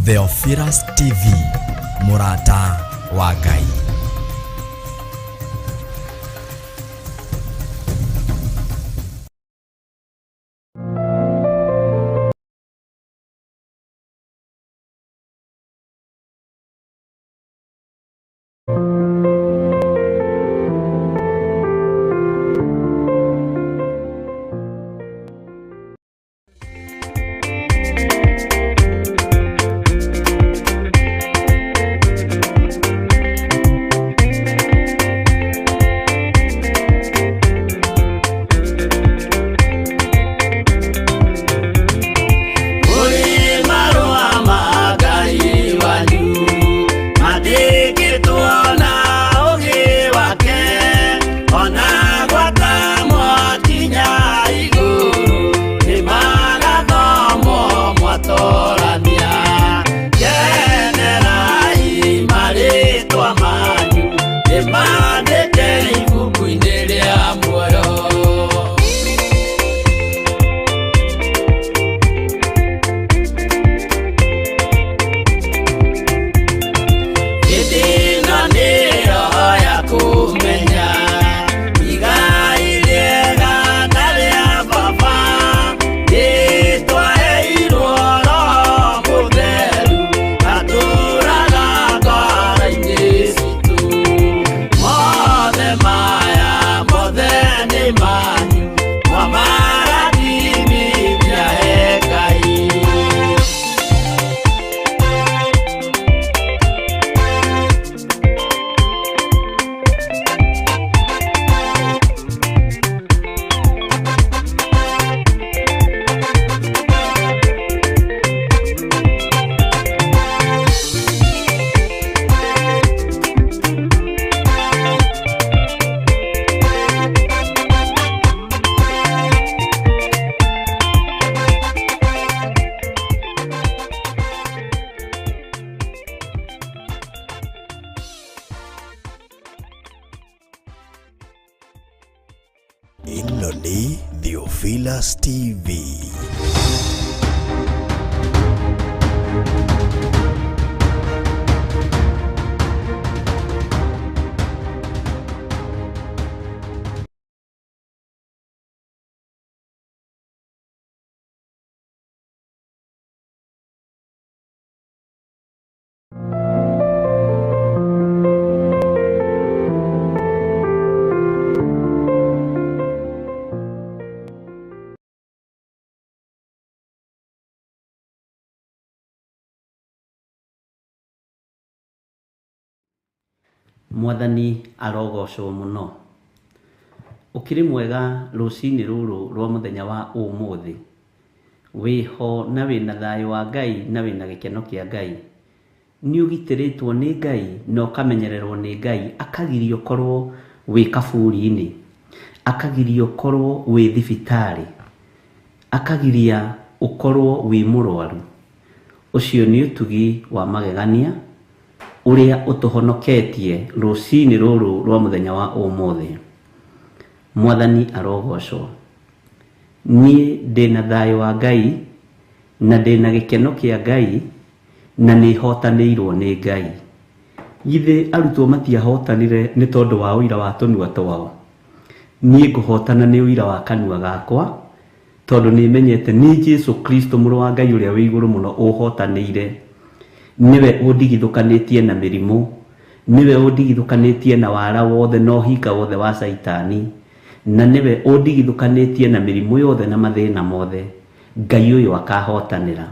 Theophilus TV, mũrata wa Ngai. Kũrĩ marũa ma Ngai wanyu mandĩkĩtwo na ũũgĩ wake, ona gwata mwakinya igũrũ nĩmagathomwo mwatorania. Kenerai marĩtwa manyu nĩmandĩke ibuku-inĩ rĩa muoyo. Hĩndĩ ĩno nĩyo ya kũmenya igai rĩega na rĩa baba, nĩtwaheirwo Roho Mũtheru atũũraga ngoro-inĩ citũ. Mothe maya mothe nĩ manyu, mwamarathimithia he Ngai. Ĩno nĩ Theophilus TV. Mwathani arogocwo mũno. Ũkĩrĩ mwega rũcinĩ rũrũ rwa mũthenya wa ũmũthĩ. Wĩho na wĩna thayũ wa Ngai na wĩna gĩkeno kĩa Ngai. Nĩ ũgitĩrĩtwo nĩ Ngai na ũkamenyererwo nĩ Ngai, akagiria ũkorwo wĩ kaburi-inĩ, akagiria ũkorwo wĩ thibitarĩ, akagiria ũkorwo wĩ mũrwaru. Ũcio nĩ ũtugi wa magegania ũrĩa ũtũhonoketie rũcinĩ rũrũ rwa mũthenya wa ũmũthĩ. Mwathani arogocwo. Niĩ ndĩna thayũ wa Ngai na ndĩna gĩkeno kĩa Ngai na nĩhotanĩirwo nĩ Ngai. Githĩ arutwo matiahotanire nĩ tondũ wa ũira wa tũnua twao? Niĩ ngũhotana nĩ ũira wa kanua gakwa, tondũ nĩmenyete nĩ Jesu Kristo mũrũ wa Ngai ũrĩa wĩ igũrũ mũno ũhotanĩire. Nĩwe ũndigithũkanĩtie na mĩrimũ, nĩwe ũndigithũkanĩtie na wara wothe na ũhinga wothe wa Caitani, na nĩwe ũndigithũkanĩtie na mĩrimũ yothe na mathĩna mothe. Ngai ũyũ akahotanĩra.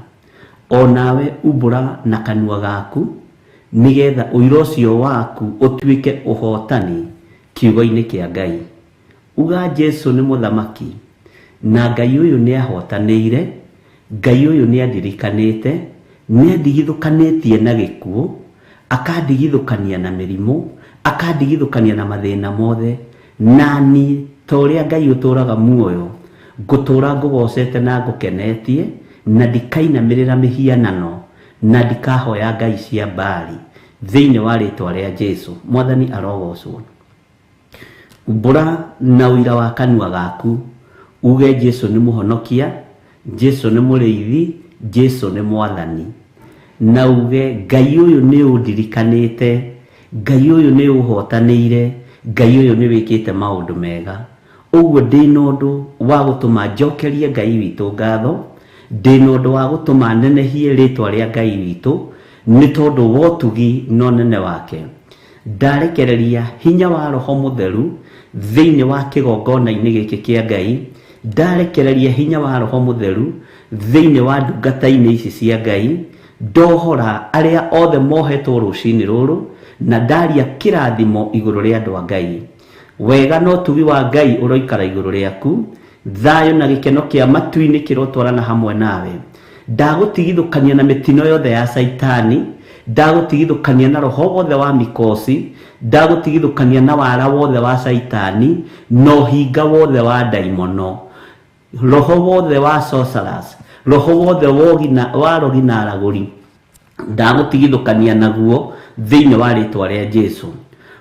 O nawe umbũra na kanua gaku, nĩgetha ũira ũcio waku ũtuĩke ũhotani kiugo-inĩ kĩa Ngai. Uga Jesu nĩ mũthamaki, na Ngai ũyũ nĩahotanĩire, Ngai ũyũ nĩandirikanĩte, nĩandigithũkanĩtie na gĩkuũ, akandigithũkania na mĩrimũ, akandigithũkania na mathĩna mothe, na niĩ ta ũrĩa Ngai ũtũũraga muoyo, ngũtũũra ngũgocete na ngũkenetie, na ndikainamĩrĩra mĩhianano, na ndikahoya ngai cia Baali, thĩinĩ wa rĩtwa rĩa Jesu. Mwathani arogocwo. Umbũra na ũira wa kanua gaku, uge Jesu nĩ mũhonokia, Jesu nĩ mũrĩithi, Jesu nĩ mwathani. Na uge Ngai ũyũ nĩ ũndirikanĩte, Ngai ũyũ nĩ ũhotanĩire, Ngai ũyũ nĩ wĩkĩte maũndũ mega. Ũguo ndĩna ũndũ wa gũtũma njokerie Ngai witũ ngatho, ndĩna ũndũ wa gũtũma nenehie rĩtwa rĩa Ngai witũ, nĩ tondũ wa ũtugi na ũnene wake. Ndarekereria hinya wa Roho Mũtheru thĩinĩ wa kĩgongona-inĩ gĩkĩ kĩa Ngai, ndarekereria hinya wa Roho Mũtheru thĩinĩ wa ndungata-inĩ ici cia Ngai, ndohora arĩa othe mohetwo rũcinĩ rũrũ, na ndaria kĩrathimo igũrũ rĩa andũ a Ngai. Wega na ũtugi wa Ngai ũroikara igũrũ rĩaku, thayũ na gĩkeno kĩa matu-inĩ kĩrotwarana hamwe nawe. Ndagũtigithũkania na mĩtino yothe ya Caitani, ndagũtigithũkania na roho wothe wa mikosi, ndagũtigithũkania na wara wothe wa Caitani, na ũhinga wothe wa ndaimono, roho wothe wa sorcerers, roho wothe wa rogi na aragũri, ndagũtigithũkania naguo thĩinĩ wa rĩtwa rĩa Jesu.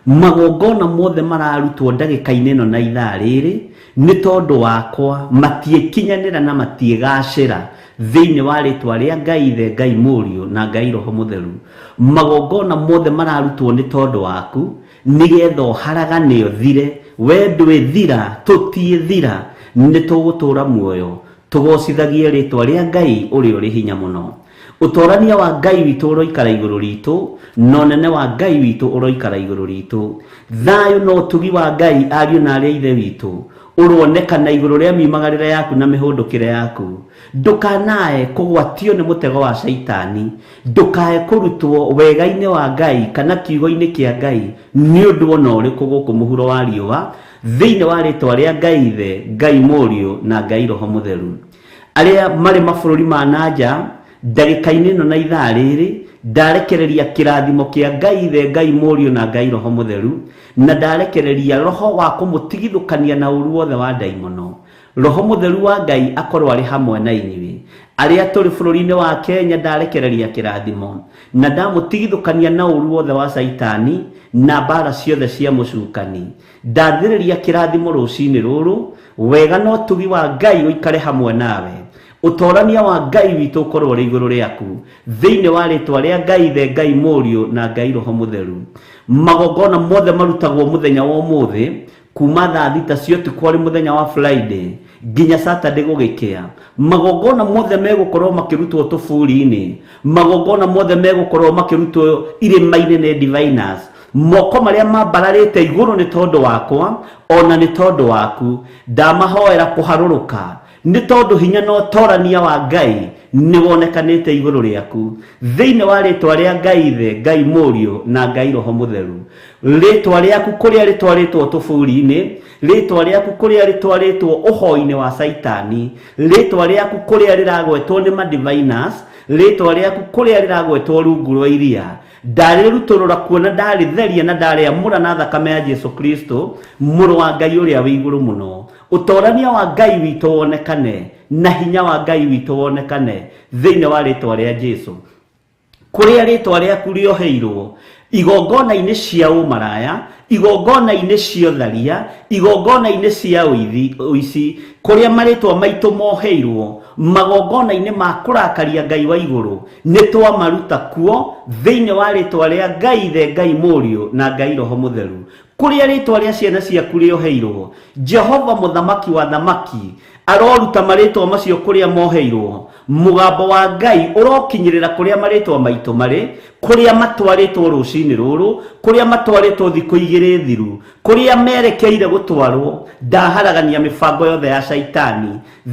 Magongona mothe mararutwo ndagĩka-inĩ ĩno na ithaa rĩrĩ nĩ tondũ wakwa matiĩkinyanĩra na matiĩgacĩra thĩinĩ wa rĩtwa rĩa Ngai Ithe, Ngai Mũriũ na Ngai Roho Mũtheru. Magongona mothe mararutwo nĩ tondũ waku nĩgetha ũharagane ũthire, we ndwĩthira, tũtiĩthira, nĩ tũgũtũra muoyo tũgocithagie rĩtwa rĩa Ngai ũrĩa ũrĩ hinya mũno. Ũtorania wa Ngai witũ ũroikara igũrũ ritũ, na ũnene wa Ngai witũ ũroikara igũrũ ritũ. Thayũ na ũtugi wa Ngai ariũ na arĩ a Ithe witũ ũronekana igũrũ rĩa miumagarĩre yaku na mĩhũndũkĩre yaku. Ndũkanae kũgwatio nĩ mũtego wa Caitani, ndũkae kũrutwo wega-inĩ wa Ngai kana kiugo-inĩ kĩa Ngai nĩ ũndũ ona ũrĩkũ gũkũ mũhuro wa riũa, thĩinĩ wa rĩtwa rĩa Ngai Ithe, Ngai Mũriũ na Ngai Roho Mũtheru. Arĩa marĩ mabũrũri ma nanja ndagĩka-inĩ ĩno na ithaa rĩrĩ, ndarekereria kĩrathimo kĩa Ngai Ithe, Ngai Mũriũ na Ngai Roho Mũtheru, na ndarekereria roho wa kũmũtigithũkania na ũru wothe wa ndaimono. Roho Mũtheru wa Ngai akorwo arĩ hamwe na inyuĩ. Arĩa tũrĩ bũrũri-inĩ wa Kenya ndarekereria kĩrathimo, na ndamũtigithũkania na ũru wothe wa Caitani na mbara ciothe cia mũcukani. Ndathĩrĩria kĩrathimo rũcinĩ rũrũ, wega na ũtugi wa Ngai ũikare hamwe nawe. Ũtorania wa Ngai witũ ũkorwo ũrĩ igũrũ rĩaku, thĩinĩ wa rĩtwa rĩa Ngai Ithe, Ngai Mũriũ na Ngai Roho Mũtheru. Magongona mothe marutagwo mũthenya wa ũmũthĩ kuma thaa 6 cia ũtukũ arĩ mũthenya wa Friday nginya Saturday gũgĩkĩa. Magongona mothe megũkorwo makĩrutwo tũburi-inĩ, magongona mothe megũkorwo makĩrutwo irĩma-inĩ nĩ diviners. Moko marĩa mambararĩte igũrũ nĩ tondũ wakwa ona nĩ tondũ waku, ndamahoera kũharũrũka nĩ tondũ hinya na ũtorania wa Ngai nĩ wonekanĩte igũrũ rĩaku, thĩinĩ wa rĩtwa rĩa Ngai Ithe, Ngai Mũriũ na Ngai Roho Mũtheru. Rĩtwa rĩaku kũrĩa rĩtwarĩtwo tũburi-inĩ, rĩtwa rĩaku kũrĩa rĩtwarĩtwo ũhoi-inĩ wa Caitani, rĩtwa rĩaku kũrĩa rĩragwetwo nĩ madiviners, rĩtwa rĩaku kũrĩa rĩragwetwo rungu rwa iria, ndarĩrutũrũra kuona ndarĩtheria na ndarĩamũra na thakame ya Jesu Kristo mũrũ wa Ngai ũrĩa wĩ igũrũ mũno. Ũtorania wa Ngai witũ wonekane na hinya wa Ngai witũ wonekane thĩinĩ wa rĩtwa rĩa Jesu. Kũrĩa rĩtwa rĩaku rĩoheirwo igongona-inĩ cia ũmaraya, igongona-inĩ cia ũtharia, igongona-inĩ cia ũici, kũrĩa marĩtwa maitũ moheirwo magongona-inĩ ma kũrakaria Ngai wa igũrũ, nĩ twamaruta kuo thĩinĩ wa rĩtwa rĩa Ngai Ithe, Ngai Mũriũ na Ngai Roho Mũtheru. Kũrĩa rĩtwa rĩa ciana ciaku rĩoheirwo, Jehova mũthamaki wa thamaki aroruta marĩtwa macio kũrĩa moheirwo. Mũgambo wa Ngai ũrokinyĩrĩra kũrĩa marĩtwa maitũ marĩ, kũrĩa matwarĩtwo rũcinĩ rũrũ, kũrĩa matwarĩtwo thikũ 2 thiru, kũrĩa merekeire gũtwarwo. Ndaharagania mĩbango yothe ya Caitani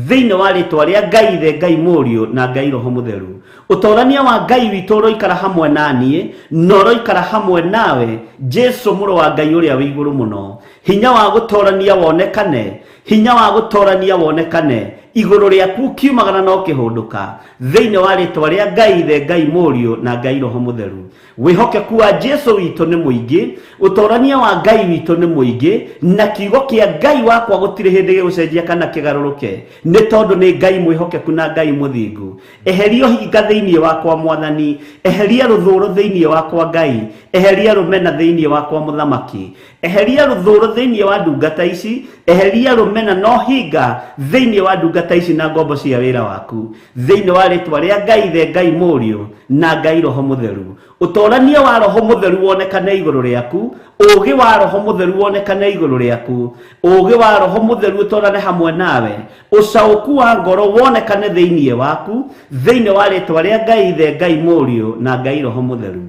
thĩinĩ wa rĩtwa rĩa Ngai Ithe, Ngai Mũriũ na Ngai Roho Mũtheru. Ũtorania wa Ngai witũ ũroikara hamwe na niĩ na ũroikara hamwe nawe, Jesu mũrũ wa Ngai ũrĩa wĩ igũrũ mũno. Hinya wa gũtorania wonekane, hinya wa gũtorania wonekane igũrũ rĩaku ũkiumagara na ũkĩhũndũka, thĩinĩ wa rĩtwa rĩa Ngai Ithe, Ngai Mũriũ na Ngai Roho Mũtheru. Wĩhokeku wa Jesu witũ nĩ mũingĩ, ũtorania wa Ngai witũ nĩ mũingĩ, na kiugo kĩa Ngai wakwa gũtirĩ hĩndĩ gĩgũcenjia kana kĩgarũrũke, nĩ tondũ nĩ Ngai mwĩhokeku na Ngai mũthingu. Eheria ũhinga thĩinĩ wakwa Mwathani, eheria rũthũũro thĩinĩ wakwa Ngai, eheria rũmena thĩinĩ wakwa Mũthamaki. Eheria rũthũro thĩinĩ wa ndungata ici, eheria rũmena na ũhinga thĩinĩ wa ndungata ici na ngombo cia wĩra waku, thĩinĩ wa rĩtwa rĩa Ngai Ithe, Ngai Mũriũ na Ngai Roho Mũtheru. Ũtorania wa Roho Mũtheru wonekane igũrũ rĩaku, ũũgĩ wa Roho Mũtheru wonekane igũrũ rĩaku, ũũgĩ wa Roho Mũtheru ũtorane hamwe nawe, ũcaũku wa ngoro wonekane thĩinĩ waku, thĩinĩ wa rĩtwa rĩa Ngai Ithe, Ngai Mũriũ na Ngai Roho Mũtheru.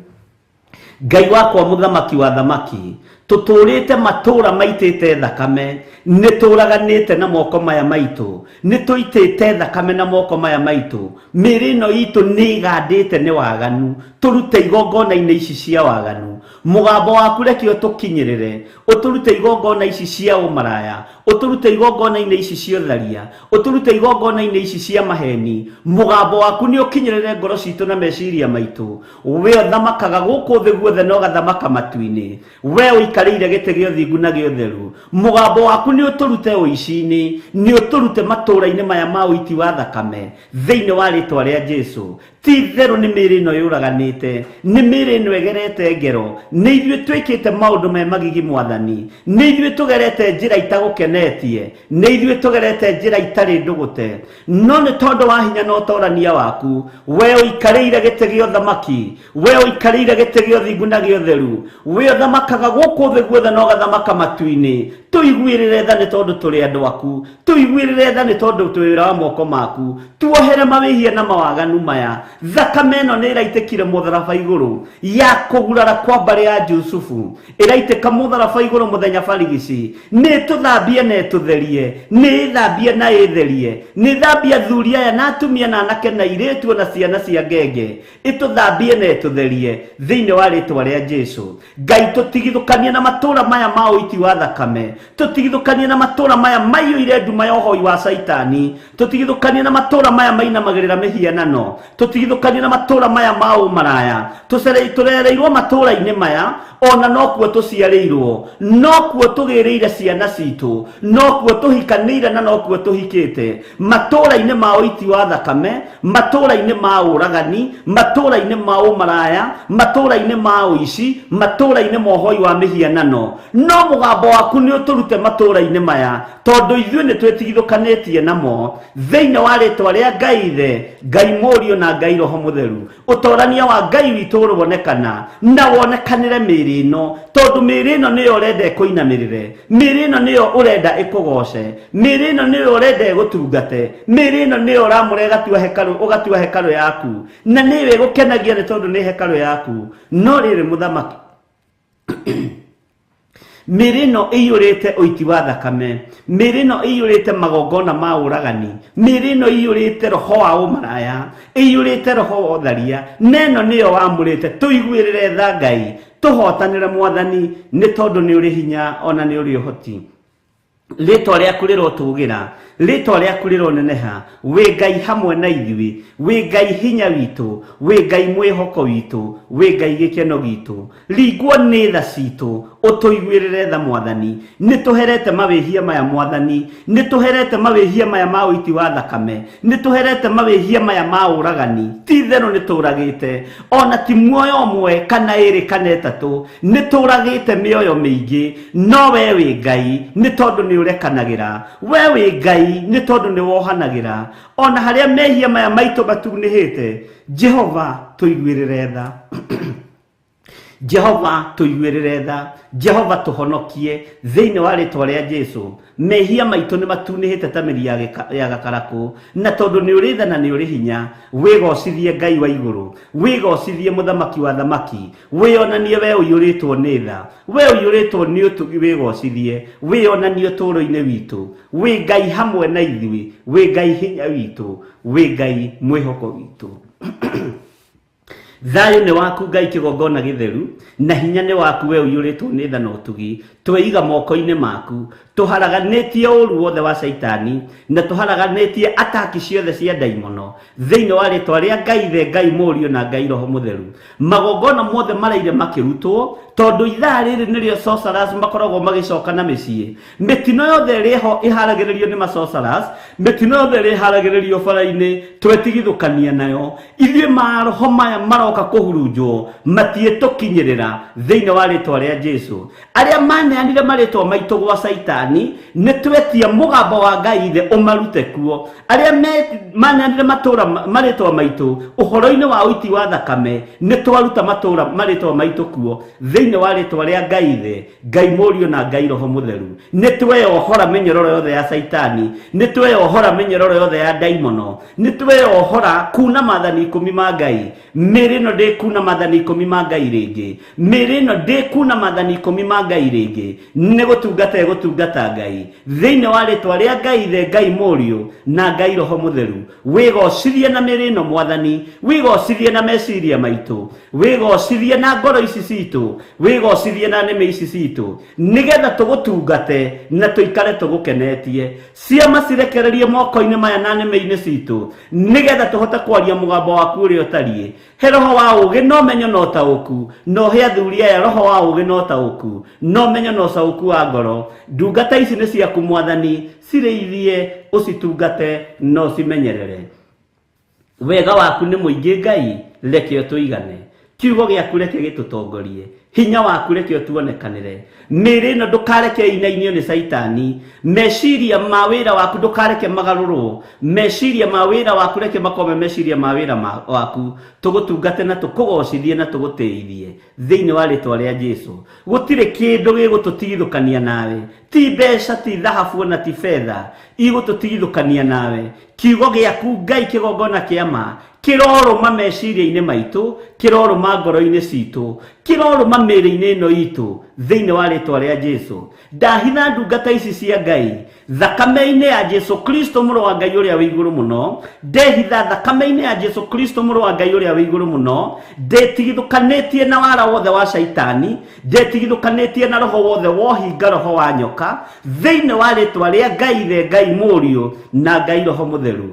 Ngai wakwa mũthamaki wa thamaki, tũtũrĩte matũra maitĩte thakame, nĩtũraganĩte na moko maya maitũ, nĩtũitĩte thakame na moko maya maitũ, mĩĩrĩ ĩno itũ nĩĩgandĩte nĩ waganu, tũrute igongona-inĩ ici cia waganu. Mũgambo waku reke ũtũkinyĩrĩre, ũtũrute igongona ici cia ũmaraya, ũtũrute igongona-inĩ ici cia ũtharia, ũtũrute igongona-inĩ ici cia maheni. Mũgambo waku nĩ ũkinyĩrĩre ngoro citũ na meciria maitũ. We ũthamakaga gũkũ thĩ guothe na ũgathamaka matu-inĩ, we ũikarĩire gĩtĩ gĩa ũthingu na gĩa ũtheru. Mũgambo waku nĩ ũtũrute ũici-inĩ, nĩ ũtũrute matũũra-inĩ maya ma ũiti wa thakame, thĩinĩ wa rĩtwa rĩa Jesu. Ti itherũ nĩ mĩĩrĩ ĩno yũraganĩte, nĩ mĩĩrĩ ĩno ĩgerete ngero, nĩ ithuĩ twĩkĩte maũndũ me magigi mwathani, nĩ ithuĩ tũgerete njĩra itagũkenetie, nĩ ithuĩ tũgerete njĩra itarĩ ndũgũte, no nĩ tondũ wa hinya na ũtorania waku, we ũikarĩire gĩtĩ gĩa ũthamaki, we ũikarĩire gĩtĩ gĩa ũthingu na gĩa ũtheru, we ũthamakaga gũkũ thĩ guothe na ũgathamaka matu-inĩ. Tũiguĩrĩre tha nĩ tondũ tũrĩ andũ aku, tũiguĩrĩre tha nĩ tondũ twĩ wĩra wa moko maku, tuohere mawĩhia na mawaganu maya. Thakame ĩno nĩ ĩraitĩkire mũtharaba igũrũ ya kũgurara kwa mbarĩ ya Jusufu, ĩraitĩka mũtharaba igũrũ mũthenya barigici, nĩ ĩtũthambie na ĩtũtherie, nĩ ĩthambie na ĩtherie, nĩ ĩthambie athuri aya na atumia na anake na airĩtu na ciana cia ngenge, ĩtũthambie na ĩtũtherie thĩinĩ wa rĩtwa rĩa Jesu. Ngai, tũtigithũkanie na matũũra maya ma ũiti wa thakame, tũtigithũkanie na matũũra maya maiyũire nduma ya ũhoi wa Caitani, tũtigithũkanie na matũũra maya mainamagĩrĩra mĩhianano, tũtigithũkanie na matũũra maya ma ũmaraya. Tũrereirwo matũũra-inĩ maya, ona nokuo tũciarĩirwo, nokuo tũgĩrĩire ciana citũ, nokuo tũhikanĩire na nokuo tũhikĩte, matũũra-inĩ ma ũiti wa thakame, matũũra-inĩ ma ũragani, matũũra-inĩ ma ũmaraya, matũũra-inĩ ma ũici, matũũra-inĩ ma ũhoi wa mĩhianano. No mũgambo waku nĩ ũtũrute matũũra-inĩ maya, tondũ ithuĩ nĩ twĩtigithũkanĩtie namo, thĩinĩ wa rĩtwa rĩa Ngai Ithe, Ngai Mũriũ na Ngai Roho Mũtheru. Ũtorania wa Ngai witũ ũronekana na wonekanĩre mĩĩrĩ ĩno, tondũ mĩĩrĩ ĩno nĩyo ũrenda ĩkũinamĩrĩre, mĩĩrĩ ĩno nĩyo ũrenda ĩkũgoce, mĩĩrĩ ĩno nĩyo ũrenda ĩgũtungate, mĩĩrĩ ĩno nĩyo ũramũra ĩgatua hekarũ, ũgatua hekarũ yaku, na nĩyo ĩgũkenagia nĩ tondũ nĩ hekarũ yaku. No rĩrĩ mũthamaki, mĩĩrĩ ĩno ĩiyũrĩte ũiti wa thakame, mĩĩrĩ ĩno ĩiyũrĩte magongona ma ũragani, mĩĩrĩ ĩno ĩiyũrĩte roho wa ũmaraya, ĩiyũrĩte roho wa ũtharia, na ĩno nĩyo wamũrĩte. Tũiguĩrĩre tha Ngai, tũhotanĩre mwathani, nĩ tondũ nĩ ũrĩ hinya ona nĩ ũrĩ ũhoti. Rĩtwa rĩaku rĩrotũgĩra, rĩtwa rĩaku rĩroneneha, wĩ Ngai hamwe na ithuĩ, wĩ Ngai hinya witũ, wĩ Ngai mwĩhoko witũ, wĩ Ngai gĩkeno gitũ. Ringwo nĩ tha citũ, ũtũiguĩrĩre tha mwathani. Nĩ tũherete mawĩhia maya mwathani, nĩ tũherete mawĩhia maya ma ũiti wa thakame, nĩ tũherete mawĩhia maya ma ũragani. Ti itherũ nĩ tũragĩte, ona ti muoyo ũmwe kana ĩrĩ kana ĩtatũ, nĩ tũragĩte mĩoyo mĩingĩ, no we wĩ Ngai nĩ tondũ nĩ ũrekanagĩra, we wĩ Ngai nĩ tondũ nĩ wohanagĩra. Ona harĩa mehia maya maitũ matunĩhĩte, Jehova tũiguĩrĩre tha. Jehova tũiguĩrĩre tha, Jehova tũhonokie thĩinĩ wa rĩtwa rĩa Jesu. Mehia maitũ nĩ matunĩhĩte ta mĩri ya gakarakũ, na tondũ nĩ ũrĩ tha na nĩ ũrĩ hinya, wĩgocithie Ngai wa igũrũ, wĩgocithie mũthamaki wa thamaki, wĩonanie we ũiyũrĩtwo nĩ tha, we ũiyũrĩtwo nĩ ũtugi, wĩgocithie, wĩonanie ũtũũro-inĩ witũ. Wĩ Ngai hamwe na ithuĩ, wĩ Ngai hinya witũ, wĩ Ngai mwĩhoko witũ. Thayũ nĩ waku Ngai kĩgongona gĩtheru, na hinya nĩ waku we ũiyũrĩtwo nĩ tha na ũtugi. Tweiga moko-inĩ maku, tũharaganĩtie ũru wothe wa Caitani, na tũharaganĩtie ataki ciothe cia ndaimono, thĩinĩ wa rĩtwa rĩa Ngai Ithe, Ngai Mũriũ na Ngai Roho Mũtheru. Magongona mothe maraire makĩrutwo, tondũ ithaa rĩrĩ nĩrĩo sorcerers makoragwo magĩcoka na mĩciĩ. Mĩtino yothe ĩrĩ ho ĩharagĩrĩrio nĩ ma-sorcerers, mĩtino yothe ĩrĩa ĩharagĩrĩrio bara-inĩ twetigithũkania nayo. Ithuĩ maroho maya maroka maroka kũhurunjwo matiĩtũkinyĩrĩra thĩinĩ wa rĩtwa rĩa Jesu. Arĩa maneanire marĩtwa maitũ gwa Caitani, nĩ twetia mũgambo wa Ngai ithe ũmarute kuo. Arĩa maneanire matũra marĩtwa maitũ ũhoro-inĩ wa ũiti wa thakame, nĩ twaruta matũra marĩtwa maitũ kuo thĩinĩ wa rĩtwa rĩa Ngai ithe, Ngai Mũriũ na Ngai Roho Mũtheru. Nĩ tweyohora mĩnyororo yothe ya Caitani, nĩ tweyohora mĩnyororo yothe ya ndaimono, nĩ tweyohora kuna maathani 10 ma Ngai. Mĩĩrĩ ĩno ndĩkuna maathani 10 ma Ngai rĩngĩ, mĩĩrĩ ĩno ndĩkuna maathani 10 ma Ngai rĩngĩ, nĩ gũtungata ĩgũtungata Ngai thĩinĩ wa rĩtwa rĩa Ngai ithe, Ngai Mũriũ na Ngai Roho Mũtheru. Wĩgocithie na mĩĩrĩ ĩno Mwathani, wĩgocithie na meciria maitũ, wĩgocithie na ngoro ici citũ, wĩgocithie na nĩmĩ ici citũ, nĩgetha tũgũtungate na tũikare tũgũkenetie. Ciama cirekererie moko-inĩ maya na nĩmĩ-inĩ citũ, nĩgetha tũhote kwaria mũgambo waku ũrĩa ũtariĩ. He roho wa ũũgĩ na ũmenyo na ũtaũku, na ũhe athuri aya roho wa ũũgĩ na ũtaũku, na ũmenyo na ũcaũku wa ngoro. Ndungata ici nĩ ciaku Mwathani, cirĩithie, ũcitungate na ũcimenyerere. Wega waku nĩ mũingĩ Ngai, reke ũtũigane. Kiugo gĩaku reke gĩtũtongorie. Hinya waku reke ũtuonekanĩre. Mĩĩrĩ ĩno ndũkareke ĩinainio nĩ Caitani. Meciria ma wĩra waku ndũkareke magarũrwo. Meciria ma wĩra waku reke makorwo me meciria ma wĩra waku. Tũgũtungate na tũkũgocithie na tũgũtĩithie thĩinĩ wa rĩtwa rĩa Jesu. Gũtirĩ kĩndũ gĩgũtũtigithũkania nawe, ti mbeca, ti thahabu ona ti betha igũtũtigithũkania nawe. Kiugo gĩaku Ngai kĩgongona kĩa ma kĩrorũma meciria-inĩ maitũ, kĩrorũma ngoro-inĩ citũ, kĩrorũma mĩĩrĩ-inĩ ĩno itũ thĩinĩ wa rĩtwa rĩa Jesu. Ndahitha ndungata ici cia Ngai thakame-inĩ ya Jesu Kristo mũrũ wa Ngai ũrĩa wĩ igũrũ mũno. Ndehitha thakame-inĩ ya Jesu Kristo mũrũ wa Ngai ũrĩa wĩ igũrũ mũno. Ndĩtigithũkanĩtie na wara wothe wa Caitani, ndĩtigithũkanĩtie na roho wothe wohinga, roho wa nyoka, thĩinĩ wa rĩtwa rĩa Ngai ithe, Ngai Mũriũ na Ngai Roho Mũtheru.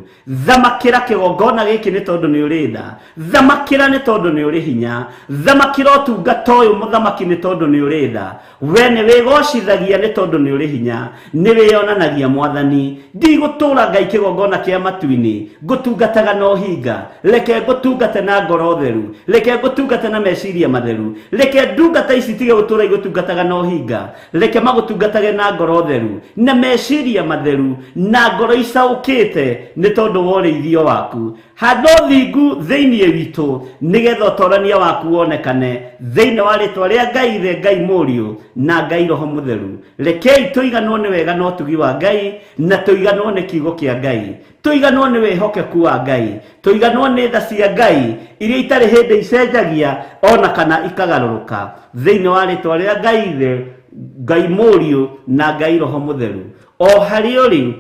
Thamakĩra kĩgongona gĩkĩ nĩ tondũ nĩ ũrĩ tha, thamakĩra nĩ tondũ nĩ ũrĩ hinya, thamakĩra ũtungata ũyũ mũthamaki nĩ tondũ nĩ ũrĩ tha. We nĩ wĩgocithagia nĩ tondũ nĩ ũrĩ hinya, nĩ wĩyonanagia Mwathani. Ndigũtũra Ngai kĩgongona kĩa matu-inĩ ngũtungataga na ũhinga, reke ngũtungate na ngoro theru, reke ngũtungate na meciria matheru, reke ndungata ici itige gũtũra igũtungataga na ũhinga, reke magũtungatage na ngoro theru na meciria matheru na ngoro icaũkĩte nĩ tondũ wa ũrĩithio waku. Handa ũthingu thĩinĩ witũ nĩgetha ũtorania waku wonekane thĩinĩ wa rĩtwa rĩa Ngai ithe, Ngai Mũriũ na Ngai Roho Mũtheru. Rekei tũiganwo nĩ wega na ũtugi wa Ngai, na tũiganwo nĩ kiugo kĩa Ngai, tũiganwo nĩ wĩhokeku wa Ngai, tũiganwo nĩ tha cia Ngai iria itarĩ hĩndĩ icenjagia ona kana ikagarũrũka, thĩinĩ wa rĩtwa rĩa Ngai ithe, Ngai Mũriũ na Ngai Roho Mũtheru. O harĩa ũrĩ,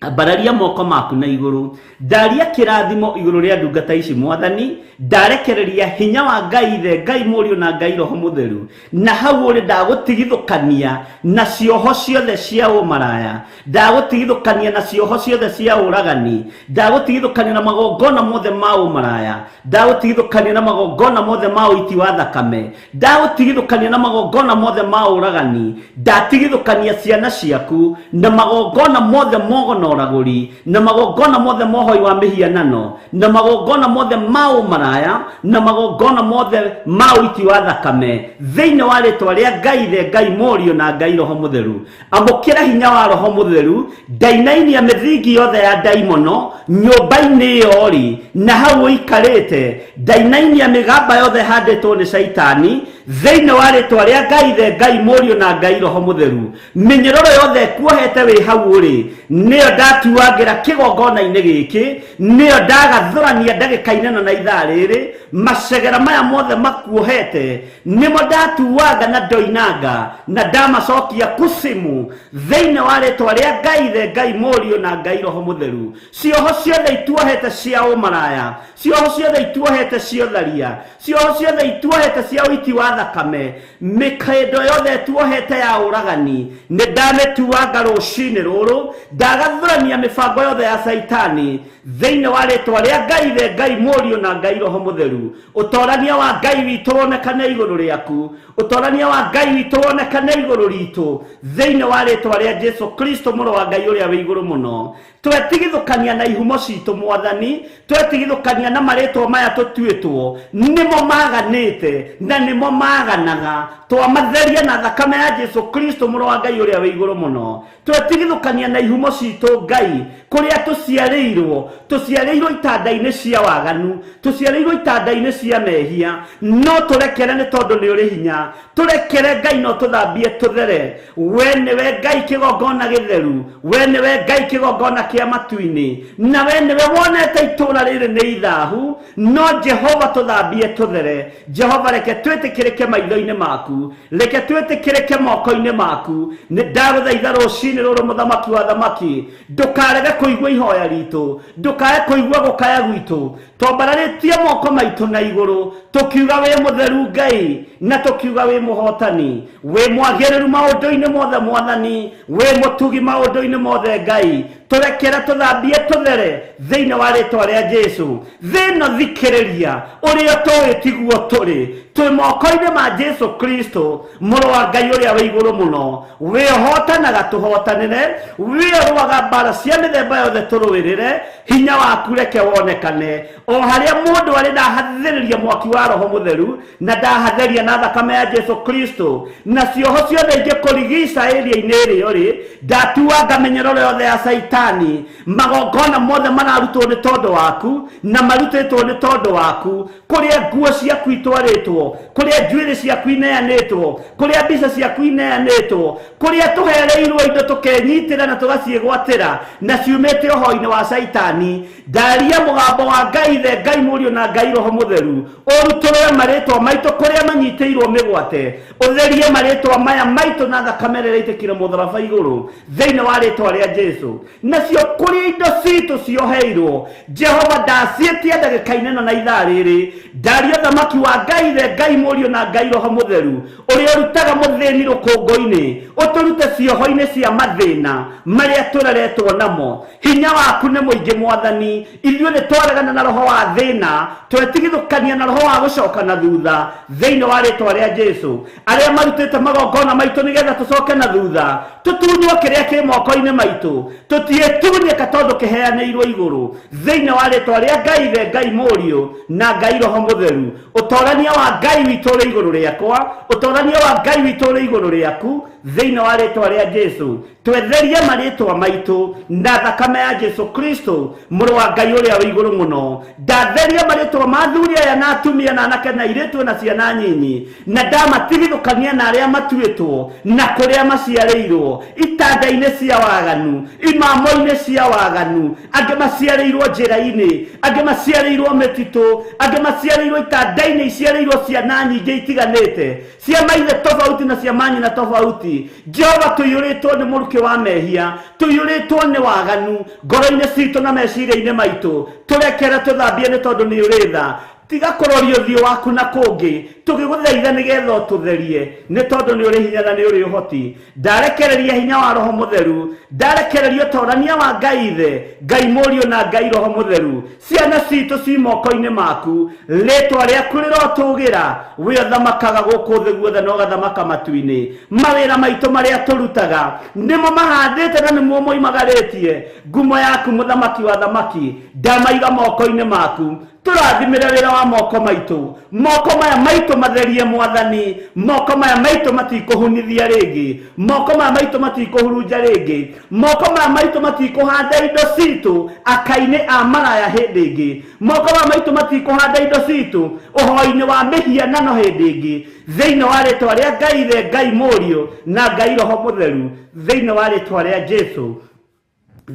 ambararia moko maku na igũrũ, ndaria kĩrathimo igũrũ rĩa ndungata ici Mwathani, ndarekereria hinya wa Ngai ithe, Ngai Mũriũ na Ngai Roho Mũtheru. Na hau ũrĩ ndagũtigithũkania na cioho ciothe cia ũmaraya, ndagũtigithũkania na cioho ciothe cia ũragani, ndagũtigithũkania na magongona mothe ma ũmaraya, ndagũtigithũkania na magongona mothe ma ũiti wa thakame, ndagũtigithũkania na magongona mothe ma ũragani, ndatigithũkania ciana ciaku na magongona mothe mogo na ũragũri, na magongona mothe ma ũhoi wa mĩhianano, na magongona mothe ma ũmaraya, na magongona mothe ma ũiti wa thakame, thĩinĩ wa rĩtwa rĩa Ngai ithe, Ngai Mũriũ na Ngai Roho Mũtheru. Amũkĩra hinya wa Roho Mũtheru, ndainainia mĩthingi yothe ya ndaimono nyũmba-inĩ ĩyo rĩ, na hau ũikarĩte, ndainainia mĩgamba yothe ĩhandĩtwo nĩ Caitani thĩinĩ wa rĩtwa rĩa Ngai ithe, Ngai Mũriũ na Ngai Roho Mũtheru. Mĩnyororo yothe ĩkuohete wĩ hau ũrĩ, nĩyo ndatuangĩra kĩgongona-inĩ gĩkĩ, nĩyo ndagathũrania ndagĩka-inĩ ĩno na ithaa rĩrĩ. Macegera maya mothe makuohete nĩmo ndatuanga na ndoinanga na ndamacokia kusimu thĩinĩ wa rĩtwa rĩa Ngai ithe, Ngai Mũriũ na Ngai Roho Mũtheru. Cioho ciothe ituohete cia ũmaraya, cioho ciothe ituohete cia ũtharia, cioho ciothe ituohete cia ũiti wa thakame mĩkĩndo yothe tuohete ya ũragani nĩ ndamĩtuanga rũcinĩ rũrũ ndagathurania mĩbango yothe ya Saitani thĩinĩ wa rĩtwa rĩa Ngai the Ngai Mũriũ na Ngai Roho Mũtheru. Ũtorania wa Ngai witũ wonekane igũrũ rĩaku, ũtorania wa Ngai witũ wonekane igũrũ ritũ thĩinĩ wa rĩtwa rĩa Jesu Kristo mũrũ wa Ngai ũrĩa wĩ igũrũ mũno. Twetigithũkania na ihumo citũ Mwathani, twetigithũkania na marĩtwa maya tũtuĩtwo nĩmo maganĩte na nĩmo maganaga, twamatheria na thakame ya Jesu Kristo mũrũ wa Ngai ũrĩa wĩ igũrũ mũno. Twetigithũkania na ihumo citũ Ngai kũrĩa tũciarĩirwo, tũciarĩirwo itanda-inĩ cia waganu, tũciarĩirwo itanda-inĩ cia mehia, no tũrekere nĩ tondũ nĩ ũrĩ hinya, tũrekere Ngai no tũthambie tũthere. We nĩwe Ngai kĩgongona gĩtheru, we nĩwe Ngai kĩgongona kĩa matu-inĩ, na we nĩwe wonete itũũra rĩrĩ nĩ ithahu, no Jehova tũthambie tũthere. Jehova reke twĩtĩkĩrĩke maitho-inĩ maku, reke twĩtĩkĩrĩke moko-inĩ maku. Nĩ ndagũthaitha rũcinĩ rũrũ mũthamaki wa thamaki, ndũkarege kũigua ihoya ritũ, ndũkae kũigua gũkaya gwitũ. Twambararĩtie moko maitũ na igũrũ tũkiuga wĩ mũtheru Ngai, na tũkiuga wĩ mũhotani, wĩ mwagĩrĩru maũndũ-inĩ mothe Mwathani, wĩ mũtugi maũndũ-inĩ mothe Ngai. Tũrekere tũthambie tũthere thĩinĩ wa rĩtwa rĩa Jesu. Thĩno thikĩrĩria ũrĩa tũĩ tiguo tũrĩ, twĩ moko-inĩ ma Jesu Kristo mũrũ wa Ngai ũrĩa wĩ igũrũ mũno. Wĩ ũhotanaga tũhotanĩre, wĩ ũrũaga mbara cia mĩthemba yothe tũrũĩrĩre, hinya waku reke wonekane o harĩa mũndũ arĩ. Ndahathĩrĩria mwaki wa Roho Mũtheru na ndahatheria na thakame ya Jesu Kristo, na cioho ciothe ingĩkũrigica ĩria-inĩ ĩrĩa ũrĩ, ndatuanga mĩnyororo yothe ya Saitani. Magongona mothe mararutwo nĩ tondũ waku na marutĩtwo nĩ tondũ waku, kũrĩa nguo ciaku itwarĩtwo, kũrĩa njuĩrĩ ciaku ineanĩtwo, kũrĩa mbica ciaku ineanĩtwo, kũrĩa tũhereirwo indo tũkenyitĩra na tũgaciĩgwatĩra na ciumĩte ũhoi-inĩ wa Saitani. Ndaria mũgambo wa Ngai the Ngai Mũriũ na Ngai Roho Mũtheru, ũrutũrũre marĩtwa maitũ kũrĩa manyitĩirwo mĩgwate, ũtherie marĩtwa maya maitũ na thakame ĩrĩa ĩitĩkire mũtharaba igũrũ thĩinĩ wa rĩtwa rĩa Jesu. Nacio kũrĩa indo citũ cioheirwo, Jehova ndaciĩtia ndagĩka-inĩ ĩno na ithaa rĩrĩ. Ndaria thamaki wa Ngai the Ngai Mũriũ na Ngai Roho Mũtheru, ũrĩa ũrutaga mũthĩni rũkũngũ-inĩ, ũtũrute cioho-inĩ cia mathĩna marĩa tũreretwo namo. Hinya waku nĩ mũingĩ Mwathani, ithuĩ nĩ twaregana na roho wa thĩna, twetigithũkania na roho wa gũcoka na thutha thĩinĩ wa rĩtwa rĩa Jesu. Arĩa marutĩte magongona maitũ nĩgetha tũcoke na thutha, tũtunywo kĩrĩa kĩ moko-inĩ maitũ, tũtiĩtunyĩka tondũ kĩheanĩirwo igũrũ thĩinĩ wa rĩtwa rĩa Ngai the Ngai Mũriũ na Ngai Roho Mũtheru. Ũtorania wa Ngai witũ ũrĩ igũrũ rĩakwa, ũtorania wa Ngai witũ ũrĩ igũrũ rĩaku thĩinĩ wa rĩtwa rĩa Jesu. Twetherie marĩtwa maitũ na thakame ya Jesu Kristo mũrũ wa Ngai ũrĩa wĩ igũrũ mũno. Ndatheria marĩtwa ma athuri aya na atumia na anake na airĩtu na ciana nyinyi, na ndamatigithũkania na arĩa matuĩtwo na kũrĩa maciarĩirwo itanda-inĩ cia waganu, imamo-inĩ cia waganu, angĩ maciarĩirwo njĩra-inĩ, angĩ maciarĩirwo mĩtitũ, angĩ maciarĩirwo itanda-inĩ iciarĩirwo ciana nyingĩ itiganĩte, cia maithe tofauti na cia manyina tofauti. Jehova, tũiyũrĩtwo nĩ mũrukĩ wa mehia, tũiyũrĩtwo nĩ waganu ngoro-inĩ citũ na meciria-inĩ maitũ. Tũrekere tũthambie nĩ tondũ nĩ ũrĩ tha. Tiga kũroria ũthiũ waku na kũngĩ, tũgĩgũthaitha nĩgetha ũtũtherie, nĩ tondũ nĩ ũrĩ hinya na nĩ ũrĩ ũhoti. Ndarekereria hinya wa Roho Mũtheru, ndarekereria ũtorania wa Ngai Ithe, Ngai Mũriũ na Ngai Roho Mũtheru. Ciana citũ ci moko-inĩ maku, rĩtwa rĩaku rĩrotũgĩra. We ũthamakaga gũkũ thĩ guothe na ũgathamaka matu-inĩ. Mawĩra maitũ marĩa tũrutaga nĩmo mahandĩte na nĩmo moimagarĩtie ngumo yaku mũthamaki wa thamaki. Ndamaiga moko-inĩ maku, tũrathimĩre wĩra wa moko maitũ. Moko maya maitũ matherie Mwathani, moko maya maitũ matikũhunithia rĩngĩ, moko maya maitũ matikũhurunja rĩngĩ, moko maya maitũ matikũhanda indo citũ aka-inĩ a maraya hĩndĩ ĩngĩ, moko maya maitũ matikũhanda indo citũ ũhoi-inĩ wa mĩhianano hĩndĩ ĩngĩ, thĩinĩ wa rĩtwa rĩa Ngai the Ngai Mũriũ na Ngai Roho Mũtheru, thĩinĩ wa rĩtwa rĩa Jesu.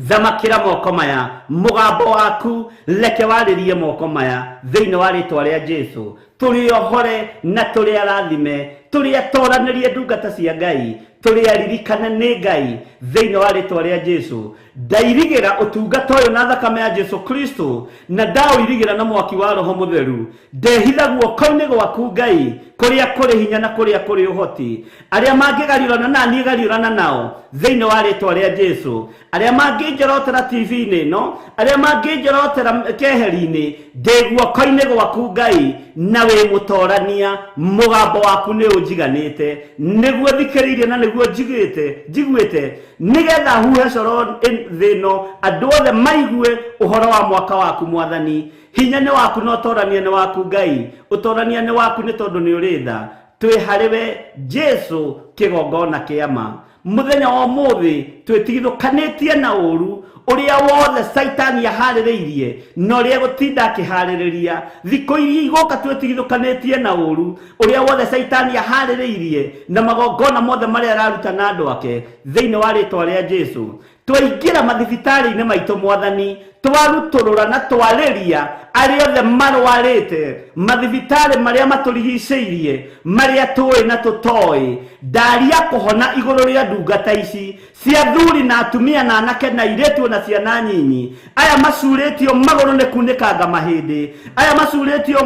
Thamakĩra moko maya, mũgambo waku reke warĩrie moko maya thĩinĩ wa rĩtwa rĩa Jesu. Tũrĩ ohore na tũrĩ arathime, tũrĩ atoranĩrie ndungata cia Ngai, Tũrĩ aririkane nĩ Ngai thĩinĩ wa rĩtwa rĩa Jesu. Ndairigĩra ũtungata ũyũ na thakame ya Jesu Kristo, na ndaũirigĩra na mwaki wa Roho Mũtheru. Ndehitha guoko-inĩ gwaku Ngai, kũrĩa kũrĩ hinya na kũrĩa kũrĩ ũhoti. Arĩa mangĩgariũrana na niĩ gariũrana nao thĩinĩ wa rĩtwa rĩa Jesu. Arĩa mangĩnjorotera TV-inĩ ĩno, arĩa mangĩnjorotera keheri-inĩ, ndĩ guoko-inĩ gwaku Ngai, na wĩ mũtorania, mũgambo waku nĩ ũnjiganĩte, nĩguo thikĩrĩirie na nĩguo njiguĩte, nĩgetha huhe coro thĩ ĩno, andũ othe maigue ũhoro wa mwaka waku Mwathani. Hinya nĩ waku na ũtorania nĩ waku Ngai, ũtorania nĩ waku nĩ tondũ nĩ ũrĩ tha. Twĩ harĩ we Jesu kĩgongona kĩa ma. Mũthenya wa ũmũthĩ twĩtigithũkanĩtie na ũru ũrĩa wothe Saitani aharĩrĩirie na ũrĩa egũtinda akĩharĩrĩria. Thikũ iria igũka twĩtigithũkanĩtie na ũru ũrĩa wothe Saitani aharĩrĩirie na magongona mothe marĩa araruta na andũ ake thĩinĩ wa rĩtwa rĩa Jesu. Twaingĩra mathibitarĩ-inĩ maitũ Mwathani, twarutũrũra na twarĩria arĩa othe marwarĩte mathibitarĩ marĩa matũrigicĩirie, marĩa tũĩ na tũtoĩ. Ndaria kũhona igũrũ rĩa ndungata ici cia athuri na atumia na anake na airĩtu na ciana nyinyi. Aya macurĩtio magũrũ nĩ kunĩkanga mahĩndĩ, aya macurĩtio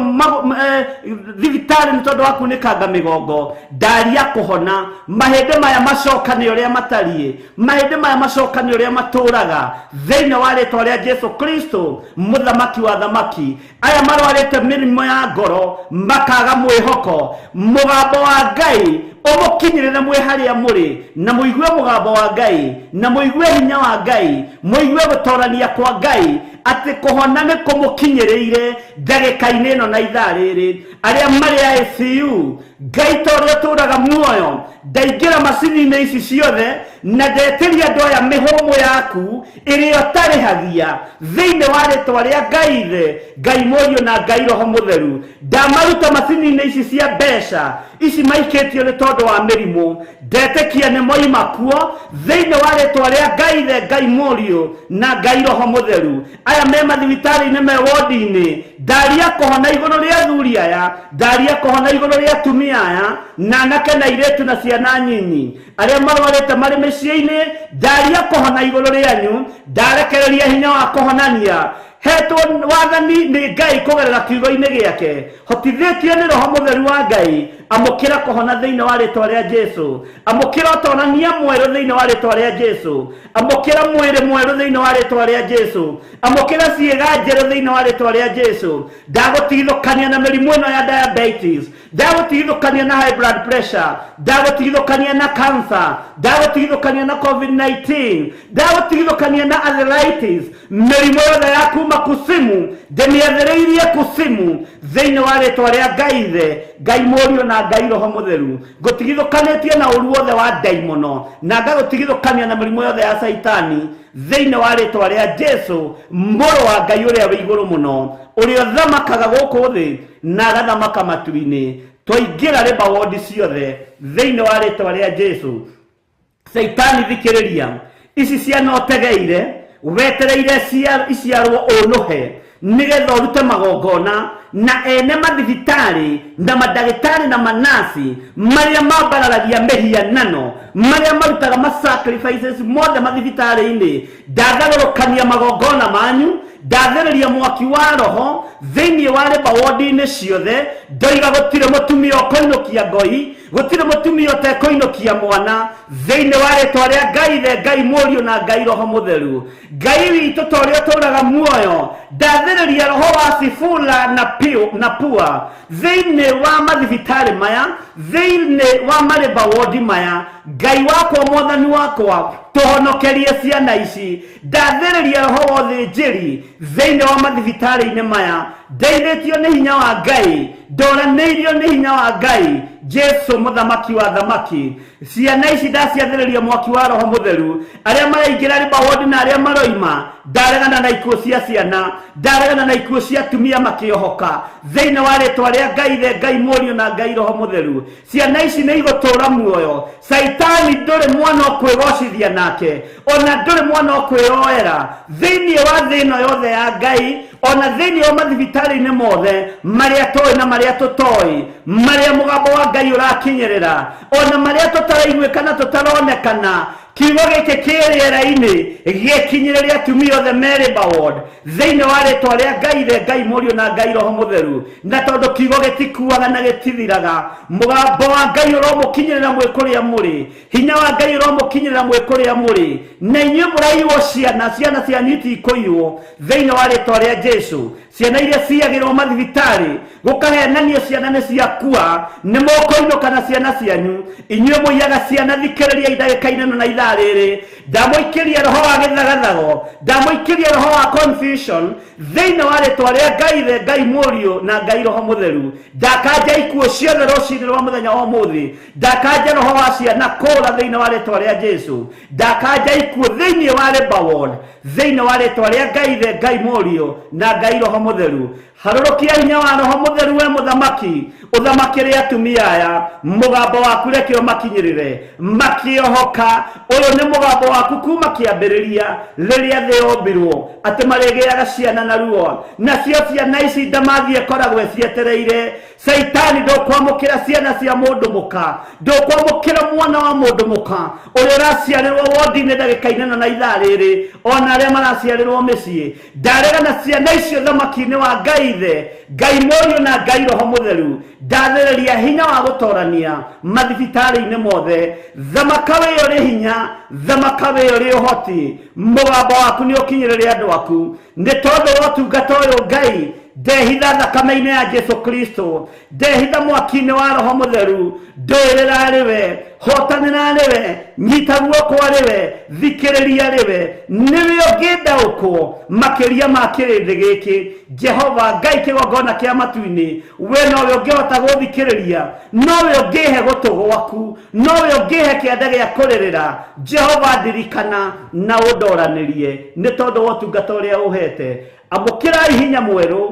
thibitarĩ nĩ tondũ wa kunĩkanga mĩgongo. Ndaria kũhona mahĩndĩ maya macokane ũrĩa matariĩ, mahĩndĩ maya macokane ũrĩa matũraga thĩinĩ wa rĩtwa rĩa Jesu Kristo mũthamaki wa thamaki. Aya marwarĩte mĩrimũ ya ngoro makaga mwĩhoko, mũgambo wa Ngai ũmũkinyĩrĩre mwĩ harĩa mũrĩ, na mũigue mũgambo wa Ngai, na mũigue hinya wa Ngai, mũigue gũtorania kwa Ngai atĩ kũhona nĩ kũmũkinyĩrĩire ndagĩka-inĩ ĩno na ithaa rĩrĩ. Arĩa marĩ ICU, Ngai ta ũrĩa ũtũũraga muoyo, ndaingĩra macini-inĩ ici ciothe na ndetĩria andũ aya mĩhũmũ yaku ĩrĩa ũtarĩhagia thĩinĩ wa rĩtwa rĩa Ngai Ithe, Ngai Mũriũ na Ngai Roho Mũtheru. Ndamaruta macini-inĩ ici cia mbeca ici maikĩtio nĩ tondũ wa mĩrimũ, ndetĩkia nĩ moima kuo thĩinĩ wa rĩtwa rĩa Ngai Ithe, Ngai Mũriũ na Ngai Roho Mũtheru. Aya me mathibitarĩ-inĩ, me wodi-inĩ, ndaria kũhona igũrũ rĩa athuri aya, ndaria kũhona igũrũ rĩa atumia aya na anake na airĩtu na ciana nyinyi. Arĩa marwarĩte marĩ mĩciĩ-inĩ, ndaria kũhona igũrũ rĩanyu, ndarekereria hinya wa kũhonania. Hetwo wathani nĩ Ngai kũgerera kiugo-inĩ gĩake, hotithĩtio nĩ Roho Mũtheru wa Ngai. Amũkĩra kũhona thĩinĩ wa rĩtwa rĩa Jesu, amũkĩra ũtorania mwerũ thĩinĩ wa rĩtwa rĩa Jesu, amũkĩra mwĩrĩ mwerũ thĩinĩ wa rĩtwa rĩa Jesu, amũkĩra ciĩga njerũ thĩinĩ wa rĩtwa rĩa Jesu. Ndagũtigithũkania na mĩrimũ ĩno ya diabetes, ndagũtigithũkania na high blood pressure, ndagũtigithũkania na cancer, ndagũtigithũkania na COVID-19, ndagũtigithũkania na arthritis, mĩrimũ yothe ya kuma kusimu ndĩmĩathĩrĩirie kusimu thĩinĩ wa rĩtwa rĩa Ngai Ithe, Ngai Mũriũ na Ngai Roho Mũtheru. Ngũtigithũkanĩtie na ũru wothe wa ndaimono na ngagũtigithũkania na mĩrimũ yothe ya Saitani thĩinĩ wa rĩtwa rĩa Jesu mũrũ wa Ngai ũrĩa wĩ igũrũ mũno, ũrĩa ũthamakaga gũkũ thĩ na agathamaka matu-inĩ. Twaingĩra rĩba wodi ciothe thĩinĩ wa rĩtwa rĩa Jesu. Saitani thikĩrĩria, ici ciana ũtegeire wetereire iciarwo ũnũhe nĩgetha ũrute magongona na ene mathibitarĩ na mandagĩtarĩ na manasi marĩa mambararagia mĩhianano, marĩa marutaga ma sacrifices mothe mathibitarĩ-inĩ. Ndatharũrũkania magongona manyu, ndathĩrĩria mwaki wa roho thĩinĩ wa rĩba wodi-inĩ ciothe. Ndoiga gũtirĩ mũtumia ũkũinũkia ngoi, gũtirĩ mũtumia ũtekũinũkia mwana thĩinĩ wa rĩtwa rĩa Ngai Ithe, Ngai Mũriũ na Ngai Roho Mũtheru. Ngai witũ ta ũrĩa ũtũũraga muoyo, ndathĩrĩria roho wa Sifura na Pua thĩinĩ wa mathibitarĩ maya, thĩinĩ wa marĩba wodi maya. Ngai wakwa, Mwathani wakwa, tũhonokerie ciana ici. Ndathĩrĩria roho wa ũthĩnjĩri thĩinĩ wa mathibitarĩ-inĩ maya, ndeithĩtio nĩ hinya wa Ngai, ndoranĩirio nĩ hinya wa Ngai Jesu mũthamaki wa thamaki. Ciana ici ndaciathĩrĩria mwaki wa Roho Mũtheru. Arĩa maraingĩra rĩba wodi na arĩa maroima, ndaregana na ikuũ cia ciana, ndaregana na ikuũ cia atumia makĩohoka thĩinĩ wa rĩtwa rĩa Ngai Ithe, Ngai Mũriũ na Ngai Roho Mũtheru. Ciana ici nĩ igũtũũra muoyo. Saitani ndũrĩ mwana ũkwĩgocithia nake, ona ndũrĩ mwana ũkwĩyoera thĩinĩ wa thĩ ĩno yothe ya Ngai. Ona thĩinĩ wa mathibitarĩ-inĩ mothe marĩa tũĩ na marĩa tũtoĩ, marĩa mũgambo wa Ngai ũrakinyĩrĩra, ona marĩa tũtaraiguĩka na tũtaronekana, kiugo gĩkĩ kĩ rĩera-inĩ gĩkinyĩrĩre atumia othe me Labour Ward thĩinĩ wa rĩtwa rĩa Ngai Ithe, Ngai Mũriũ na Ngai Roho Mũtheru. Na tondũ kiugo gĩtikuaga na gĩtithiraga, mũgambo wa Ngai ũromũkinyĩrĩra mwĩ kũrĩa mũrĩ, hinya wa Ngai ũromũkinyĩrĩra mwĩ kũrĩa mũrĩ, na inyuĩ mũraiywo ciana, ciana cianyu itikũiywo thĩinĩ wa rĩtwa rĩa Jesũ. Ciana iria ciagĩrwo mathibitarĩ gũkahenanio ciana nĩ ciakua, nĩ mũkũinũka na ciana cianyu. Inyuĩ mũiyaga ciana, thikĩrĩria ndagĩka-inĩ ĩno na ithaa rĩrĩ. Ndamũikĩria roho wa gĩthagathago, ndamũikĩria roho wa confusion thĩinĩ wa rĩtwa rĩa Ngai Ithe, Ngai Mũriũ na Ngai Roho Mũtheru. Ndakanja ikuũ ciothe rũcinĩ rwa mũthenya wa ũmũthĩ, ndakanja roho wa ciana kũũra thĩinĩ wa rĩtwa rĩa Jesũ, ndakanja ikuũ thĩinĩ wa Labour Ward thĩinĩ wa rĩtwa rĩa Ngai Ithe, Ngai Mũriũ na Ngai Roho Mũtheru. Harũrũkia hinya wa Roho Mũtheru we mũthamaki, ũthamakĩre atumia aya, mũgambo waku reke ũmakinyĩrĩre makĩohoka. Ũyũ nĩ mũgambo waku kuma kĩambĩrĩria rĩrĩa thĩ yombirwo, atĩ marĩgĩaga ciana na ruo, nacio ciana ici ndamathi ĩkoragwo ĩcietereire. Caitani ndũkwamũkĩra ciana cia mũndũ mũka, ndũkwamũkĩra mwana wa mũndũ mũka ũrĩa ũraciarĩrwo wodi-inĩ ndagĩka-inĩ ĩno na ithaa rĩrĩ, ona arĩa maraciarĩrwo mĩciĩ. Ndarega na ciana icio thamaki-inĩ wa Ngai Ithe, Ngai Mũriũ na Ngai Roho Mũtheru. Ndathĩrĩria hinya wa gũtorania mathibitarĩ-inĩ mothe. Thamaka wĩ ũrĩ hinya, thamaka wĩ ũrĩ ũhoti, mũgambo waku nĩ ũkinyĩrĩre andũ aku. Nĩ tondũ wa ũtungata ũyũ Ngai, ndehitha thakame-inĩ ya Jesu Kristo, ndehitha mwaki-inĩ wa Roho Mũtheru. Ndũĩrĩra rĩwe, hotanĩra rĩwe, nyita guoko rĩwe, thikĩrĩria rĩwe, nĩwe ũngĩndaũkwo makĩria ma kĩrĩndĩ gĩkĩ. Jehova Ngai kĩgongona kĩa matu-inĩ, we nowe ũngĩhota gũthikĩrĩria, nowe ũngĩhe gũtũ gwaku, nowe ũngĩhe kĩanda gĩa kũrĩrĩra. Jehova ndirikana na ũndoranĩrie nĩ tondũ wa ũtungata ũrĩa ũhete. Amũkĩrai hinya mwerũ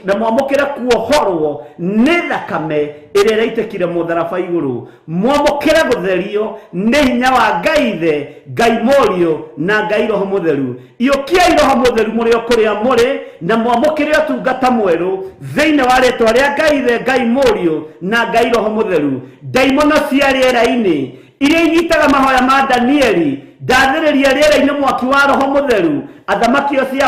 na mwamũkĩre kuohorwo nĩ thakame ĩrĩa ĩraitĩkire mũtharaba igũrũ. Mwamũkĩre gũtherio nĩ hinya wa Ngai Ithe, Ngai Mũriũ na Ngai Roho Mũtheru. Iyũkiai Roho Mũtheru mũrĩ o kũrĩa mũrĩ na mwamũkĩre ũtungata mwerũ thĩinĩ wa rĩtwa rĩa Ngai Ithe, Ngai Mũriũ na Ngai Roho Mũtheru. Ndaimono cia rĩera-inĩ iria inyitaga mahoya ma Danieli, ndathĩrĩria rĩera-inĩ mwaki wa Roho Mũtheru. Athamaki othe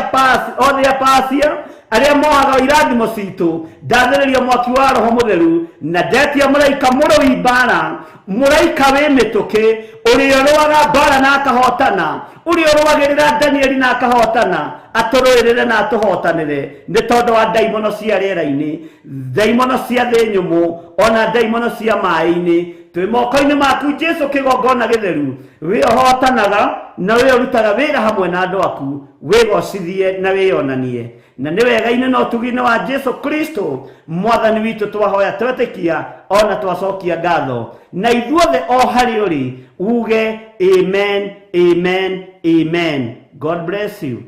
a Pasia arĩa mohaga irathimo citũ, ndathĩrĩria mwaki wa Roho Mũtheru. Na ndetia mũraika mũrũi mbara, mũraika wĩ mĩtũkĩ, ũrĩa ũrũaga mbara na akahotana, ũrĩa ũrũagĩrĩra Danieli na akahotana, atũrũĩrĩre na atũhotanĩre nĩ tondũ wa ndaimono cia rĩera-inĩ, ndaimono cia thĩ nyũmũ, ona ndaimono cia maĩ-inĩ. Twĩ moko-inĩ maku Jesu kĩgongona gĩtheru, wĩ ũhotanaga na wĩ ũrutaga wĩra hamwe na andũ aku, wĩgocithie na wĩyonanie. Na nĩ wega-inĩ na ũtugi-inĩ wa Jesu Kristo mwathani witũ twahoya twetĩkia ona twacokia ngatho, na ithuothe o harĩ ũrĩ uge amen, amen, amen. God bless you.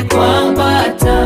Kwambata.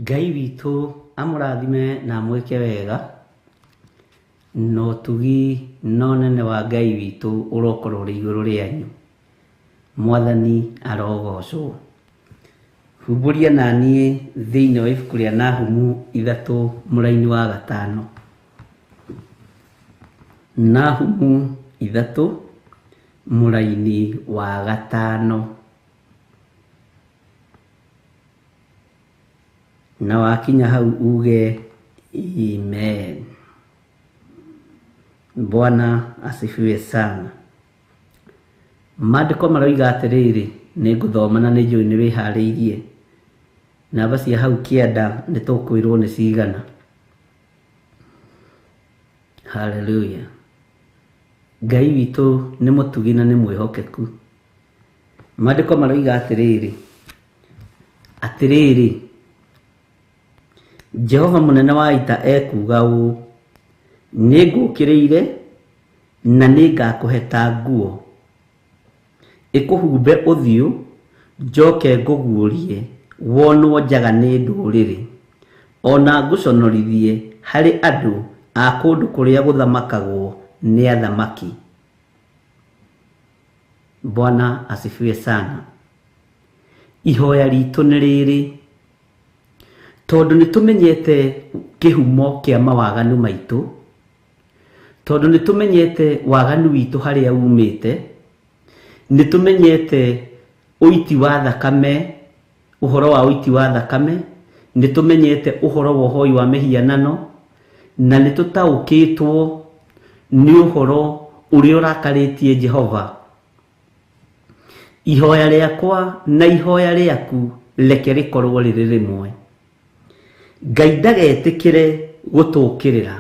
Ngai witũ amũrathime na amwĩke wega, na ũtugi na ũnene wa Ngai witũ ũrokorwo ũrĩ igũrũ rĩanyu. Mwathani arogocwo. Humbũria na niĩ thĩinĩ wa ibuku rĩa Nahumu 3 mũraini wa 5. Nahumu 3 mũraini wa 5. Na wakinya hau uge amen. Bwana asifiwe sana. Maandĩko maroiga atĩrĩrĩ, nĩ ngũthoma na nĩ njũĩ nĩ wĩharĩirie. Namba cia hau kĩanda nĩ tũkwĩrwo nĩ cigana. Hallelujah. Ngai witũ nĩ mũtugi na nĩ mwĩhokeku. Maandĩko maroiga atĩrĩrĩ, atĩrĩrĩ, Jehova mũnene wa ita ekuuga ũũ, nĩ ngũũkĩrĩire na nĩ ngakũheta nguo ĩkũhumbe ũthiũ, njoke ngũguũrie wonwo njaga nĩ ndũrĩrĩ, o na ngũconorithie harĩ andũ a kũndũ kũrĩa gũthamakagwo nĩ athamaki. Bwana asifiwe sana. Ihoya ritũ nĩ rĩrĩ, tondũ nĩ tũmenyete kĩhumo kĩa mawaganu maitũ, tondũ nĩ tũmenyete waganu witũ harĩa umĩte, nĩ tũmenyete ũiti wa thakame, ũhoro wa ũiti wa thakame, nĩ tũmenyete ũhoro wa ũhoi wa mĩhianano, na nĩ tũtaũkĩtwo nĩ ũhoro ũrĩa ũrakarĩtie Jehova. Ihoya rĩakwa na ihoya rĩaku reke rĩkorwo rĩrĩ rĩmwe. Ngai ndagetĩkĩre gũtũũkĩrĩra.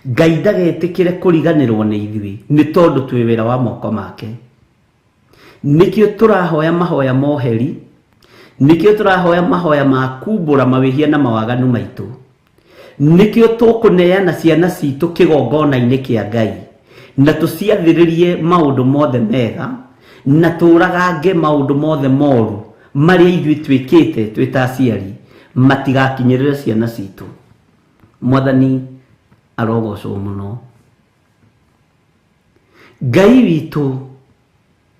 Ngai ndagetĩkĩre kũriganĩrwo nĩ ithuĩ, nĩ tondũ twĩ wĩra wa moko make. Nĩkĩo tũrahoya mahoya moheri, nĩkĩo tũrahoya mahoya ma kumbũra mawĩhia na mawaganu maitũ. Nĩkĩo tũkũneana ciana citũ kĩgongona-inĩ kĩa Ngai, na tũciathĩrĩrie maũndũ mothe mega, na tũragange maũndũ mothe moru marĩa ithuĩ twĩkĩte twĩ ta aciari, matigakinyĩrĩre ciana citũ. Mwathani arogocwo mũno. Ngai witũ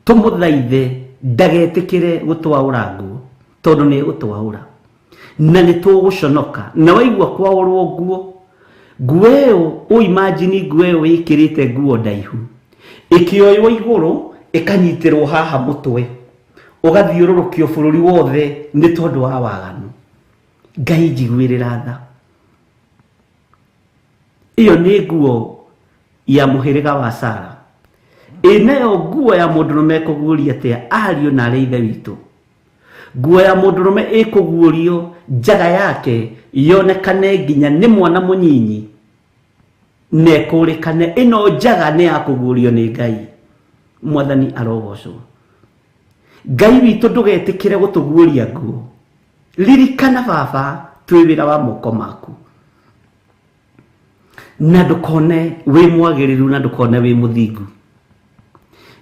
tũmũthaithe ndagetĩkĩre gũtwaũra nguo, tondũ nĩ egũtwaũra na nĩ tũgũconoka. Na waigua kwaũrwo nguo, nguo ĩyo, ũimagine nguo ĩyo wĩkĩrĩte nguo ndaihu, ĩkĩoywo igũrũ ĩkanyitĩrwo haha mũtwe, ũgathiũrũrũkio bũrũri wothe nĩ tondũ wa waganu. Ngai njiguĩrĩra tha. Ĩyo nĩ nguo ya mũhĩrĩga wa Sara. Ĩ nayo nguo ya mũndũrũme ĩkũguũria atĩa ariũ na arĩa ithe witũ? Nguo ya mũndũrũme ĩkũguũrio njaga yake yonekane nginya nĩ mwana mũnyinyi, na ĩkũrĩkane ĩno njaga nĩ ya kũguũrio nĩ Ngai. Mwathani arogocwo. Ngai witũ ndũgetĩkĩre gũtũguũria nguo. Ririkana baba twĩ wĩra wa moko maku, na ndũkone wĩ mwagĩrĩru, na ndũkone wĩ mũthingu,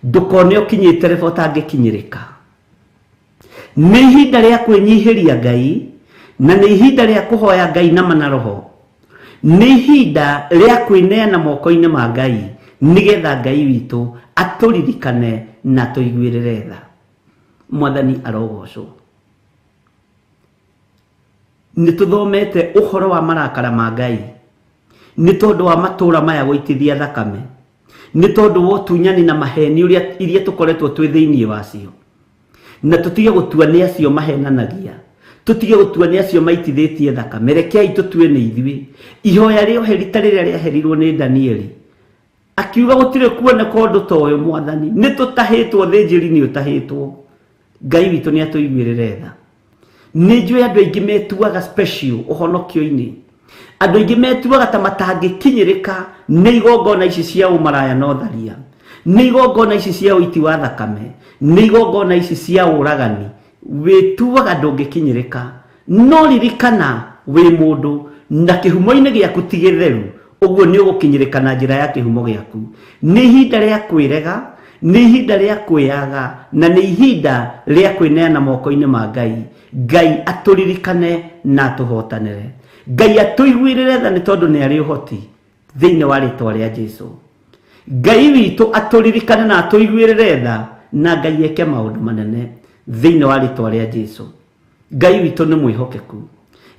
ndũkone ũkinyĩte reba ũtangĩkinyĩrĩka. Nĩ ihinda rĩa kwĩnyihĩria Ngai, na nĩ ihinda rĩa kũhoya Ngai na manaroho. Nĩ ihinda rĩa kwĩneana moko-inĩ ma Ngai, nĩgetha Ngai witũ atũririkane na atũiguĩrĩre tha. Mwathani arogocwo. Nĩ tũthomete ũhoro wa marakara ma Ngai, nĩ tondũ wa matũũra maya gũitithia thakame, nĩ tondũ wa ũtunyani na maheni ũrĩa iria tũkoretwo twĩ thĩinĩ wacio. Na tũtige gũtua nĩ acio mahenanagia, tũtige gũtua nĩ acio maitithĩtie thakame. Rekei tũtue nĩ ithuĩ. Ihoya rĩa ũheri ta rĩrĩa rĩaherirwo nĩ Danieli, akiuga gũtirĩ kuoneka ũndũ ta ũyũ, Mwathani, nĩ tũtahĩtwo, thĩnjĩri nĩ ũtahĩtwo. Ngai witũ nĩ atũiguĩrĩre tha. Nĩ njũĩ andũ aingĩ metuaga special ũhonokio-inĩ, andũ aingĩ metuaga ta matangĩkinyĩrĩka nĩ igongona ici cia ũmaraya na ũtharia, nĩ igongona ici cia ũiti wa thakame, nĩ igongona ici cia ũragani. Wĩtuaga ndũngĩkinyĩrĩka, no ririkana wĩ mũndũ na kĩhumo-inĩ gĩaku ti gĩtheru, ũguo nĩ ũgũkinyĩrĩka na njĩra ya kĩhumo gĩaku. Nĩ ihinda rĩa kwĩrega, nĩ ihinda rĩa kwĩyaga, na nĩ ihinda rĩa kwĩneana moko-inĩ ma Ngai, Ngai atũririkane na atũhotanĩre. Ngai atũiguĩrĩre tha nĩ tondũ nĩ arĩ ũhoti thĩinĩ wa rĩtwa rĩa Jesu. Ngai witũ atũririkane na atũiguĩrĩre tha, na Ngai eke maũndũ manene thĩinĩ wa rĩtwa rĩa Jesu. Ngai witũ nĩ mwĩhokeku,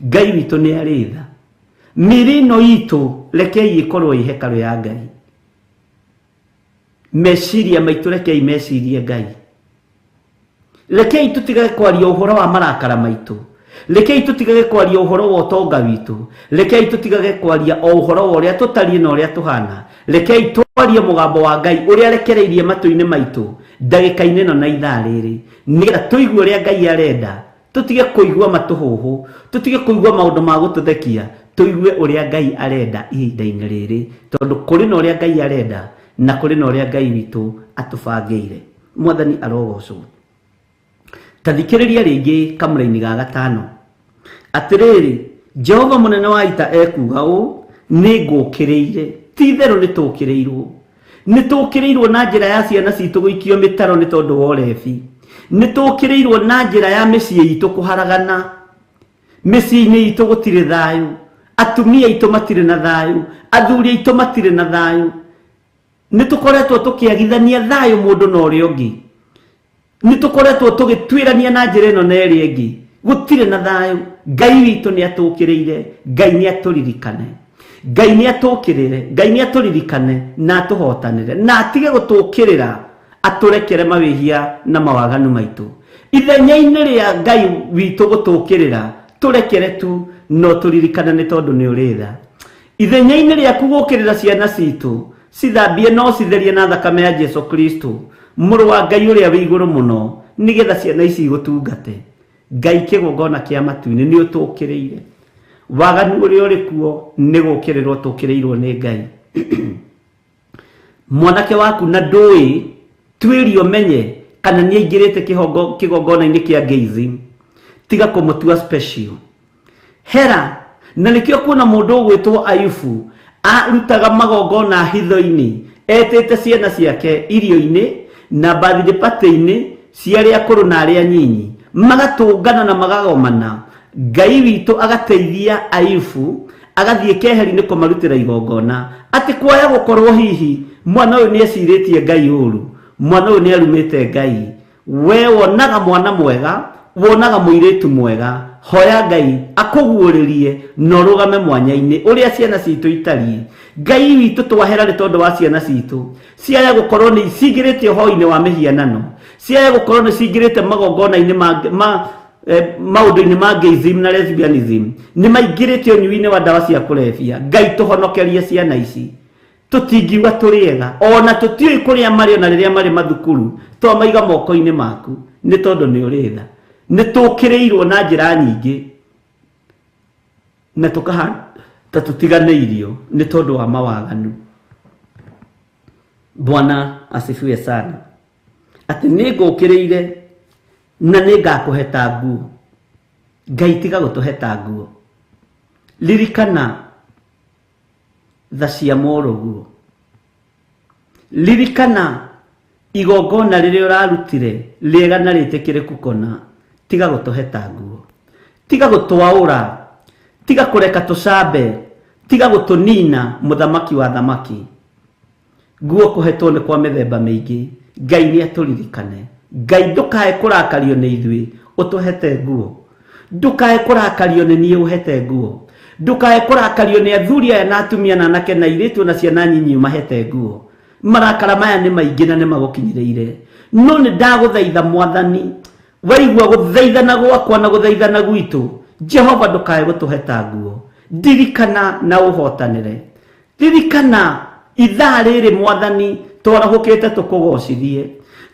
Ngai witũ nĩ arĩ tha. Mĩĩrĩ ĩno itũ rekei ĩkorwo ĩ hekarũ ya Ngai. Meciria maitũ rekei mecirie Ngai. Rekei tũtigage kwaria ũhoro wa marakara maitũ. Rekei tũtigage kwaria ũhoro wa ũtonga witũ. Rekei tũtigage kwaria o ũhoro wa ũrĩa tũtariĩ na ũrĩa tũhana. Rekei twarie mũgambo wa Ngai ũrĩa arekereirie matũ-inĩ maitũ ndagĩka-inĩ ĩno na ithaa rĩrĩ, nĩgetha tũigue ũrĩa Ngai arenda. Tũtige kũigua matũhũhũ, tũtige kũigua maũndũ ma gũtũthekia, tũigue ũrĩa Ngai arenda ihinda-inĩ rĩrĩ, tondũ kũrĩ na ũrĩa Ngai arenda na kũrĩ na ũrĩa Ngai witũ atũbangĩire. Mwathani arogocwo. Ta thikĩrĩria rĩngĩ kamũraini ga gatano. Atĩrĩrĩ, Jehova mũnene wa ita ekuuga ũũ, nĩ ngũũkĩrĩire. Ti itherũ nĩ tũũkĩrĩirwo. Nĩ tũũkĩrĩirwo na njĩra ya ciana citũ gũikio mĩtaro nĩ tondũ wa ũrebi. Nĩ tũũkĩrĩirwo na njĩra ya mĩciĩ itũ kũharagana. Mĩciĩ-inĩ itũ gũtirĩ thayũ. Atumia aitũ matirĩ na thayũ. Athuri aitũ matirĩ na thayũ. Nĩ tũkoretwo tũkĩagithania thayũ mũndũ na ũrĩa ũngĩ. Nĩ tũkoretwo tũgĩtuĩrania na njĩra ĩno na ĩrĩa ĩngĩ. Gũtirĩ na thayũ. Ngai witũ nĩ atũũkĩrĩire. Ngai nĩ atũririkane. Ngai nĩ atũũkĩrĩre. Ngai nĩ atũririkane na atũhotanĩre. Na atige gũtũũkĩrĩra, atũrekere mawĩhia na mawaganu maitũ. Ithenya-inĩ rĩa Ngai witũ gũtũũkĩrĩra, tũrekere tu no tũririkane nĩ tondũ nĩ ũrĩ tha. Ithenya-inĩ rĩaku gũũkĩrĩra ciana citũ, cithambie na ũcitherie na thakame ya Jesu Kristo, Mũrũ wa Ngai ũrĩa wĩ igũrũ mũno, nĩgetha ciana ici igũtungate. Ngai kĩgongona kĩa matu-inĩ, nĩ ũtũũkĩrĩire. Waganu ũrĩa ũrĩ kuo nĩ gũũkĩrĩrwo tũũkĩrĩirwo nĩ Ngai. Mwanake waku na ndũĩ, tuĩria ũmenye kana nĩ aingĩrĩte kĩgongona-inĩ kĩa gayism. Tiga kũmũtua special. Hera, na nĩkĩo kuona mũndũ ũgwĩtwo Ayubu arutaga magongona hitho-inĩ, etĩte ciana ciake irio-inĩ na birthday party-inĩ cia arĩa akũrũ na arĩa anyinyi, magatũngana na magagomana. Ngai witũ agateithia Ayubu agathiĩ keheri-inĩ kũmarutĩra igongona, atĩ kwaya gũkorwo hihi mwana ũyũ nĩ ecirĩtie Ngai ũru, mwana ũyũ nĩ arumĩte Ngai. We wonaga mwana mwega, wonaga mũirĩtu mwega, hoya Ngai akũguũrĩrie na ũrũgame mwanya-inĩ ũrĩa ciana citũ itariĩ. Ngai witũ twahera nĩ tondũ wa ciana citũ, ciaya gũkorwo nĩ cingĩrĩte ũhoi-inĩ wa mĩhianano, ciaya gũkorwo nĩ cingĩrĩte magongona-inĩ ma maũndũ-inĩ ma gayism na lesbianism, nĩ maingĩrĩte ũnyui-inĩ wa ndawa cia kũrebia. Ngai tũhonokerie ciana ici. Tũtingiuga tũrĩ ega, ona tũtiũĩ kũrĩa marĩ ona rĩrĩa marĩ mathukuru, twamaiga moko-inĩ maku nĩ tondũ nĩ ũrĩ tha. Nĩ tũkĩrĩirwo na njĩra nyingĩ na tũkahana ta tũtiganĩirio nĩ tondũ wa mawaganu. Bwana asifiwe sana. Atĩ nĩ ngũkĩrĩire na nĩ ngakũheta nguo. Ngai tiga gũtũheta nguo. Ririkana tha cia mũrũguo. Ririkana igongona rĩrĩa ũrarutire rĩega na rĩtĩkĩrĩku kũna. Tiga gũtũheta nguo, tiga gũtwaũra, tiga kũreka tũcambe, tiga gũtũnina, mũthamaki wa thamaki. Nguo kũhetwo nĩ kwa mĩthemba mĩingĩ. Ngai nĩ atũririkane. Ngai ndũkae kũrakario nĩ ithuĩ ũtũhete nguo. Ndũkae kũrakario nĩ niĩ ũhete nguo. Ndũkae kũrakario nĩ athuri aya na atumia na anake na airĩtu na ciana nyinyi ũmahete nguo. Marakara maya nĩ maingĩ na nĩ magũkinyĩrĩire. No nĩ ndagũthaitha Mwathani, waigua gũthaithana gwakwa na gũthaithana gwitũ, Jehova ndũkae gũtũheta nguo. Ndirikana na ũhotanĩre. Ririkana ithaa rĩrĩ Mwathani, twarahũkĩte tũkũgocithie,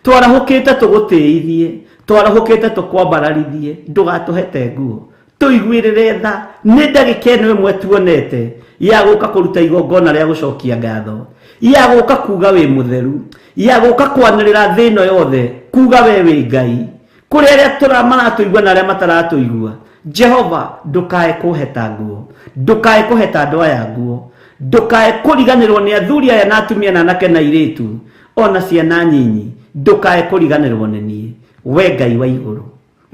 twarahũkĩte tũgũtĩithie, twarahũkĩte tũkwambararithie, ndũgatũhete nguo, tũiguĩrĩre tha. Nĩ ndagĩka ĩno ĩmwe tuonete ya gũka kũruta igongona rĩa gũcokia ngatho, ya gũka kuga wĩ mũtheru, ya gũka kwanĩrĩra thĩ ĩno yothe kuga we wĩ Ngai, kũrĩ arĩa maratũigua na arĩa mataratũigua. Jehova ndũkae kũheta nguo, ndũkae kũheta andũ aya nguo, ndũkae kũriganĩrwo nĩ athuri aya na atumia na anake na airĩtu ona ciana nyinyi, ndũkae kũriganĩrwo nĩ niĩ, we Ngai wa igũrũ,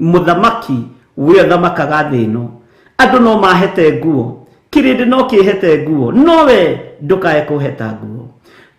mũthamaki We ũthamakaga thĩ ĩno. Andũ no mahete nguo, kĩrĩndĩ no kĩhete nguo, no we ndũkae kũheta nguo.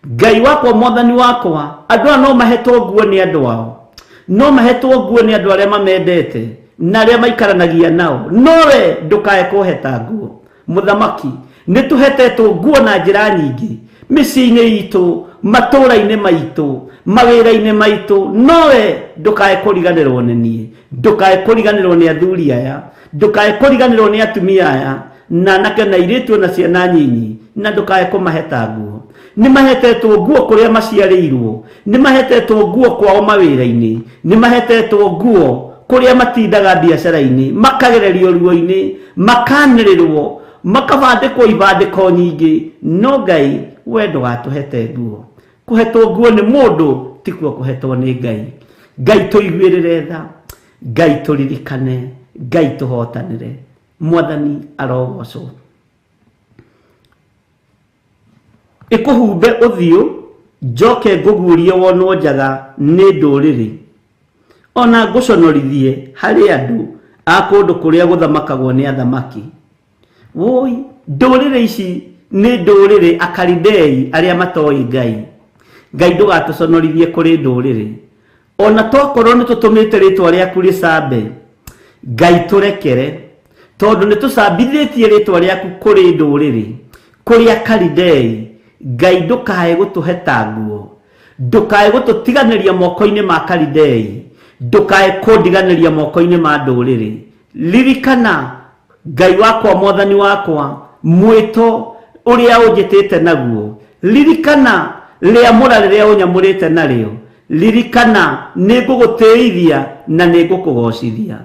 Ngai wakwa, Mwathani wakwa, andũ aya no mahetwo nguo nĩ andũ ao, no mahetwo nguo nĩ andũ arĩa mamendete na arĩa maikaranagia nao, no we ndũkae kũheta nguo. Mũthamaki, nĩ tũhetetwo nguo na njĩra nyingĩ mĩciĩ-inĩ itũ, matũũra-inĩ maitũ, mawĩra-inĩ maitũ, no we ndũkae kũriganĩrwo nĩ niĩ, ndũkae kũriganĩrwo nĩ athuri aya, ndũkae kũriganĩrwo nĩ atumia aya, na anake na airĩtu na ciana nyinyi, na ndũkae kũmaheta nguo. Nĩ mahetetwo nguo kũrĩa maciarĩirwo, nĩ mahetetwo nguo kwao mawĩra-inĩ, nĩ mahetetwo nguo kũrĩa matindaga biacara-inĩ, makagererio ruo-inĩ, makanĩrĩrwo, makabandĩkwo ibandĩko nyingĩ, no Ngai we ndũgatũhete nguo. Kũhetwo nguo nĩ mũndũ tikuo kũhetwo nĩ Ngai. Ngai tũiguĩrĩre tha, Ngai tũririkane, Ngai tũhotanĩre. Mwathani arogocwo. Ĩkũhumbe ũthiũ, njoke ngũguũrie wonwo njaga nĩ ndũrĩrĩ, ona ngũconorithie harĩ andũ a kũndũ kũrĩa gũthamakagwo nĩ athamaki. Wũi, ndũrĩrĩ ici nĩ ndũrĩrĩ Akalidei arĩa matoĩ Ngai. Ngai ndũgatũconorithie kũrĩ ndũrĩrĩ. Ona tokorwo nĩ tũtũmĩte rĩtwa rĩaku rĩcambe, Ngai tũrekere, tondũ nĩ tũcambithĩtie rĩtwa rĩaku kũrĩ ndũrĩrĩ, kũrĩ Akalidei. Ngai ndũkae gũtũheta nguo, ndũkae gũtũtiganĩria moko-inĩ ma Kalidei, ndũkae kũndiganĩria moko-inĩ ma ndũrĩrĩ. Ririkana, Ngai wakwa, Mwathani wakwa, mwĩto ũrĩa ũnjĩtĩte naguo. Ririkana rĩamũra rĩrĩa ũnyamũrĩte narĩo. Ririkana nĩ ngũgũtĩithia na nĩ ngũkũgocithia.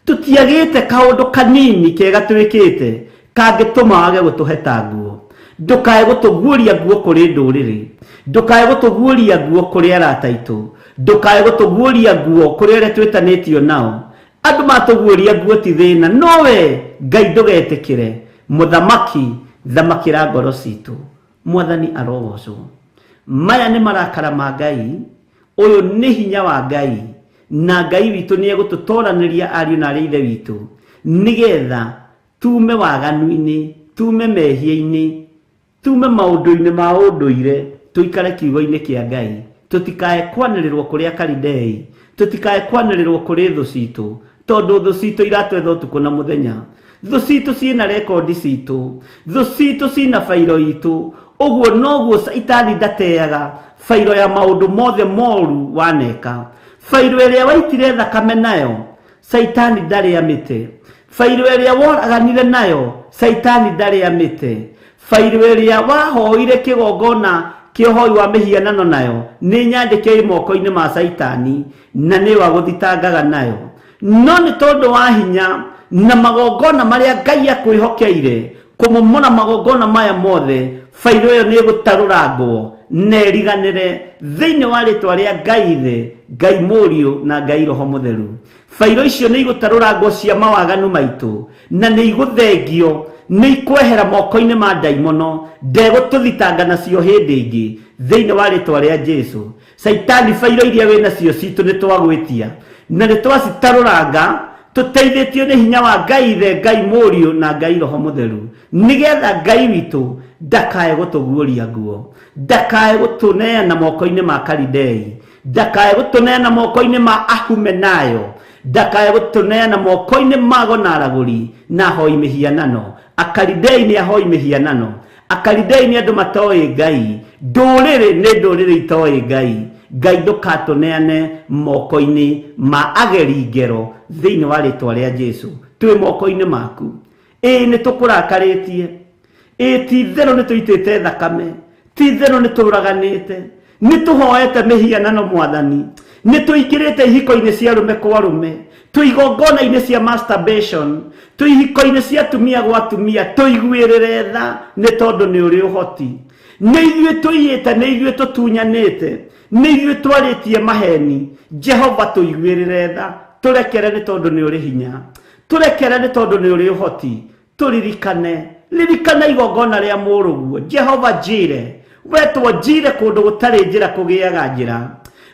Tũtiagĩte kaũndũ kanini kega twĩkĩte kangĩtũma wage gũtũheta nguo. Ndũkae gũtũguũria nguo kũrĩ ndũrĩrĩ, ndũkae gũtũguũria nguo kũrĩ arata aitũ, ndũkae gũtũguũria nguo kũrĩ arĩa twĩtanĩtio nao. Andũ matũguũria nguo ti thĩna, no we Ngai ndũgetĩkĩre. Mũthamaki, thamakĩra ngoro citũ. Mwathani arogocwo. Maya nĩ marakara ma Ngai, ũyũ nĩ hinya wa Ngai, na Ngai witũ nĩ egũtũtoranĩria ariũ na arĩ ithe witũ, nĩgetha tume waganu-inĩ, tume mehia-inĩ, tume maũndũ-inĩ ma ũndũire, tũikare kiugo-inĩ kĩa Ngai. Tũtikae kwanĩrĩrwo kũrĩ Akalidei, tũtikae kwanĩrĩrwo kũrĩ thũ citũ, tondũ thũ citũ iratwetha ũtukũ na mũthenya. Thũ citũ ciĩna rekondi citũ, thũ citũ ciĩna bairo itũ. Ũguo noguo Caitani ndateaga bairo ya maũndũ mothe moru waneka. Bairo ĩrĩa waitire thakame nayo, Caitani ndarĩ amĩte. Bairo ĩrĩa woraganire nayo, Caitani ndarĩ amĩte. Bairo ĩrĩa wahoire kĩgongona kĩa ũhoi wa mĩhianano nayo nĩ nyandĩke ĩ moko-inĩ ma Caitani, na nĩyo agũthitangaga nayo. No nĩ tondũ wa hinya na magongona marĩa Ngai akwĩhokeire kũmomora magongona maya mothe, bairo ĩyo nĩ ĩgũtarũrangwo na ĩriganĩre thĩinĩ wa rĩtwa rĩa Ngai Ithe, Ngai Mũriũ na Ngai Roho Mũtheru. Bairo icio nĩ igũtarũrangwo cia mawaganu maitũ, na nĩ igũthengio, nĩ ikwehera moko-inĩ ma ndaimono, ndegũtũthitanga nacio hĩndĩ ĩngĩ thĩinĩ wa rĩtwa rĩa Jesu. Caitani, bairo iria wĩ nacio citũ nĩ twagwĩtia na nĩ twacitarũranga tũteithĩtio nĩ hinya wa Ngai Ithe, Ngai Mũriũ na Ngai Roho Mũtheru, nĩgetha Ngai witũ ndakae gũtũguũria nguo, ndakae gũtũneana moko-inĩ ma Kalidei, ndakae gũtũneana moko-inĩ ma Ahumenayo, ndakae gũtũneana moko-inĩ ma ago na aragũri na ahoi mĩhianano. Akalidei nĩ ahoi mĩhianano, Akalidei nĩ andũ matoĩ Ngai, ndũrĩrĩ nĩ ndũrĩrĩ itoĩ Ngai. Ngai ndũkatũneane moko-inĩ ma ageri ngero thĩinĩ wa rĩtwa rĩa Jesu. Twĩ moko-inĩ maku. Ĩĩ nĩ tũkũrakarĩtie, ĩĩ ti itherũ nĩ tũitĩte thakame, ti itherũ nĩ tũraganĩte, nĩ tũhoete mĩhianano Mwathani, nĩ tũingĩrĩte ihiko-inĩ cia arũme kwa arũme, twĩ igongona-inĩ cia masturbation, twĩ ihiko-inĩ cia atumia gwa atumia. Tũiguĩrĩre tha nĩ tondũ nĩ ũrĩ ũhoti. Nĩ ithuĩ tũiyĩte, nĩ ithuĩ tũtunyanĩte, nĩ ithuĩ twarĩtie maheni. Jehova tũiguĩrĩre tha, tũrekere nĩ tondũ nĩ ũrĩ hinya, tũrekere nĩ tondũ nĩ ũrĩ ũhoti. Tũririkane, ririkana igongona rĩa mũrũguo Jehova Jire. Wetwo Jire, kũndũ gũtarĩ njĩra kũgĩaga njĩra.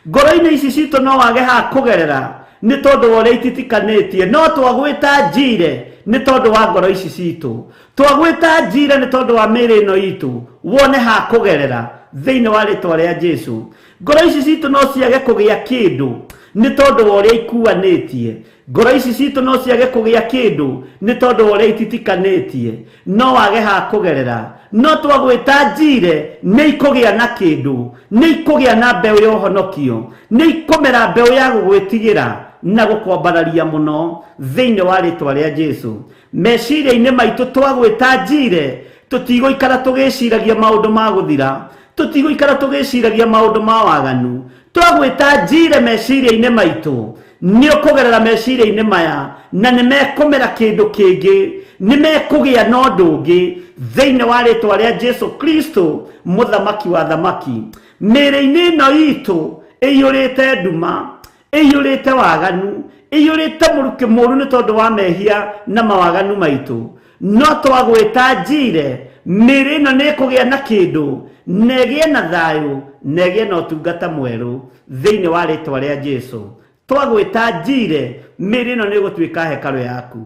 Ngoro-inĩ ici citũ no wage ha kũgerera. Nĩ tondũ wa ũrĩa ititikanĩtie, no twagwĩta Njire nĩ tondũ wa ngoro ici citũ, twagwĩta Njire nĩ tondũ wa mĩĩrĩ ĩno itũ, wone ha kũgerera thĩinĩ wa rĩtwa rĩa Jesu. Ngoro ici citũ no ciage kũgĩa kĩndũ nĩ tondũ wa ũrĩa ikuanĩtie. Ngoro ici citũ no ciage kũgĩa kĩndũ nĩ tondũ wa ũrĩa ititikanĩtie, no wage ha kũgerera. No twagwĩta Njire nĩ ikũgĩa na kĩndũ, nĩ ikũgĩa na mbeũ ya ũhonokio, nĩ ikũmera mbeũ ya gũgwĩtigĩra na gũkwambararia mũno thĩinĩ wa rĩtwa rĩa Jesu. Meciria-inĩ maitũ twagwĩta Njire, tũtigũikara tũgĩciragia maũndũ ma gũthira, tũtigũikara tũgĩciragia maũndũ ma waganu. Twagwĩta Njire meciria-inĩ maitũ, nĩ ũkũgerera meciria-inĩ maya na nĩ mekũmera kĩndũ kĩngĩ, nĩ mekũgĩa na ũndũ ũngĩ thĩinĩ wa rĩtwa rĩa Jesu Kristo, mũthamaki wa thamaki. Mĩĩrĩ-inĩ ĩno itũ ĩiyũrĩte nduma, ĩiyũrĩte waganu, ĩiyũrĩte mũrukĩ mũru nĩ tondũ wa mehia na mawaganu maitũ, no twagwĩta Njire, mĩĩrĩ ĩno nĩ ĩkũgĩa na kĩndũ, na ĩgĩe na thayũ, na ĩgĩe na ũtungata mwerũ thĩinĩ wa rĩtwa rĩa Jesu. Twagwĩta Njire, mĩĩrĩ ĩno nĩ ĩgũtuĩka hekarũ yaku.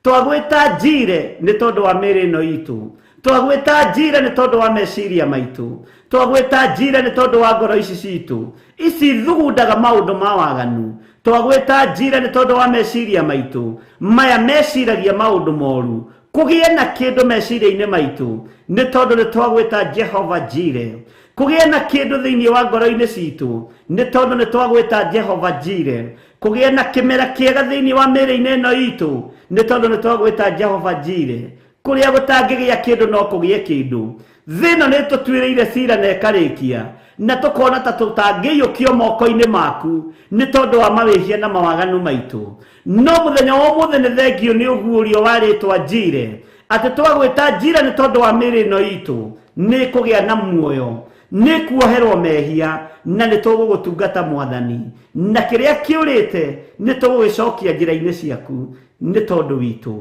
Twagwĩta Njire nĩ tondũ wa mĩĩrĩ ĩno itũ, twagwĩta Njire nĩ tondũ wa meciria maitũ, twagwĩta Njire nĩ tondũ wa ngoro ici citũ ici thugundaga maũndũ ma waganu, twagwĩta Njire nĩ tondũ wa meciria maitũ maya meciragia maũndũ moru. Kũgĩe na kĩndũ meciria-inĩ maitũ nĩ tondũ nĩ twagwĩta Jehova Njire. Kũgĩe na kĩndũ thĩinĩ wa ngoro-inĩ citũ nĩ tondũ nĩ twagwĩta Jehova Njire. Kũgĩe na kĩmera kĩega thĩinĩ wa mĩĩrĩ-inĩ ĩno itũ nĩ tondũ nĩ twagwĩta Jehova Njire. Kũrĩa gũtangĩgĩa kĩndũ no kũgĩe kĩndũ. Thĩ ĩno nĩ tũtuĩrĩire cira na ĩkarĩkia, na tũkona ta tũtangĩiyũkio moko-inĩ maku nĩ tondũ wa mawĩhia na mawaganu maitũ. No mũthenya wa ũmũthĩ nĩ thengio nĩ ũguũrio wa rĩtwa Njire, atĩ twagwĩta Njire nĩ tondũ wa mĩĩrĩ ĩno itũ nĩ ĩkũgĩa na muoyo, nĩ kuoherwo mehia, na nĩ tũgũgũtungata Mwathani, na kĩrĩa kĩũrĩte nĩ tũgũgĩcokia njĩra-inĩ ciaku nĩ tondũ witũ.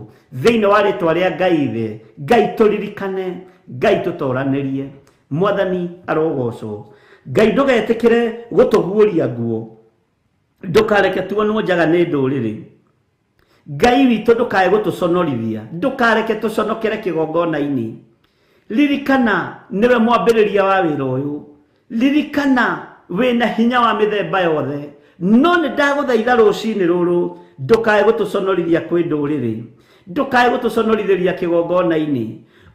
Thĩinĩ wa rĩtwa rĩa Ngai Ithe, Ngai tũririkane, Ngai tũtoranĩrie. Mwathani arogocwo. Ngai ndũgetĩkĩre gũtũguũria nguo, ndũkareke tuonwo njaga nĩ ndũrĩrĩ. Ngai witũ ndũkae gũtũconorithia, ndũkareke tũconokere kĩgongona-inĩ. Ririkana nĩwe mwambĩrĩria wa wĩra ũyũ, ririkana wĩna hinya wa mĩthemba yothe, no nĩ ndagũthaitha rũcinĩ rũrũ ndũkae gũtũconorithia kwĩ ndũrĩrĩ, ndũkae gũtũconorithĩria kĩgongona-inĩ,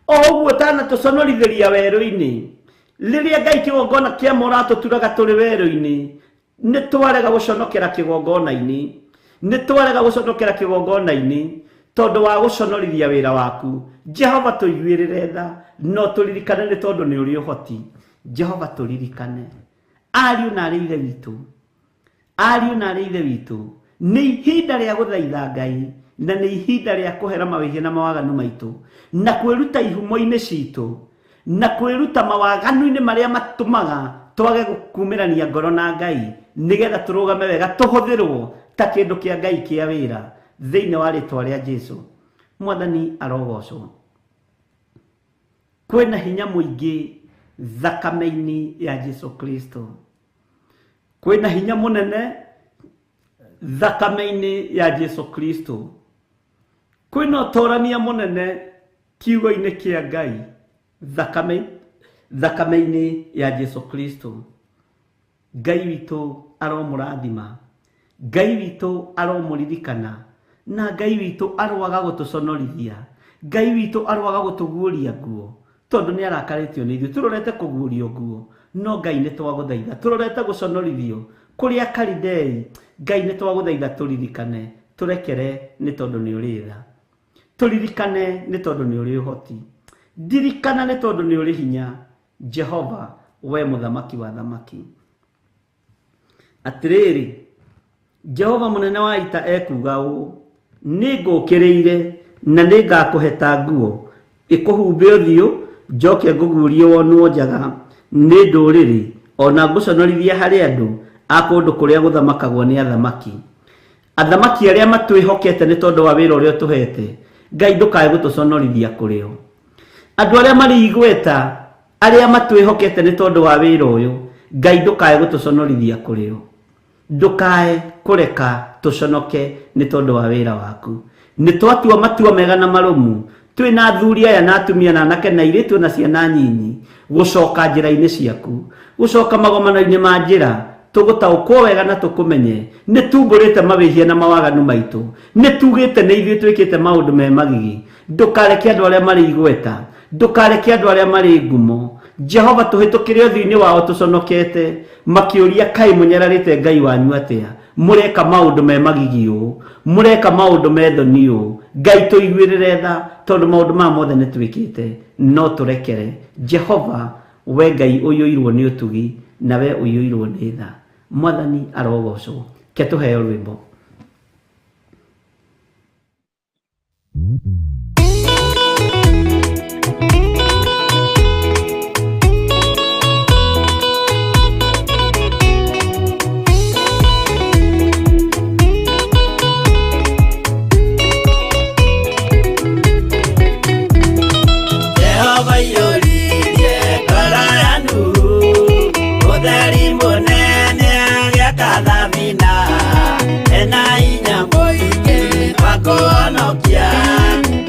o ũguo ũtanatũconorithĩria werũ-inĩ. Rĩrĩa Ngai kĩgongona kĩa mũratũturaga tũrĩ werũ-inĩ, nĩ twarega gũconokera kĩgongona-inĩ, nĩ twarega gũconokera kĩgongona-inĩ tondũ wa gũconorithia wĩra waku. Jehova tũiguĩrĩre tha, no tũririkane nĩ tondũ nĩ ũrĩ ũhoti. Jehova tũririkane, ariũ na arĩ ithe witũ, ariũ na arĩ ithe witũ, nĩ ihinda rĩa gũthaitha Ngai, na nĩ ihinda rĩa kũhera mawĩhia na mawaganu maitũ, na kwĩruta ihumo-inĩ citũ, na kwĩruta mawaganu-inĩ marĩa matũmaga twage gũkumĩrania ngoro na Ngai, nĩgetha tũrũgame wega, tũhũthĩrwo ta kĩndũ kĩa Ngai kĩa wĩra thĩinĩ wa rĩtwa rĩa Jesu. Mwathani arogocwo. Kwĩna hinya mũingĩ thakame-inĩ ya Jesu Kristo, kwĩna hinya mũnene thakame-inĩ ya Jesu Kristo, kwĩna ũtorania mũnene kiugo-inĩ kĩa Ngai thakame-inĩ ya Jesu Kristo. Ngai witũ aromũrathima, Ngai witũ aromũririkana, na Ngai witũ aroaga gũtũconorithia, Ngai witũ aroaga gũtũguũria nguo, tondũ nĩ arakarĩtio nĩ ithuĩ. Tũrorete kũguũrio nguo, no Ngai nĩ twagũthaitha. Tũrorete gũconorithio kũrĩ Akaridei, Ngai nĩ twagũthaitha tũririkane, tũrekere nĩ tondũ nĩ ũrĩ tha. Tũririkane nĩ tondũ nĩ ũrĩ ũhoti. Ndirikana nĩ tondũ nĩ ũrĩ hinya, Jehova, we mũthamaki wa thamaki. Atĩrĩrĩ, Jehova mũnene wa ita ekuuga ũũ, nĩ ngũũkĩrĩire na nĩ ngakũheta nguo ĩkũhumbe ũthiũ, njoke ngũguũrie wonwo njaga nĩ ndũrĩrĩ, o na ngũconorithie harĩ andũ a kũndũ kũrĩa gũthamakagwo nĩ athamaki. Athamaki arĩa matwĩhokete nĩ tondũ wa wĩra ũrĩa ũtũhete, Ngai ndũkae gũtũconorithia kũrĩ o. Andũ arĩa marĩ igweta arĩa matwĩhokete nĩ tondũ wa wĩra ũyũ, Ngai ndũkae gũtũconorithia kũrĩ o. Ndũkae kũreka tũconoke nĩ tondũ wa wĩra waku. Nĩ twatua matua mega na marũmu twĩna athuri aya na atumia na anake na airĩtu na ciana nyinyi gũcoka njĩra-inĩ ciaku, gũcoka magomano-inĩ ma njĩra, tũgũtaũkwo wega na tũkũmenye. Nĩ tumbũrĩte mawĩhia na mawaganu maitũ, nĩ tugĩte nĩ ithuĩ twĩkĩte maũndũ me magigi. Ndũkareke andũ arĩa marĩ igweta, ndũkareke andũ arĩa marĩ ngumo, Jehova, tũhĩtũkĩre ũthiũ-inĩ wao tũconokete, makĩũria kaĩ mũnyararĩte Ngai wanyu atĩa? Mũreka maũndũ me magigi ũũ, mũreka maũndũ me thoni ũũ. Ngai tũiguĩrĩre tha, tondũ maũndũ maya mothe nĩ twĩkĩte, no tũrekere. Jehova, we Ngai ũiyũirwo nĩ ũtugi na we ũiyũirwo nĩ tha. Mwathani arogocwo. Ke tũheo rwĩmbo. Jehova iyũririe ngoro ya Nuhu, ũtheri mũnene agĩaka thabina, ena hinya mũingĩ wa kũhonokia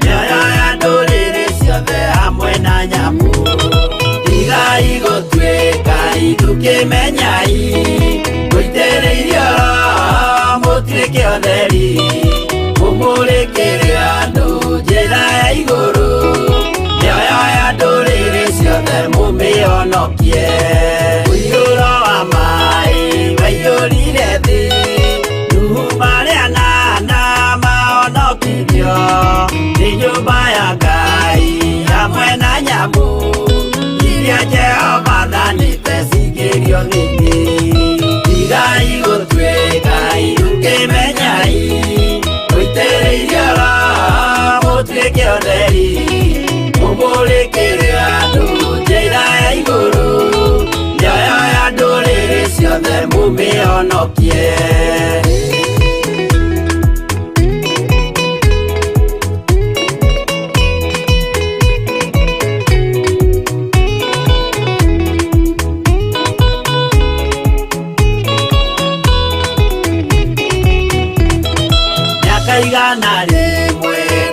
mĩoyo ya ndũrĩrĩ ciothe hamwe na nyamũ. Tigai gũtuĩka ithukĩmenyai, mũitĩrĩirio Roho mũtuĩke ũtheri, mũmũrĩkĩre andũ njĩra ya igũrũ, mĩoyo ya ndũrĩrĩ ciothe mũmĩhonokie. Mũiyũro wa maĩ waiyũrire thĩ, Nuhu marĩ anana mahonokirio nĩ nyũmba ya Ngai hamwe na nyamũ iria Jehova athanĩte cingĩrio thĩinĩ. Tigai gũtuĩka ithukĩmenyai, mũitĩrĩirio Roho mũtuĩke ũtheri, mũmũrĩkĩre andũ njĩra ya igũrũ, mĩoyo ya ndũrĩrĩ ciothe mũmĩhonokie. Mĩaka 100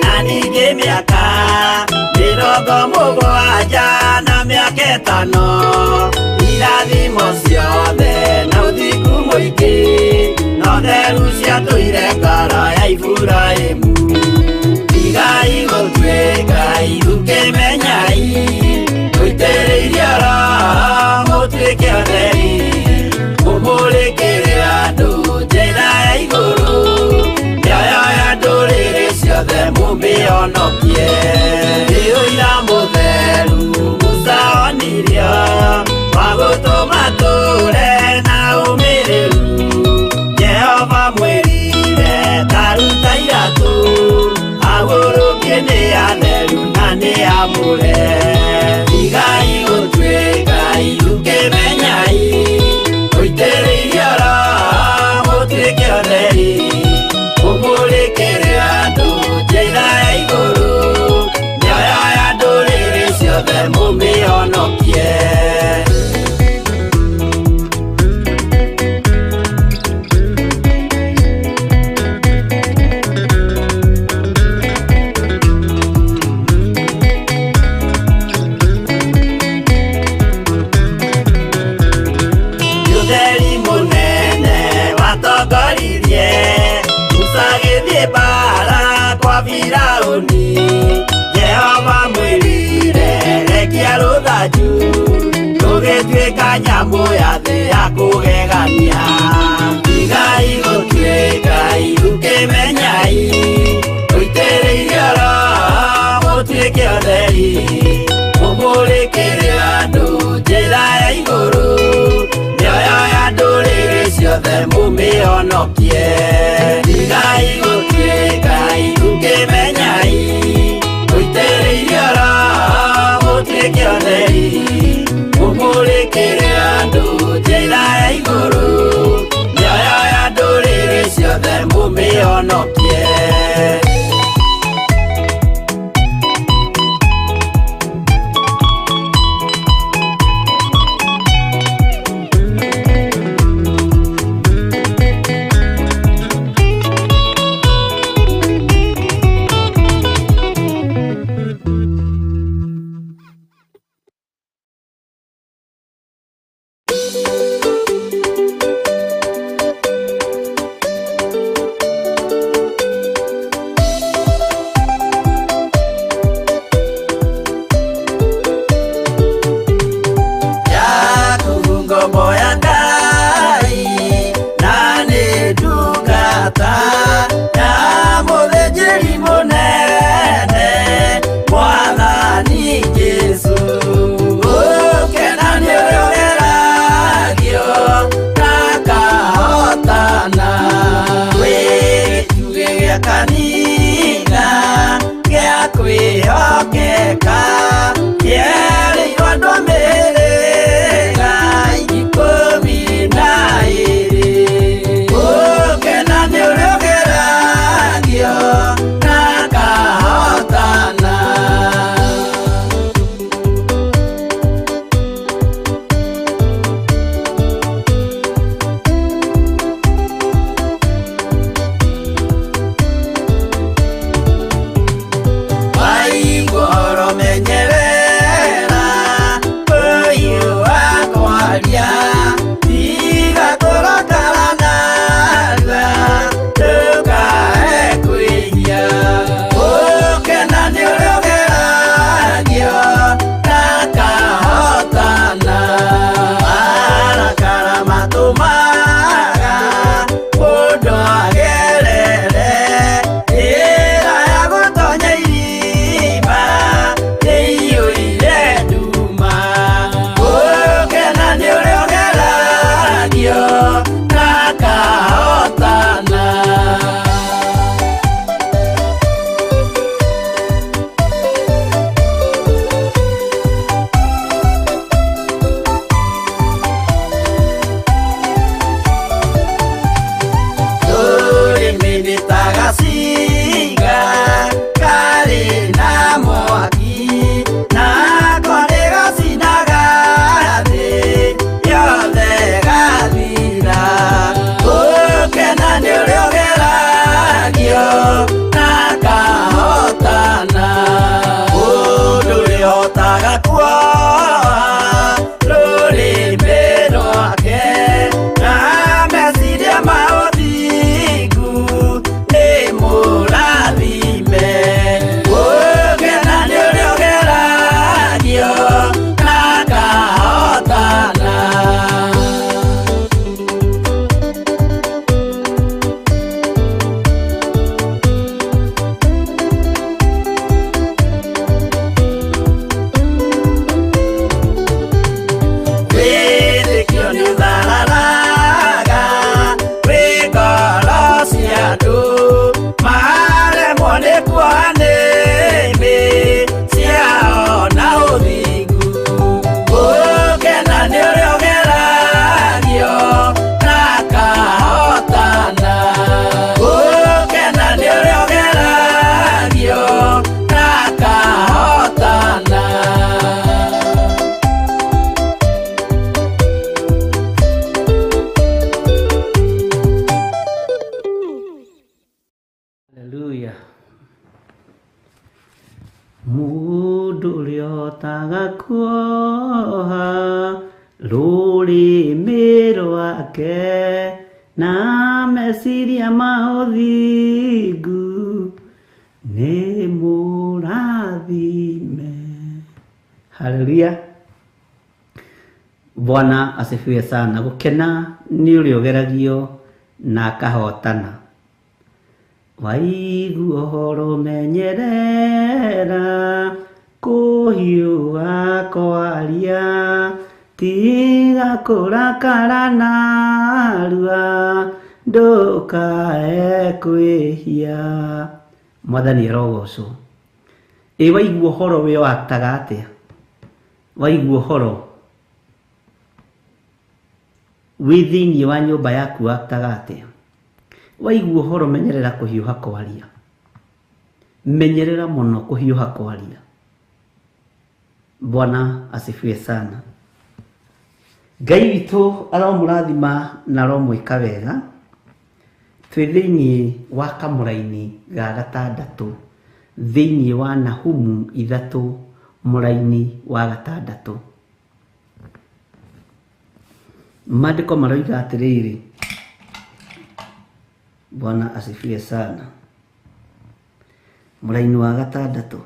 na ningĩ mĩaka 70 na mĩaka 5, irathimo ciothe na ũthingu mũingĩ na ũtheru ciatũire ngoro ya Iburahĩmu. Tigai gũtuĩka ithukĩmenyai, mũitĩrĩirio Roho mũtuĩke ũtheri, mũmũrĩkĩre andũ njĩra ya igũrũ, mĩoyo ya ndũrĩrĩ ciothe mũmĩhonokie. Nĩ ũira mũtheru Musa onirio wa gũtũma tũre na ũmĩrĩru. Jehova mwĩrire taruta iratũ, agũrũkie nĩ atheru na nĩ amũre. Tigai gũtuĩka ithukĩmenyai, mũitĩrĩirio Roho mũtuĩke ũtheri, mũmũrĩkĩre andũ njĩra ya igũrũ, mĩoyo ya ndũrĩrĩ ciothe mũmĩhonokie. Ũtheri mũnene watongoririe Musa agĩthiĩ mbara kwa Firaũni. Jehova mwĩrire rekia rũthanju, rũgĩtuĩka nyamũ ya thĩ ya kũgegania. Tigai gũtuĩka ithukĩmenyai, mũitĩrĩirio Roho mũtuĩke ũtheri, mũmũrĩkĩre andũ njĩra ya igũrũ, mĩoyo ya ndũrĩrĩ ciothe mũmĩhonokie. Tigai gũtuĩka ithukĩmenyai, mũitĩrĩirio Roho mũtuĩke ũtheri, mũmũrĩkĩre andũ njĩra ya igũrũ, Rũrĩmĩ rwake na meciria ma ũthingu nĩ mũrathime. Haleluya. Bwana asifiwe sana. Gũkena nĩ ũrĩa ũgeragio na akahotana. Waigua ũhoro menyerera kũhiũha kwaria tiga kũrakara narua ndũkae kwĩhia. Mwathani arogocwo. Ĩ waigua ũhoro we waktaga atĩa? Waigua ũhoro wĩ thĩinĩ wa nyũmba yaku waktaga atĩa? Waigua ũhoro menyerera kũhiũha kwaria. Menyerera mũno kũhiũha kwaria. Bwana asifiwe sana. Ngai witũ aromũrathima na aromwĩka wega. Twĩ thĩinĩ wa kamũraini ga gatandatũ thĩinĩ wa Nahumu 3 mũraini wa 6. Maandĩko maroiga atĩrĩrĩ, Bwana asifiwe sana. Mũraini wa 6.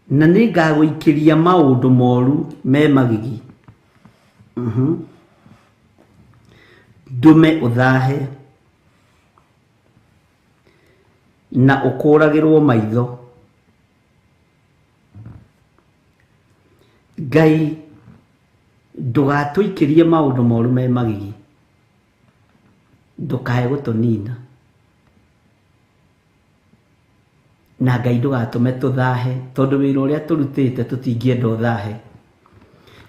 Na nĩngagũikĩria maũndũ moru me magigi. Ndũme ũthahe na ũkũragĩrwo maitho. Ngai ndũgatũikĩrie maũndũ moru me magigi, ndũkae gũtũnina. Na Ngai ndũgatũme tũthahe, tondũ wĩra ũrĩa tũrutĩte tũtingĩenda ũthahe.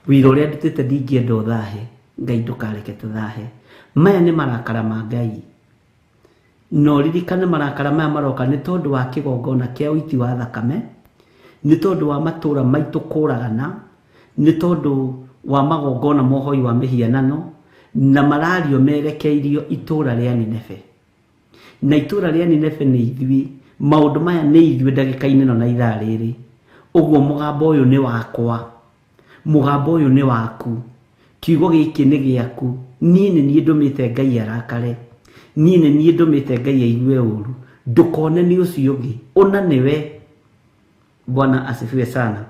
Wĩra ũrĩa ndutĩte ndingĩenda ũthahe. Ngai ndũkareke tũthahe. Maya nĩ marakara ma Ngai. Na ũririkane marakara maya maroka nĩ tondũ wa kĩgongona kĩa ũiti wa thakame, nĩ tondũ wa matũũra maitũ kũragana, nĩ tondũ wa magongona ma ũhoi wa mĩhianano, na marario merekeirio itũũra rĩa Nineve. Na itũũra rĩa Nineve nĩ ithuĩ, maũndũ maya nĩ ithuĩ ndagĩka-inĩ ĩno na ithaa rĩrĩ. Ũguo mũgambo ũyũ nĩ wakwa, mũgambo ũyũ nĩ waku, kiugo gĩkĩ nĩ gĩaku. Niĩ nĩ niĩ ndũmĩte Ngai arakare, niĩ nĩ niĩ ndũmĩte Ngai aigue ũru. Ndũkone nĩ ũcio ũngĩ, ũna nĩwe. Bwana asifiwe sana.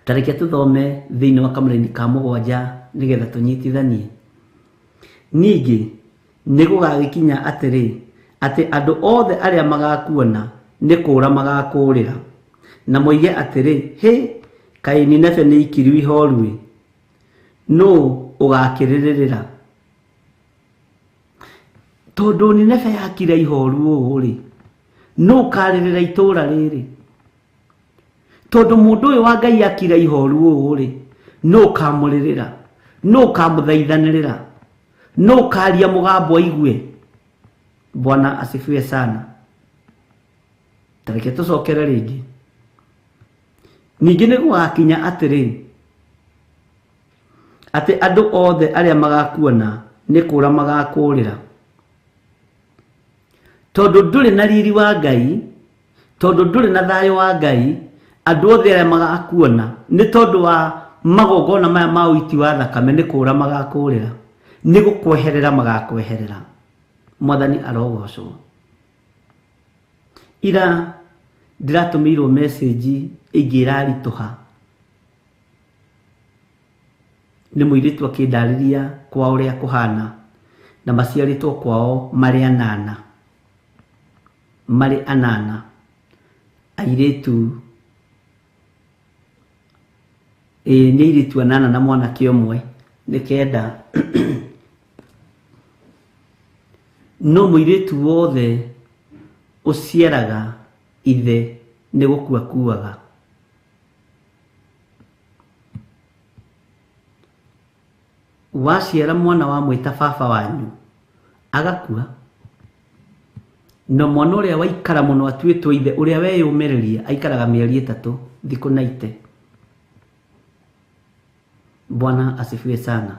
Ta reke tũthome thĩinĩ wa kamũraini ka 7 nĩgetha tũnyitithanie. Ningĩ nĩ gũgagĩkinya atĩrĩ, atĩ andũ othe arĩa magakuona nĩ kũũra magakũũrĩra, na moige atĩrĩ, hĩ, kaĩ Nineve nĩ ikiru ihoru-ĩ, nũ ũgakĩrĩrĩrĩra? Tondũ Nineve yakira ihoru ũũ-rĩ, nũ ũkarĩrĩra itũũra rĩrĩ? Tondũ mũndũ ũyũ wa Ngai akira ihoru ũũ-rĩ, nũ ũkamũrĩrĩra? Nũ ũkamũthaithanĩrĩra? Nũ ũkaria mũgambo aigue? Bwana asifiwe sana. Ta reke tũcokere rĩngĩ. Ningĩ nĩ gũgakinya atĩrĩ, atĩ andũ othe arĩa magakuona nĩ kũũra magakũũrĩra. Tondũ ndũrĩ na riri wa Ngai, tondũ ndũrĩ na thayũ wa Ngai, andũ othe arĩa magakuona nĩ tondũ wa magongona maya ma ũiti wa thakame nĩ kũũra magakũũrĩra, nĩ gũkweherera magakweherera. Mwathani arogocwo. Ira ndĩratũmĩirwo message ĩngĩ ĩraritũha nĩ mũirĩtu akĩndarĩria kwa ũrĩa kũhana, na maciarĩtwo kwao marĩ anana, marĩ anana airĩtu, ĩĩ nĩ airĩtu anana na mwanake ũmwe, nĩ 9. No mũirĩtu wothe ũciaraga ithe nĩ gũkua akuaga. Waciara mwana wa mwĩta baba wanyu agakua, na mwana ũrĩa waikara mũno atuĩtwo ithe, ũrĩa weyũmĩrĩria aikaraga mĩeri 3 thikũ na ite. Bwana asifiwe sana.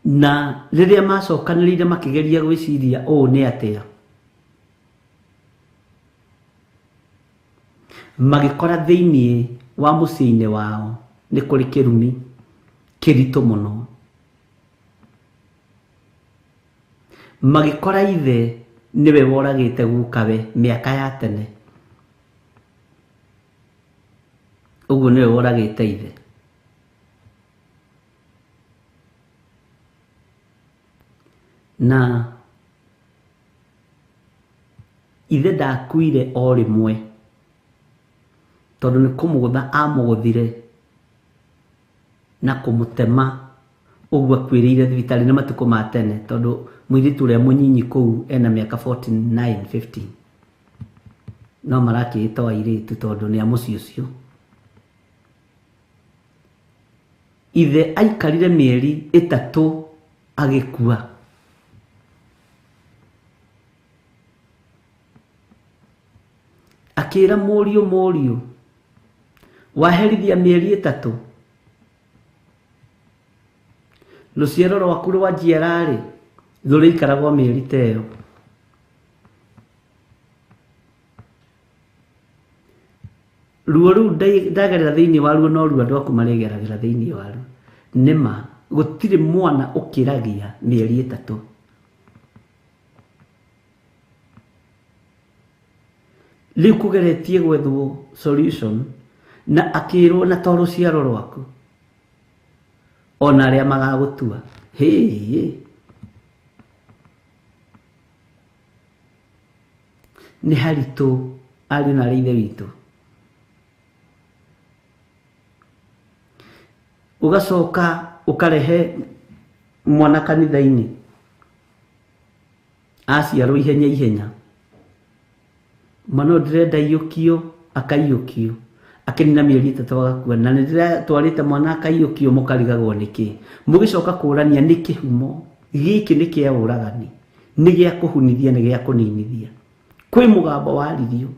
Na rĩrĩa macokanĩrĩire makĩgeria gwĩciria ũũ nĩ atĩa, Magĩkora thĩinĩ wa mũciĩ-inĩ wao nĩ kũrĩ kĩrumi kĩritũ mũno. Magĩkora ithe nĩwe woragĩte gukawe mĩaka ya tene. Ũguo nĩwe woragĩte ithe. Na ithe ndakuire o rĩmwe tondũ nĩ kũmũgũtha amũgũthire na kũmũtema ũguo akuĩrĩire thibitarĩ nĩ matukũ ma tene tondũ mũirĩtu ũrĩa mũnyinyi kũu ena mĩaka 49 50 no marakĩĩtwo airĩtu tondũ nĩ a mũciĩ ũcio. Ithe aikarire mĩeri 3 agĩkua. Akĩra mũriũ mũriũ waherithia mĩeri 3 rũciaro rwaku rwa njiararĩ rũrĩikaragwo mĩeri ta ĩyo. Ruo rũu ndagerera thĩinĩ waruo no ruo andũ aku marĩgeragĩra thĩinĩ waruo. Nĩma gũtirĩ mwana ũkĩragia mĩeri 3. Rĩu kũgeretie gwethwo solution na akĩrwo na to rũciaro rwaku ona arĩa magagũtua. Hĩ, nĩ haritũ ariũ na arĩ ithe witũ. Ũgacoka ũkarehe mwana kanitha-inĩ aciarwo ihenya ihenya, mwana ũyũ ndĩrenda aiyũkio akaiyũkio akĩnina mĩeri 3 agakua, na nĩ ndĩratwarĩte mwana akaiyũkio mũkarigagwo nĩkĩ. Mũgĩcoka kũrania nĩ kĩhumo gĩkĩ nĩ kĩa ũragani, nĩ gĩa kũhunithia, nĩ gĩa kũninithia. Kwĩ mũgambo waririo.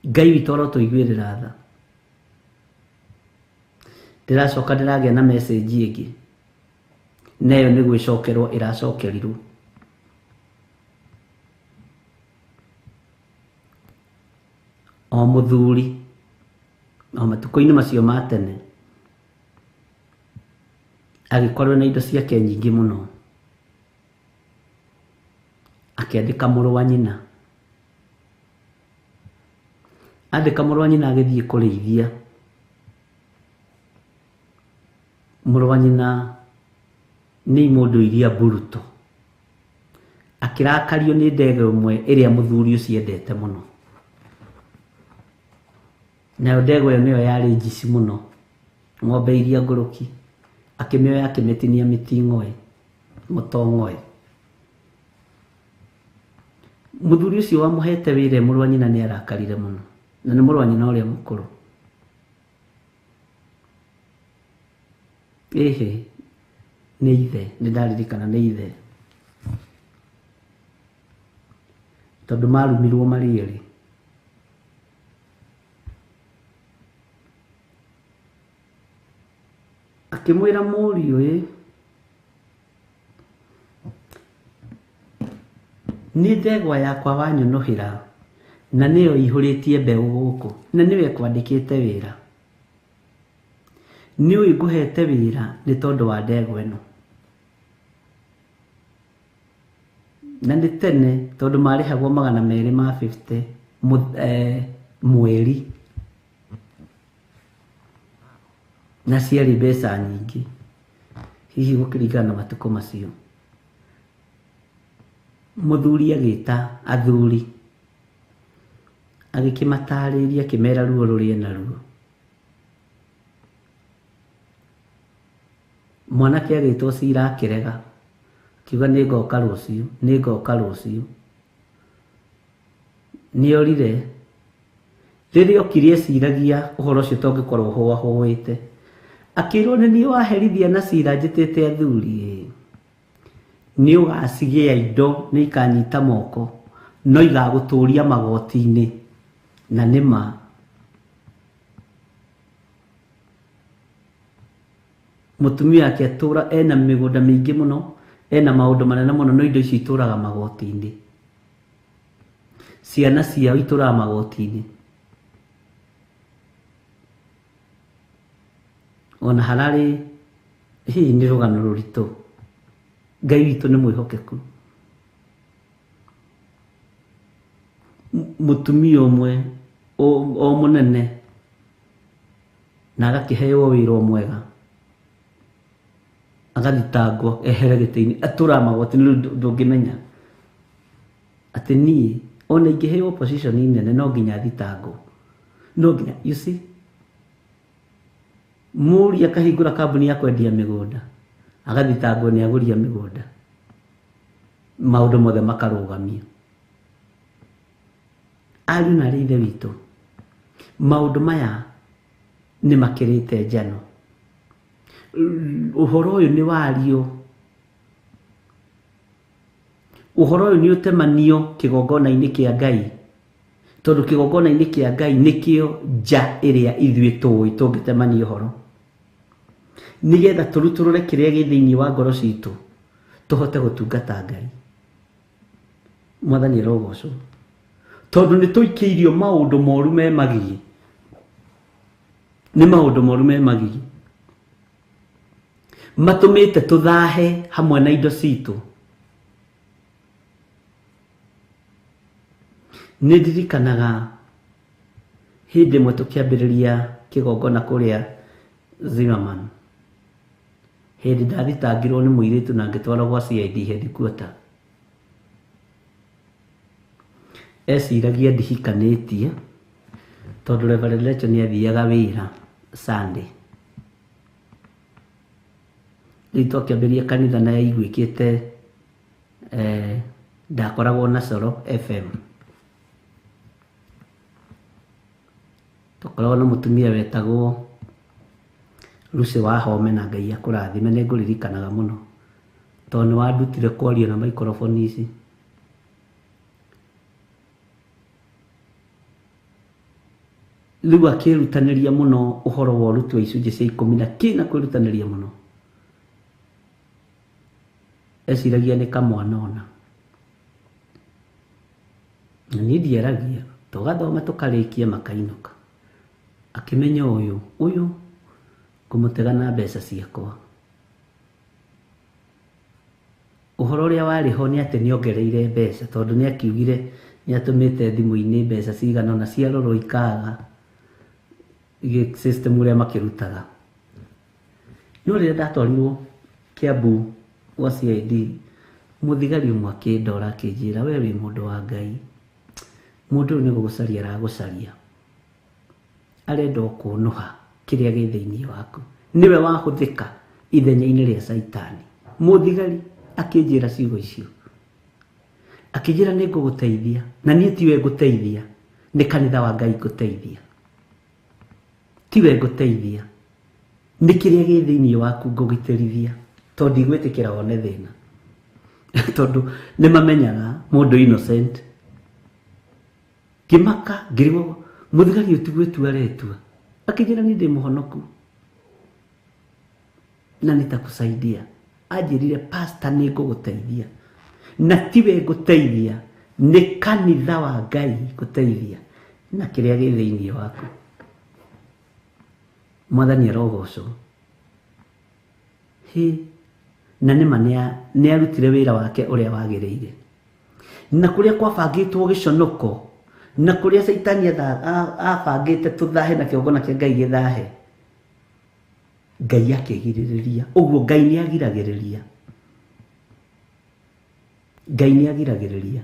Ngai witũ arotũiguĩrĩra tha. Ndĩracoka ndĩragĩa na message ĩngĩ na ĩyo nĩ gwĩcokerwo ĩracokerirwo. O mũthuri o matukũ-inĩ macio ma tene agĩkorwo na indo ciake nyingĩ mũno, akĩandĩka mũrũ wa nyina. Andĩka mũrũ wa nyina agĩthiĩ kũrĩithia. Mũrũ wa nyina nĩ imũndũ iria mburuto. Akĩrakario nĩ ndegwa ĩmwe ĩrĩa mũthuri ũcio endete mũno. Nayo ndegwa ĩyo nĩyo yarĩ njici mũno, ng'ombe iria ngũrũki. Akĩmĩoya akĩmĩtinia mĩting'oe, mũtong'oe. Mũthuri ũcio wamũhete wĩra mũrũ wa nyina nĩ arakarire mũno, na nĩ mũrũ wa nyina ũrĩa mũkũrũ. Ĩhĩ, nĩ ithe, nĩ ndaririkana nĩ ithe. Tondũ marumirwo marĩ erĩ. Akĩmwĩra mũriũ ĩ, nĩ ndegwa yakwa wanyũnũhĩra na nĩyo ihũrĩtie mbeũ gũkũ na nĩwe kwandĩkĩte wĩra. Nĩ ũĩ ngũhete wĩra nĩ tondũ wa ndegwa ĩno. Na nĩ tene tondũ marĩhagwo 250 mweri. Na ciarĩ mbeca nyingĩ hihi gũkĩringana na matukũ macio. Mũthuri agĩta athuri agĩkĩmatarĩria akĩmera ruo rũrĩa naruo. Mwanake agĩtwo cira akĩrega, akiuga nĩ ngoka rũciũ, nĩ ngoka rũciũ. Nĩorire. Rĩrĩa okire eciragia ũhoro ũcio tongĩkorwo hũahũĩte. Akĩrwo nĩ niĩ waherithia na cira njĩtĩte athuri. Nĩ ũgacigĩa indo nĩ ikanyita moko no igagũtũria magoti-inĩ. Na nĩ ma. Mũtumia wake atũra ena mĩgũnda mĩingĩ mũno, ena maũndũ manene mũno, no indo icio itũraga magoti-inĩ. Ciana ciao itũraga magoti-inĩ. Ona hararĩ hihi nĩ rũgano rũritũ, Ngai witũ nĩ mwĩhokeku. Mũtumia ũmwe o mũnene na agakĩheo wĩra o mwega, agathitangwo ehere gĩtĩ-inĩ, atũraga magoti-inĩ. Rĩu ndũngĩmenya atĩ niĩ ona ingĩheo position nene no nginya thitangwo, no nginya, you see. Mũriũ akahingũra kambuni ya kwendia mĩgũnda, agathitangwo nĩ agũria mĩgũnda, maũndũ mothe makarũgamio. Ariũ na arĩ ithe witũ, maũndũ maya nĩ makĩrĩte njano. Ũhoro ũyũ nĩ wario, ũhoro ũyũ nĩ ũtemanio kĩgongona-inĩ kĩa Ngai, tondũ kĩgongona-inĩ kĩa Ngai nĩkĩo nja ĩrĩa ithuĩ tũĩ tũngĩtemania ũhoro, nĩgetha tũrutũrũre kĩrĩa gĩ thĩinĩ wa ngoro citũ tũhote gũtungata Ngai. Mwathani arogocwo, tondũ nĩ tũikĩirio maũndũ moru me magigi, nĩ maũndũ moru me magigi matũmĩte tũthahe hamwe na indo citũ. Nĩ ndirikanaga hĩndĩ ĩmwe tũkĩambĩrĩria kĩgongona kũrĩa Zimmerman, hĩndĩ ndathitangirwo nĩ mũirĩtu na ngĩtwarwo gwa CID headquarter. Eciragia ndihikanĩtie tondũ Reverend Lecho nĩ athiaga wĩra Sunday. Rĩu twakĩambĩrĩria kanitha na yaiguĩkĩte, ndakoragwo na Coro FM. Twakoragwo na mũtumia wetagwo Lucy Wahome, na Ngai akũrathime, nĩ ngũririkanaga mũno tondũ nĩ wandutire kwaria na microphone ici. Rĩu akĩrutanĩria mũno ũhoro wa ũruti wa icunjĩ cia ikũmi na kĩ, na kwĩrutanĩria mũno. Eciragia nĩ kamwana ona, na niĩ ndiaragia, tũgathoma tũkarĩkia makainũka. Akĩmenya ũyũ ũyũ ngũmũtega na mbeca ciakwa. Ũhoro ũrĩa warĩ ho nĩ atĩ nĩongereire mbeca, tondũ nĩ akiugire nĩ atũmĩte thimũ-inĩ mbeca cigana ũna ciarorwo ikaga system ũrĩa makĩrutaga. No rĩrĩa ndatwarirwo Kiambu gwa CID, mũthigari ũmwe akĩndora akĩnjĩra, we wĩ mũndũ wa Ngai, mũndũ ũyũ nĩ gũgũcaria aragũcaria, arenda o kũnũha kĩrĩa gĩ thĩinĩ waku, nĩwe wahũthĩka ithenya-inĩ rĩa Caitani. Mũthigari akĩnjĩra ciugo icio, akĩnjĩra nĩ ngũgũteithia, na niĩ tiwe ngũteithia, nĩ kanitha wa Ngai ngũteithia, tiwe ngũteithia, nĩ kĩrĩa gĩ thĩinĩ waku ngũgitĩrithia, tondũ ndigwĩtĩkĩra wone thĩna. Tondũ nĩ mamenyaga mũndũ innocent. Ngĩmaka, ngĩrigwo mũthigari ũyũ ti gwĩtua aretua. Akĩnjĩra niĩ ndĩ mũhonoku na nitakusaidia. Anjĩrire pastor nĩ ngũgũteithia, na tiwe ngũteithia, nĩ kanitha wa Ngai ngũteithia na kĩrĩa gĩ thĩinĩ waku. Mwathani arogocwo. Hĩ, na nĩma nĩ arutire wĩra wake ũrĩa wagĩrĩire. Na kũrĩa kwabangĩtwo gĩconoko, na kũrĩa Caitani abangĩte tũthahe na kĩgongona kĩa Ngai gĩthahe, Ngai akĩgirĩrĩria. Ũguo Ngai nĩ agiragĩrĩria, Ngai nĩ agiragĩrĩria.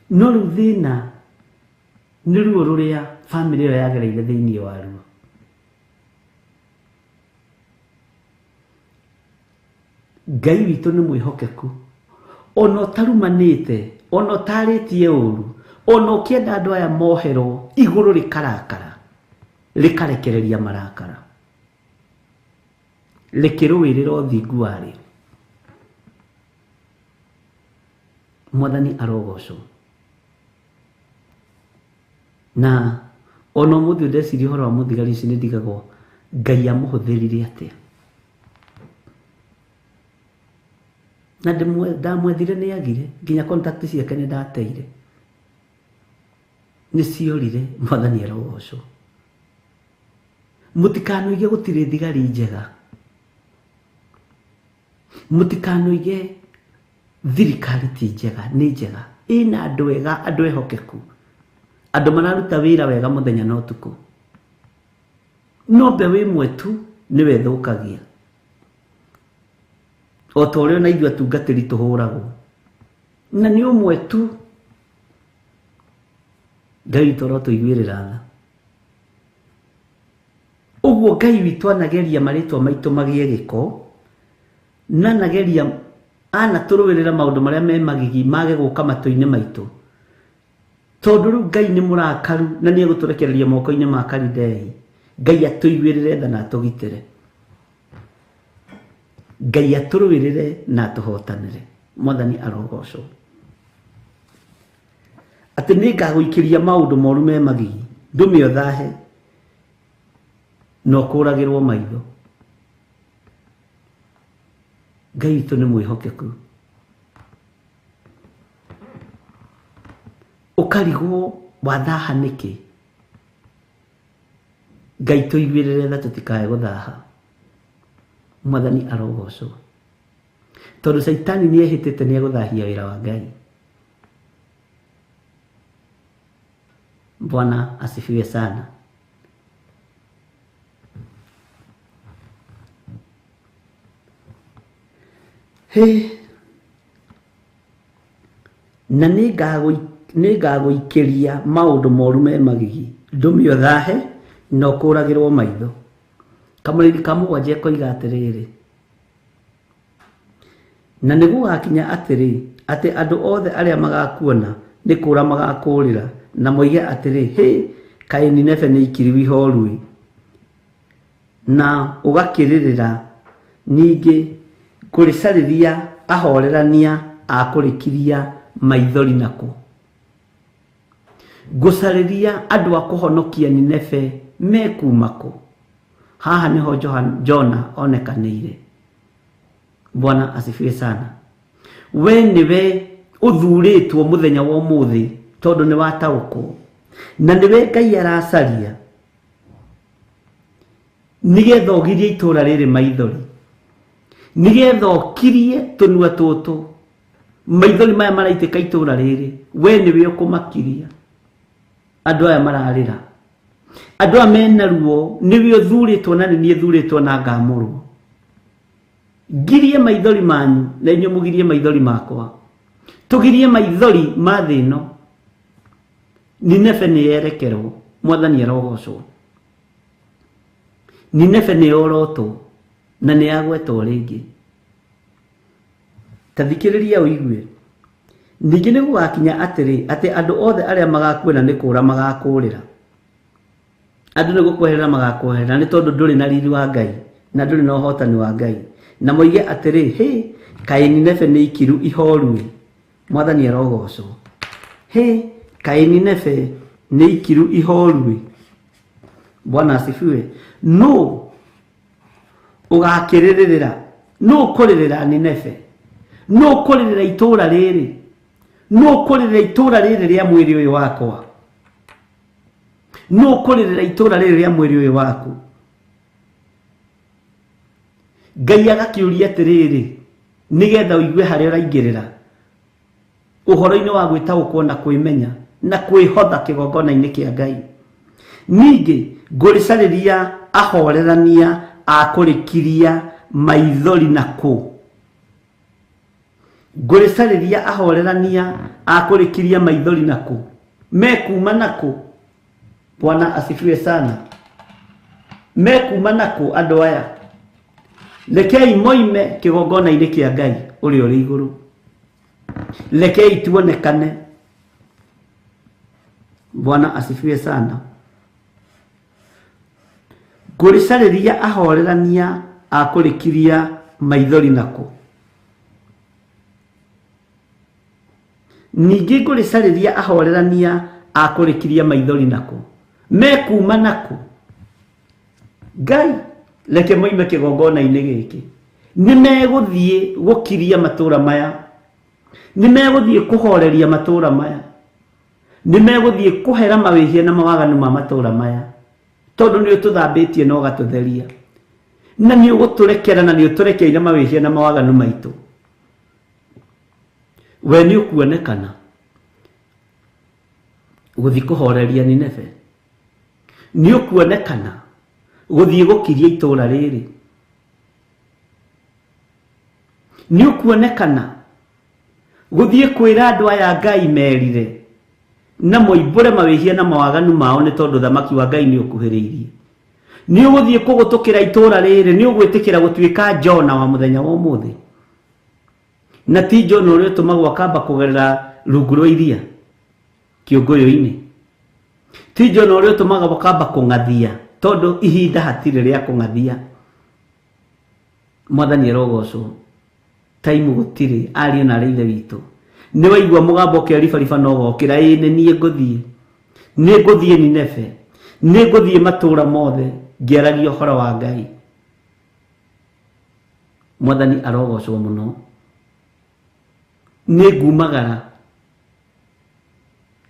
No rĩu thĩna nĩ ruo rũrĩa bamĩrĩ ĩyo yagereire thĩinĩ waruo. Ngai witũ nĩ mwĩhokeku, ona ũtarumanĩte, ona ũtarĩtie ũru, ona ũkĩenda andũ aya moherwo, igũrũ rĩkarakara, rĩkarekereria marakara, rĩkĩrũĩrĩra ũthingu warĩo. Mwathani arogocwo. Na ona ũmũthĩ ndeciria ũhoro wa mũthigari ũcio nĩ ndigagwo Ngai amũhũthĩrire atĩa. Na ndamwethire nĩ agire, nginya contact ciake nĩ ndateire, nĩ ciorire. Mwathani arogocwo. Mũtikanoige gũtirĩ thigari njega, mũtikanoige thirikari ti njega, nĩ njega, ĩna andũ ega, andũ ehokeku, andũ mararuta wĩra wega mũthenya na ũtukũ. No mbeũ ĩmwe tu nĩwe ĩthũkagia, o ta ũrĩa ona ithuĩ atungatĩri tũhũragwo, na nĩ ũmwe tu. Ngai witũ arotũiguĩrĩra tha. Ũguo Ngai witũ anageria marĩtwa maitũ magĩe gĩko, na anageria anatũrũĩrĩra maũndũ marĩa me magigi mage gũka matũ-inĩ maitũ, tondũ rĩu Ngai nĩ mũrakaru na nĩ egũtũrekereria moko-inĩ ma Kalidei. Ngai atũiguĩrĩre tha na atũgitĩre, Ngai atũrũĩrĩre na atũhotanĩre. Mwathani arogocwo. Atĩ nĩ ngagũikĩria maũndũ moru me magigi, ndũme ũthahe na ũkũragĩrwo maitho. Ngai witũ nĩ mwĩhokeku. Ũkarigwo wathaha nĩkĩ? Ngai tũiguĩrĩre tha tũtikae gũthaha. Mwathani arogocwo, tondũ Caitani nĩ ehĩtĩte nĩ egũthahia wĩra wa Ngai. Bwana asifiwe sana. Hĩ, na nĩ ngagũikĩria maũndũ moru me magigi, ndũme ũthahe na ũkũragĩrwo maitho. Kamũrĩri ka mũgwanja ekoiga atĩrĩrĩ, na nĩ gũgakinya atĩrĩ, atĩ andũ othe arĩa magakuona nĩ kũũra magakũũrĩra, na moige atĩrĩ, hĩ, kaĩ Nineve nĩ ikiru ihoru-ĩ, na ũgakĩrĩrĩra. Ningĩ kũrĩcarĩria ahorerania a kũrĩkiria maithori nako. Ngũcarĩria andũ a kũhonokia Nineve mekuma kũ? Haha nĩho Jona onekanĩire. Bwana asifiwe sana. We nĩwe ũthurĩtwo mũthenya wa ũmũthĩ, tondũ nĩ wataũkwo, na nĩwe Ngai aracaria nĩgetha ũgirie itũũra rĩrĩ maithori, nĩgetha ũkirie tũnua tũtũ maithori maya maraitĩka itũũra rĩrĩ. We nĩwe ũkũmakiria. Andũ aya mararĩra, andũ aya mena ruo, nĩwe ũthurĩtwo na nĩ niĩ thurĩtwo na ngamũrwo. Ngirie maithori manyu na inyuĩ mũgirie maithori makwa, tũgirie maithori ma thĩ ĩno. Nineve nĩ yerekerwo. Mwathani arogocwo. Nineve nĩ yorotwo na nĩ yagwetwo rĩngĩ. Ta thikĩrĩria ũigue. Ningĩ nĩ gũgakinya atĩrĩ, atĩ andũ othe arĩa magakuona nĩ kũũra magakũũrĩra. Andũ nĩ gũkweherera magakweherera, nĩ tondũ ndũrĩ na riri wa Ngai na ndũrĩ na ũhotani wa Ngai, na moige atĩrĩ, hĩ, kaĩ Nineve nĩ ikiru ihoru-ĩ. Mwathani arogocwo. Hĩ, kaĩ Nineve nĩ ikiru ihoru-ĩ. Bwana asifiwe. Nũ ũgakĩrĩrĩra? Nũ ũkũrĩrĩra Nineve? Nũ ũkũrĩrĩra itũũra rĩrĩ? Nũ ũkũrĩrĩra itũũra rĩrĩ rĩa mwĩrĩ ũyũ wakwa? Nũ ũkũrĩrĩra itũũra rĩrĩ rĩa mwĩrĩ ũyũ waku? Ngai agakĩũria atĩrĩrĩ, nĩgetha ũigue harĩa ũraingĩrĩra ũhoro-inĩ wa gwĩtaũkwo na kwĩmenya na kwĩhotha kĩgongona-inĩ kĩa Ngai. Ningĩ ngũrĩcarĩria ahorerania a kũrĩkiria maithori na kũ? Ngũrĩcarĩria ahorerania a kũrĩkiria maithori na kũ? Mekuma na kũ? Bwana asifiwe sana. Mekuma na kũ andũ aya? Rekei moime kĩgongona-inĩ kĩa Ngai ũrĩa ũrĩ igũrũ. Rekei tuonekane. Bwana asifiwe sana. Ngũrĩcarĩria ahorerania a kũrĩkiria maithori na kũ? Ningĩ ngũrĩcarĩria ahorerania a kũrĩkiria maithori na kũ? Mekuma na kũ? Ngai, reke moime kĩgongona-inĩ gĩkĩ. Nĩ megũthiĩ gũkiria matũra maya, nĩ megũthiĩ kũhoreria matũra maya, nĩ megũthiĩ kũhera mawĩhia na mawaganu ma matũra maya, tondũ nĩ ũtũthambĩtie na ũgatũtheria, na nĩ ũgũtũrekera na nĩ ũtũrekeire mawĩhia na mawaganu maitũ. We nĩ ũkuonekana gũthiĩ kũhoreria Nineve, nĩ ũkuonekana gũthiĩ gũkiria itũra rĩrĩ, nĩ ũkuonekana gũthiĩ kwĩra andũ aya Ngai merire na moimbũre mawĩhia na mawaganu mao, nĩ tondũ thamaki wa Ngai nĩ ũkuhĩrĩirie. Nĩ ũgũthiĩ kũgũtũkĩra itũra rĩrĩ, nĩ ũgwĩtĩkĩra gũtuĩka Jona wa mũthenya wa ũmũthĩ, na ti Jona ũrĩa ũtũmagwo akamba kũgerera rungu rwa iria kĩũngũyũ-inĩ, ti Jona ũrĩa ũtũmagwo akamba kũng'athia, tondũ ihinda hatirĩ rĩa kũng'athia. Mwathani arogocwo, taimu gũtirĩ, ariũ na arĩ ithe witũ. Nĩ waigua mũgambo ũkĩribariba na ũgokĩra, ĩĩ nĩ niĩ ngũthiĩ, nĩ ngũthiĩ Nineve, nĩ ngũthiĩ matũũra mothe ngĩaragia ũhoro wa Ngai. Mwathani arogocwo mũno. Nĩ ngumagara,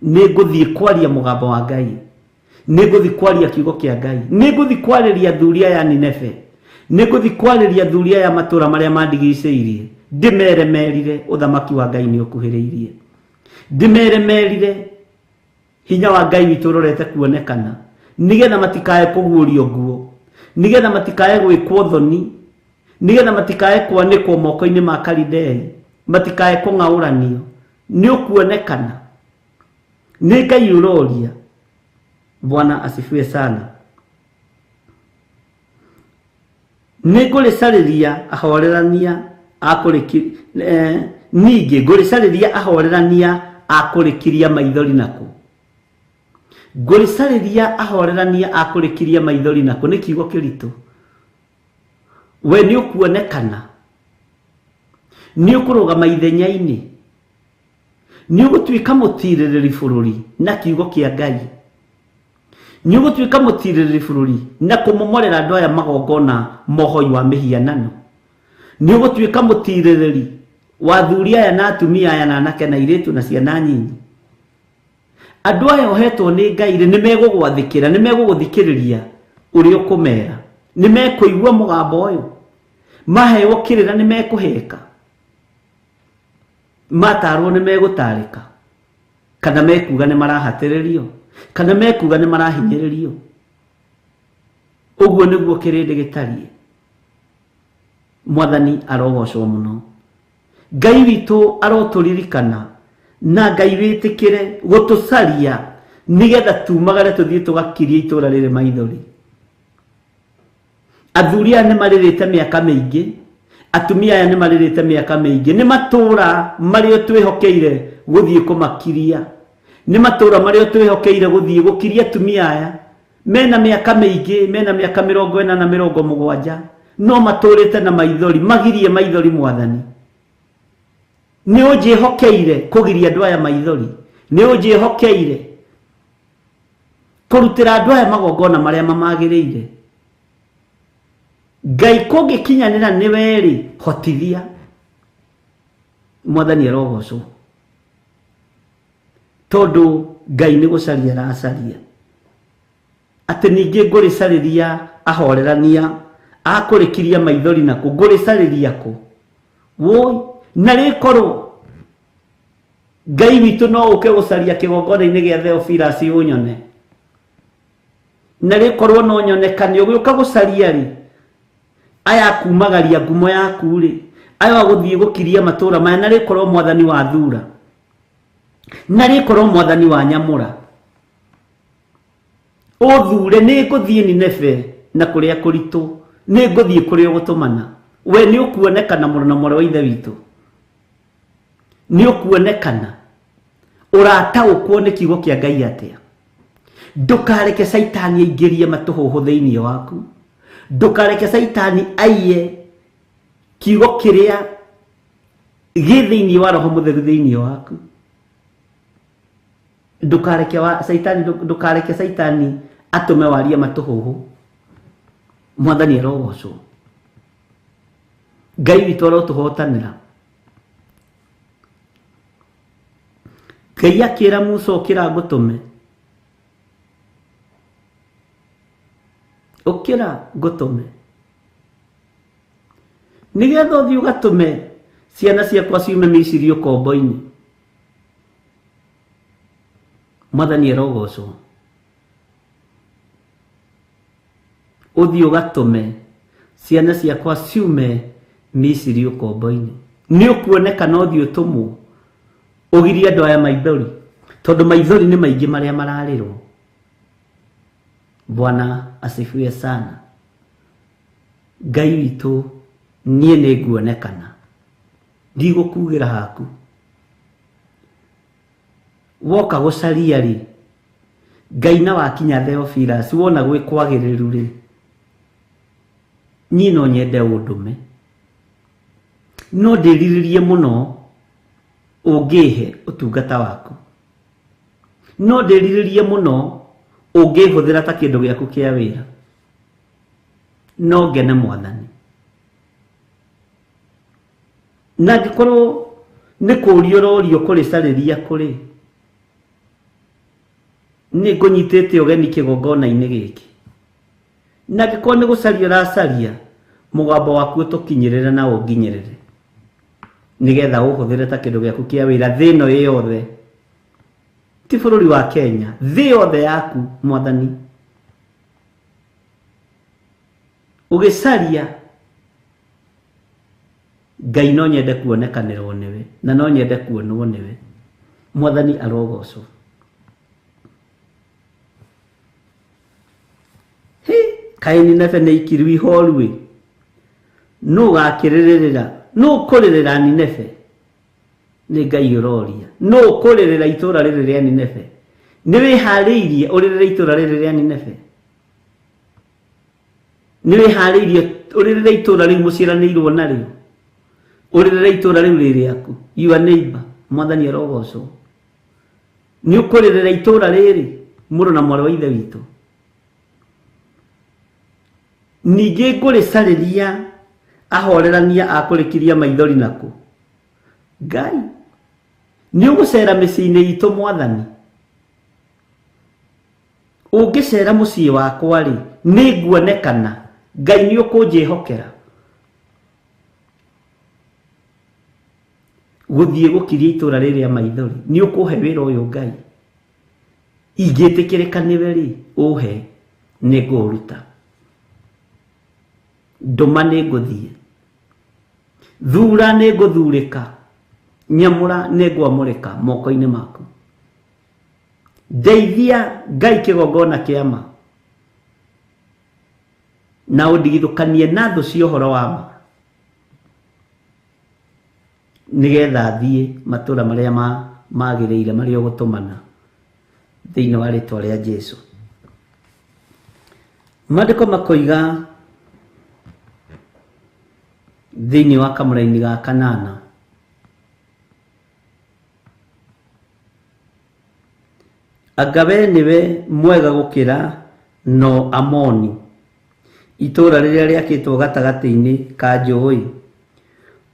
nĩ ngũthiĩ kwaria mũgambo wa Ngai, nĩ ngũthiĩ kwaria kiugo kĩa Ngai, nĩ ngũthiĩ kwarĩria athuri aya Nineve, nĩ ngũthiĩ kwarĩria athuri aya matũũra marĩa mandigicĩirie, ndĩmere merire ũthamaki wa Ngai nĩ ũkuhĩrĩirie, ndĩmere merire hinya wa Ngai witũ ũrorete kuonekana, nĩgetha matikae kũguũrio nguo, nĩgetha matikae gwĩkwo thoni, nĩgetha matikae kwanĩkwo moko-inĩ ma Kalidei, matikae kũng'aũranio. Nĩ ũkuonekana, nĩ Ngai ũroria. Bwana asifiwe sana. Nĩ ngũrĩcarĩria ahorerania ningĩ ngũrĩcarĩria ahorerania a kũrĩkiria maithori nako, ngũrĩcarĩria ahorerania a kũrĩkiria maithori nako. Nĩ kiugo kĩritũ. We nĩ ũkuonekana, nĩ ũkũrũgama ithenya-inĩ, nĩ ũgũtuĩka mũtirĩrĩri bũrũri na kiugo kĩa Ngai, nĩ ũgũtuĩka mũtirĩrĩri bũrũri na kũmomorera andũ aya magongona mohoi wa mĩhianano, nĩ ũgũtuĩka mũtirĩrĩri wa athuri aya na atumia aya na anake na airĩtu na ciana nyinyi. Andũ aya ũhetwo nĩ Ngai rĩ, nĩ megũgwathĩkĩra, nĩ megũgũthikĩrĩria ũrĩa ũkũmera, nĩ mekũigua mũgambo ũyũ, maheo kĩrĩra nĩ mekũheka, matarwo nĩ megũtarĩka, kana mekuga nĩ marahatĩrĩrio, kana mekuga nĩ marahinyĩrĩrio. Ũguo nĩguo kĩrĩndĩ gĩtariĩ. Mwathani arogocwo mũno. Ngai witũ arotũririkana, na Ngai wĩtĩkĩre gũtũcaria nĩgetha tumagare tũthiĩ tũgakirie itũra rĩrĩ maithori. Athuri aya nĩ marĩrĩte mĩaka mĩingĩ, atumia aya nĩ marĩrĩte mĩaka mĩingĩ, nĩ matũra marĩa twĩhokeire gũthiĩ kũmakiria, nĩ matũra marĩa twĩhokeire gũthiĩ gũkiria atumia aya mena mĩaka mĩingĩ, mena mĩaka 40 na 70, no matũrĩte na maithori, magirie maithori. Mwathani, nĩ ũnjĩhokeire kũgiria andũ aya maithori, nĩ ũnjĩhokeire kũrutĩra andũ aya magongona marĩa mamagĩrĩire. Ngai kũngĩkinyanĩra nĩ werĩ, hotithia. Mwathani arogocwo, tondũ Ngai nĩ gũcaria aracaria. Atĩ ningĩ ngũrĩcarĩria ahorerania a kũrĩkiria maithori nako, ngũrĩcarĩria kũ? Woi, na rĩkorwo Ngai witũ no ũke gũcaria kĩgongona-inĩ gĩa Theophilus ũnyone, na rĩkorwo no nyonekane ũgĩũka gũcaria rĩ, aya kumagaria ngumo yaku rĩ, aya gũthiĩ gũkiria matũra maya, na rĩkorwo Mwathani wa thura, na rĩkorwo Mwathani wa nyamũra, ũthure nĩ ngũthiĩ Nineve na kũrĩa kũritũ, nĩ ngũthiĩ kũrĩa ũgũtũmana. We nĩ ũkuonekana mũno na mwarĩ wa ithe witũ, nĩ ũkuonekana ũrataũkwo nĩ kiugo kĩa Ngai atĩa. Ndũkareke Caitani aingĩrie matũhũhũ thĩinĩ waku, ndũkareke Caitani aiye kiugo kĩrĩa gĩ thĩinĩ wa Roho Mũtheru thĩinĩ waku. Ndũkareke wa Caitani, ndũkareke Caitani atũme warie matũhũhũ. Mwathani arogocwo. Ngai witũ arotũhotanĩra. Ngai akĩra Musa ũkĩra ngũtũme, ũkĩra ngũtũme, nĩgetha ũthiĩ ũgatũme ciana ciakwa ciume Misiri ũkombo-inĩ. Mwathani arogocwo. Ũthiĩ ũgatũme ciana ciakwa ciume Misiri ũkombo-inĩ. Nĩ ũkuonekana ũthiĩ ũtũmwo ũgirie andũ aya maithori, tondũ maithori nĩ maingĩ marĩa mararĩrwo. Bwana asifiwe sana. Ngai witũ, niĩ nĩ nguonekana, ndigũkugĩra haku. Woka gũcaria rĩ, Ngai na wakinya Theophilus, wona gwĩ kwagĩrĩru rĩ, niĩ no nyende ũndũme, no ndĩrirĩrie mũno ũngĩhe ũtungata waku, no ndĩrirĩrie mũno ũngĩhũthĩra ta kĩndũ gĩaku kĩa wĩra, no ngene Mwathani. Na angĩkorwo nĩ kũũria ũrorio kũrĩcarĩria kũrĩ, nĩ ngũnyitĩte ũgeni kĩgongona-inĩ gĩkĩ. Na angĩkorwo nĩ gũcaria ũracaria, mũgambo waku ũtũkinyĩrĩre na ũnginyĩrĩre, nĩgetha ũhũthĩre ta kĩndũ gĩaku kĩa wĩra thĩ ĩno ĩ yothe, ti bũrũri wa Kenya, thĩ yothe yaku Mwathani. Ũgĩcaria Ngai, no nyende kuonekanĩrwo nĩwe na no nyende kuonwo nĩwe. Mwathani arogocwo. Hĩ, kaĩ Nineve nĩ ikiru ihoru ĩ, nũ ũgakĩrĩrĩra, nũ ũkũrĩrĩra Nineve? Nĩ Ngai ũroria, nũ ũkũrĩrĩra itũra rĩrĩ rĩa Nineve? Nĩ wĩharĩirie ũrĩrĩre itũra rĩrĩ rĩa Nineve? Nĩ wĩharĩirie ũrĩrĩre itũra rĩu mũciaranĩirwo narĩo? Ũrĩrĩre itũra rĩu rĩ rĩaku, your neighbor. Mwathani arogocwo. Nĩ ũkũrĩrĩra itũra rĩrĩ, mũrũ na mwarĩ wa ithe witũ? Ningĩ ngũrĩcarĩria ahorerania a kũrĩkiria maithori nakũ? Ngai, nĩ ũgũcera mĩciĩ-inĩ itũ Mwathani. Ũngĩcera mũciĩ wakwa rĩ, nĩ nguonekana. Ngai nĩ ũkũnjĩhokera gũthiĩ gũkiria itũra rĩrĩa maithori. Nĩ ũkũhe wĩra ũyũ Ngai, ingĩtĩkĩrĩka nĩwe rĩ, ũhe, nĩ ngũũruta. Ndũma nĩ ngũthiĩ, thura nĩ ngũthurĩka, nyamũra nĩ ngwamũrĩka moko-inĩ maku. Ndeithia Ngai kĩgongona kĩa ma, na ũndigithũkanie na thũ cia ũhoro wa ma, nĩgetha thiĩ matũra marĩa magĩrĩire marĩa ũgũtũmana thĩinĩ wa rĩtwa rĩa Jesu. Maandĩko makoiga thĩinĩ wa kamũraini ga kanana, anga we nĩwe mwega gũkĩra No Amoni, itũũra rĩrĩa rĩakĩtwo gatagatĩ-inĩ ka njũũĩ,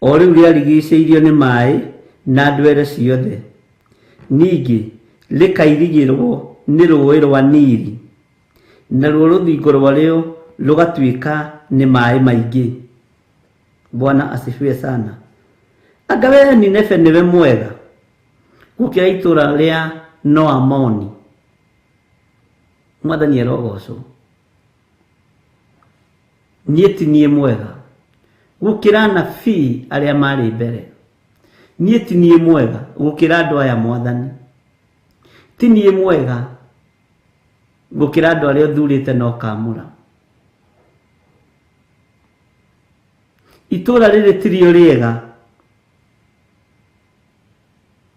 o rĩu rĩarigicĩirio nĩ maĩ na ndwere ciothe, ningĩ rĩkairigĩrwo nĩ rũũĩ rwa Nili, naruo rũthingo rwarĩo rũgatuĩka nĩ maĩ maingĩ. Bwana asifiwe sana. Anga we Nineve nĩwe mwega gũkĩra itũũra rĩa Noamoni? Mwathani arogocwo. Niĩ ti niĩ mwega gũkĩra anabii arĩa marĩ mbere. Niĩ ti niĩ mwega gũkĩra andũ aya Mwathani. Ti niĩ mwega gũkĩra andũ arĩa ũthurĩte na ũkaamũra. Itũũra rĩrĩ tirio rĩega,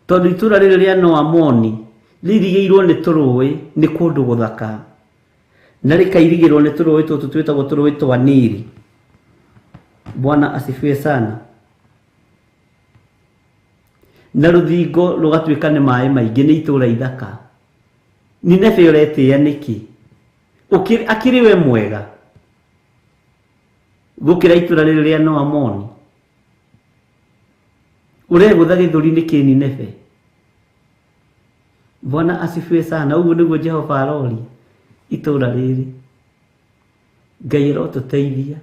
tondũ itũũra rĩrĩ rĩa Noamoni rĩirigĩirwo nĩ tũrũĩ, nĩ kũndũ gũthaka, na rĩkairigĩrwo nĩ tũrũĩ tũtũ twĩtagwo tũrũĩ twa Nili. Bwana asifiwe sana. Na rũthingo rũgatuĩka nĩ maĩ maingĩ, nĩ itũũra ithaka. Nineve ũretĩĩa nĩkĩ? Akĩrĩ we mwega gũkĩra itũũra rĩrĩ rĩa Noamoni? Ũregũtha gĩthũri nĩkĩ Nineve? Bwana asifiwe sana. Ũguo nĩguo Jehova aroria itũra rĩrĩ. Ngai arotũteithia,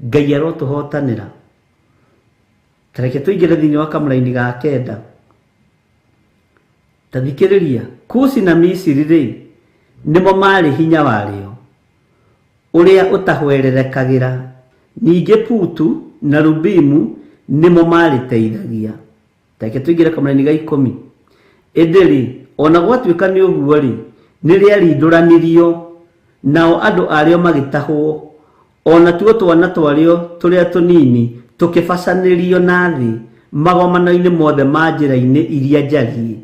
Ngai arotũhotanĩra. Ta reke tũingĩre thĩinĩ wa kamũraini ga kenda. Ta thikĩrĩria, Kushi na Misiri rĩ, nĩmo marĩ hinya warĩo ũrĩa ũtahwererekagĩra, ningĩ Putu na Rubimu nĩmo marĩteithagia. Ta reke tũingĩre kamũraini ga 10. Ĩndĩ rĩ, ona gwatuĩka nĩ ũguo rĩ, nĩ rĩarindũranirio, nao andũ arĩo magĩtahwo, ona tuo twana twarĩo tũrĩa tũnini tũkĩbacanĩrio na thĩ magomano-inĩ mothe ma njĩra-inĩ iria njariĩ.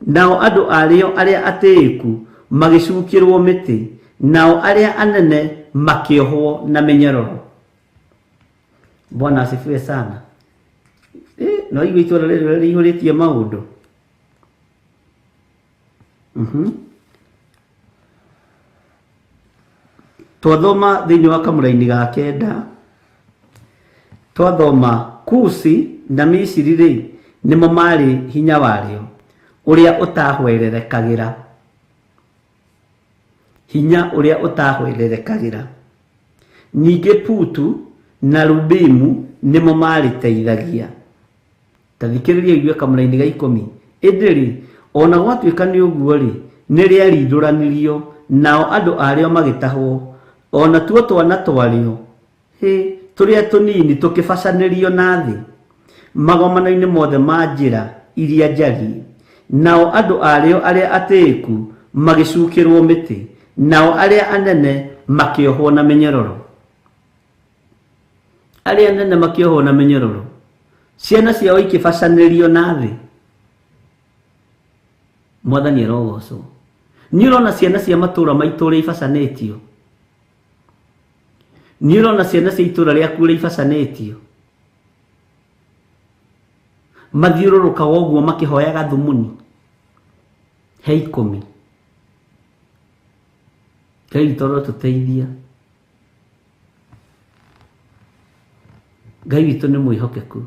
Nao andũ arĩo arĩa atĩĩku magĩcukĩrwo mĩtĩ, nao arĩa anene makĩohwo na mĩnyororo. Bwana asifiwe sana. No igua itũra rĩrĩ rĩihũrĩtie maũndũ. Twathoma thĩinĩ wa kamũraini ga kenda, twathoma Kushi na Misiri rĩ, nĩmo marĩ hinya warĩo ũrĩa ũtahwererekagĩra, hinya ũrĩa ũtahwererekagĩra. Ningĩ Putu na Rubimu nĩmo marĩteithagia. Ta thikĩrĩria ũigue kamũraini ga 10. Ĩndĩ rĩ, ona gwatuĩka nĩ ũguo rĩ, nĩ rĩarindũranirio, nao andũ arĩo magĩtahwo, ona tuo twana twarĩo tũrĩa tũnini tũkĩbacanĩrio na thĩ magomano-inĩ mothe ma njĩra iria njariĩ, nao andũ arĩo arĩa atĩĩku magĩcukĩrwo mĩtĩ, nao arĩa anene makĩohwo na mĩnyororo. Arĩa anene makĩohwo na mĩnyororo, ciana ciao ikĩbacanĩrio na thĩ. Mwathani arogocwo. Nĩ ũrona ciana cia matũũra maitũ ũrĩa ibacanĩtio? Nĩ ũrona ciana cia itũũra rĩaku ũrĩa ibacanĩtio? Mathiũrũrũkaga ũguo makĩhoyaga thumuni he 10. Ngai witũ arotũteithia. Ngai witũ nĩ mwĩhokeku.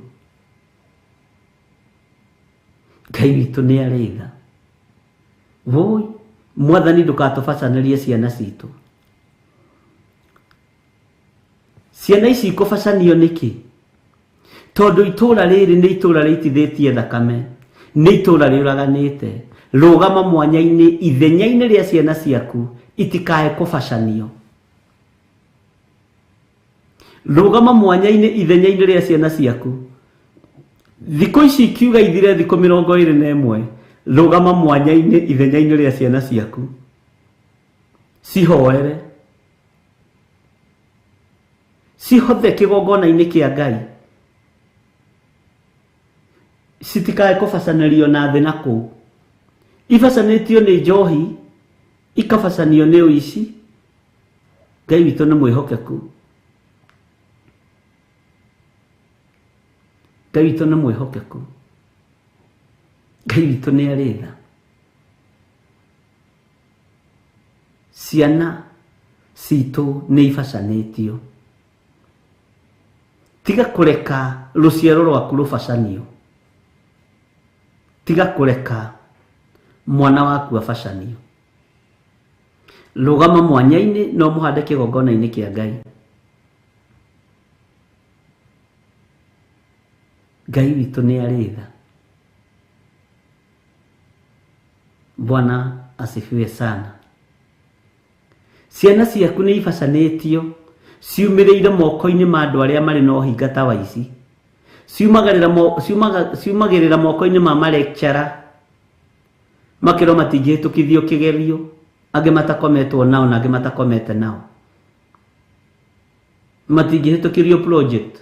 Ngai witũ nĩ arĩ tha. Woi, Mwathani ndũgatũbacanĩrie ciana citũ. Ciana ici ikũbacanio nĩkĩ? Tondũ itũra rĩrĩ nĩ itũra rĩitithĩtie thakame, nĩ itũra rĩũraganĩte. Rũgama mwanya-inĩ ithenya-inĩ rĩa ciana ciaku itikae kũbacanio. Rũgama mwanya-inĩ ithenya-inĩ rĩa ciana ciaku. Thikũ ici ikiuga ithire thikũ 21, rũgama mwanya-inĩ ithenya-inĩ rĩa ciana ciaku, cihoere, cihothe kĩgongona-inĩ kĩa Ngai, citikae kũbacanĩrio na thĩ na kũu. Ibacanĩtio nĩ njohi, ikabacanio nĩ ũici. Ngai witũ nĩ mwĩhokeku. Ngai witũ nĩ mwĩhokeku. Ngai witũ nĩ arĩ tha. Ciana citũ nĩ ibacanĩtio. Tiga kũreka rũciaro rwaku rũbacanio. Tiga kũreka mwana waku abacanio. Rũgama mwanya-inĩ na ũmũhande kĩgongona-inĩ kĩa Ngai. Ngai witũ nĩ arĩ tha. Bwana asifiwe sana. Ciana ciaku nĩ ibacanĩtio, ciumĩrĩire moko-inĩ ma andũ arĩa marĩ na ũhinga ta wa ici. Ciumagĩrĩra moko-inĩ ma malecturer, makĩrwo matingĩhĩtũkithio kĩgerio, angĩ matakometwo nao na angĩ matakomete nao. Matingĩhĩtũkĩrio project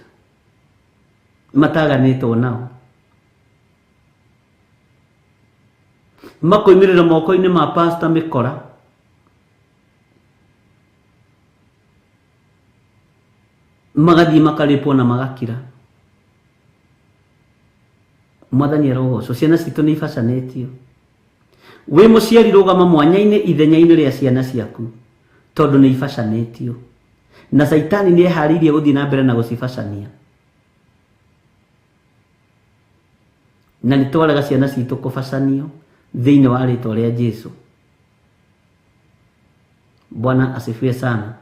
mataganĩtwo nao. Makoimĩrĩra moko-inĩ ma pastor mĩkora. Magathiĩ makarĩpwo na magakira. Mwathani arogocwo. Ciana citũ nĩ ibacanĩtio. Wĩ mũciari rũgama mwanya-inĩ ithenya-inĩ rĩa ciana ciaku, tondũ nĩ ibacanĩtio. Na Caitani nĩ eharĩirie gũthiĩ na mbere na gũcibacania. Na nĩ twarega ciana citũ kũbacanio thĩinĩ wa rĩtwa rĩa Jesu. Bwana asifiwe sana.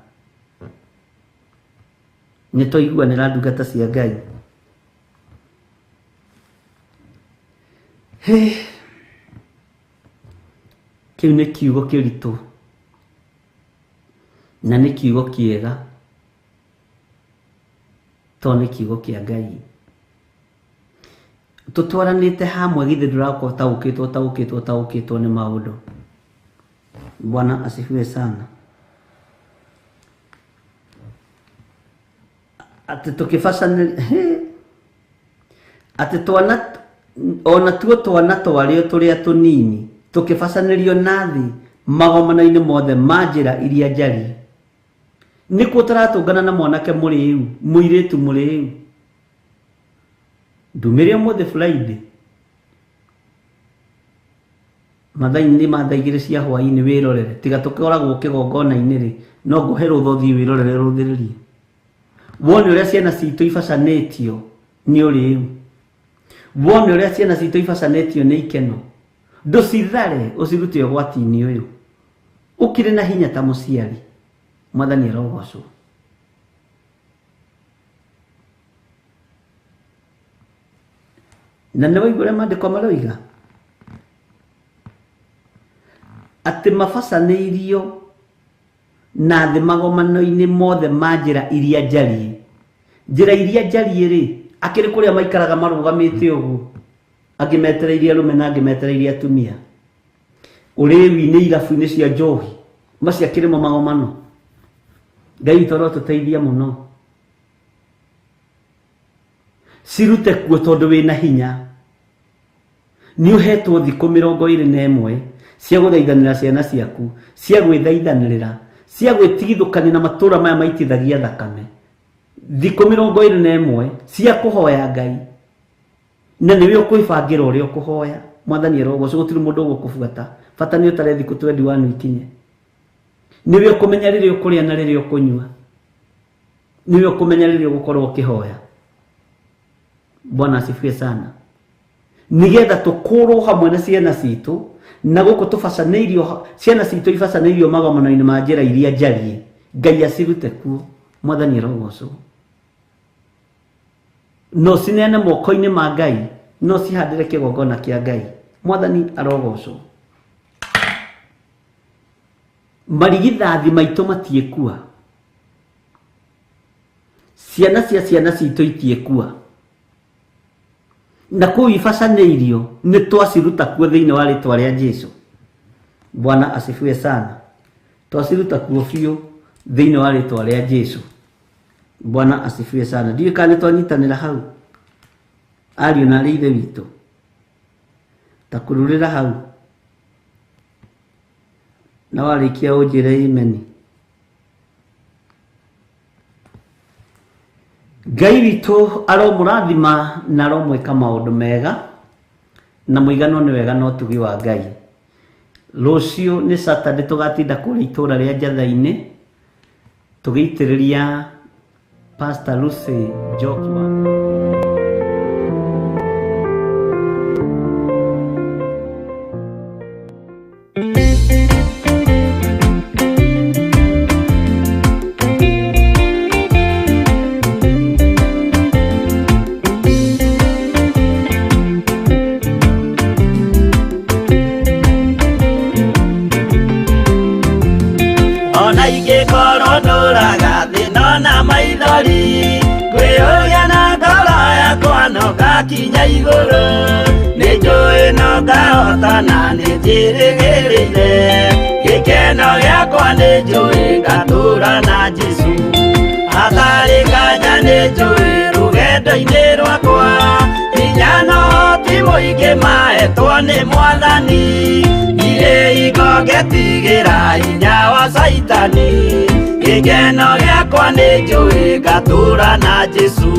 Nĩ twaiguanĩra ndungata cia Ngai. Kĩu nĩ kiugo kĩritũ na nĩ kiugo kĩega tondũ nĩ kiugo kĩa Ngai. Tũtwaranĩte hamwe githĩ ndũrakorwo ũtaũkĩtwo ũtaũkĩtwo ũtaũkĩtwo nĩ maũndũ. Bwana asifiwe sana. Atĩ tũkĩbacanĩria atĩ twana ona tuo twana twarĩo tũrĩa tũnini tũkĩbacanĩrio na thĩ magomano-inĩ mothe ma njĩra iria njariĩ. Nĩkuo tũratũngana na mwanake mũrĩu, mũirĩtu mũrĩu. Ndumĩre ũmũthĩ Friday mathaa-inĩ ma thaa 2 cia hwaĩ-inĩ wĩrorere, tiga tũkoragwo kĩgongona-inĩ rĩ, no ngũhe rũtha ũthiĩ wĩrorere rũthĩrĩrie. Wone ũrĩa ciana citũ ibacanĩtio nĩ ũrĩu. Wone ũrĩa ciana citũ ibacanĩtio nĩ ikeno. Ndũcithare ũcirute ũgwati-inĩ ũyũ. Ũkĩrĩ na hinya ta mũciari. Mwathani arogocwo. Na nĩ waigua ũrĩa maandĩko maroiga atĩ mabacanĩirio na thĩ magomano-inĩ mothe ma njĩra iria njariĩ. Njĩra iria njariĩ rĩ, akĩrĩ kũrĩa maikaraga marũgamĩte ũguo, angĩ metereirie arũme na angĩ metereirie atumia. Ũrĩu-inĩ irabu-inĩ cia njohi, macio akĩrĩ mo magomano. Ngai witũ arotũteithia mũno. Cirute kuo tondũ wĩna hinya. Nĩ ũhetwo thikũ 21 cia gũthaithanĩra ciana ciaku, cia gwĩthaithanĩrĩra, cia gwĩtigithũkania na matũra maya maitithagia thakame. Thikũ 21 cia kũhoya Ngai. Na nĩwe ũkwĩbangĩra ũrĩa ũkũhoya. Mwathani arogocwo, gũtirĩ mũndũ ũgũkũbuata. Bata nĩ ũtare thikũ 21 ikinye. Nĩwe ũkũmenya rĩrĩa ũkũrĩa na rĩrĩa ũkũnyua. Nĩwe ũkũmenya rĩrĩa ũgũkorwo ũkĩhoya. Bwana asifiwe sana. Nĩgetha tũkũrwo hamwe na ciana citũ na gũkũ tũbacanĩirio, ciana citũ ibacanĩirio magomano-inĩ ma njĩra iria njariĩ. Ngai acirute kuo. Mwathani arogocwo. No cineane moko-inĩ ma Ngai, no cihandĩre kĩgongona kĩa Ngai. Mwathani arogocwo. Marigithathi maitũ matiĩkua. Ciana cia ciana citũ itiĩkua. Na kũu ibacanĩirio nĩ twaciruta kuo thĩinĩ wa rĩtwa rĩa Jesu. Bwana asifiwe sana. Twaciruta kuo biũ thĩinĩ wa rĩtwa rĩa Jesu. Bwana asifiwe sana. Ndiũĩ kana nĩ twanyitanĩra hau. Ariũ na arĩ ithe witũ. Ta kururĩra hau. Na warĩkia ũnjĩre imeni. Ngai witũ aromũrathima na aromwĩka maũndũ mega na mũigano nĩ wega na ũtugi wa Ngai. Rũciũ nĩ Saturday tũgatinda kũrĩa itũra rĩa Njatha-inĩ tũgĩitĩrĩria Pastor Lucy Njoki wa Ona ingĩkorwo ndũraga thĩna na maithori, ngwĩyũria na ngoro yakwa no ngakinya igũrũ. Nĩ njũĩ no ngahota na nĩ njĩrĩgĩrĩire, gĩkeno gĩakwa nĩ njũĩ ngatũra na Jesũ. Hatarĩ nganja nĩ njũĩ rũgendo-inĩ rwakwa, hinya na ũhoti mũingĩ mahetwo nĩ Mwathani. Ndirĩ hingo ngetigĩra hinya wa Caitani, gĩkeno gĩakwa nĩ njũĩ ngatũra na Jesũ.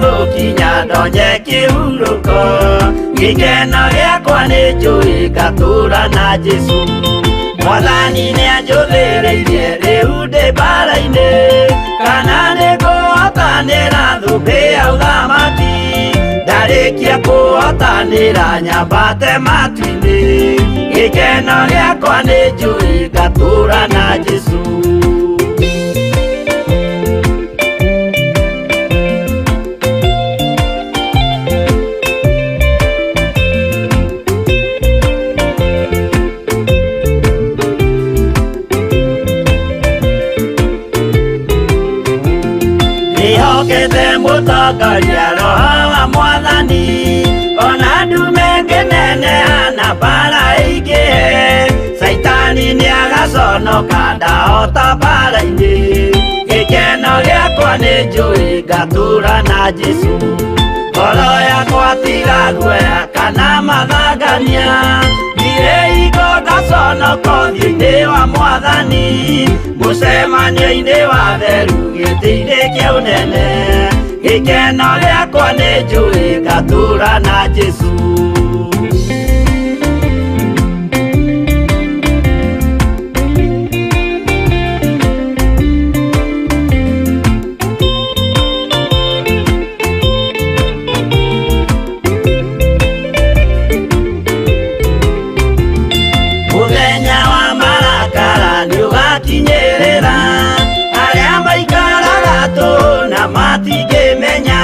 Nĩngũkinya ndonye kĩhurũko. Gĩkeno gĩakwa nĩ njũĩ ngatũũra na Jesũ. Mwathani nĩanjũthĩrĩirie rĩu ndĩ mbara-inĩ, kana nĩngũhotanĩra thũmbĩ ya ũthamaki. Ndarĩkia kũhotanĩra nyambate matu-inĩ. Gĩkeno gĩakwa nĩ njũĩ ngatũũra na Jesũ. Ndĩhokete mũtongoria Roho wa Mwathani, ona ndume ngĩneneha na mbara ĩingĩhe, Caitani nĩagaconoka ndahota mbara-inĩ. Gĩkeno gĩakwa nĩ njũĩ ngatũũra na Jesũ. Ngoro yakwa tiga guoya kana mathangania, ndirĩ hingo ngaconoka ũthiũ-inĩ wa Mwathani, mũcemanio-inĩ wa theru gĩtĩ-inĩ kĩa ũnene. Gĩkeno gĩakwa nĩ njũĩ ngatũũra na Jesũ. Mũthenya wa marakara nĩũgakinyĩrĩra, arĩa maikaraga tũhũ na matingĩmenya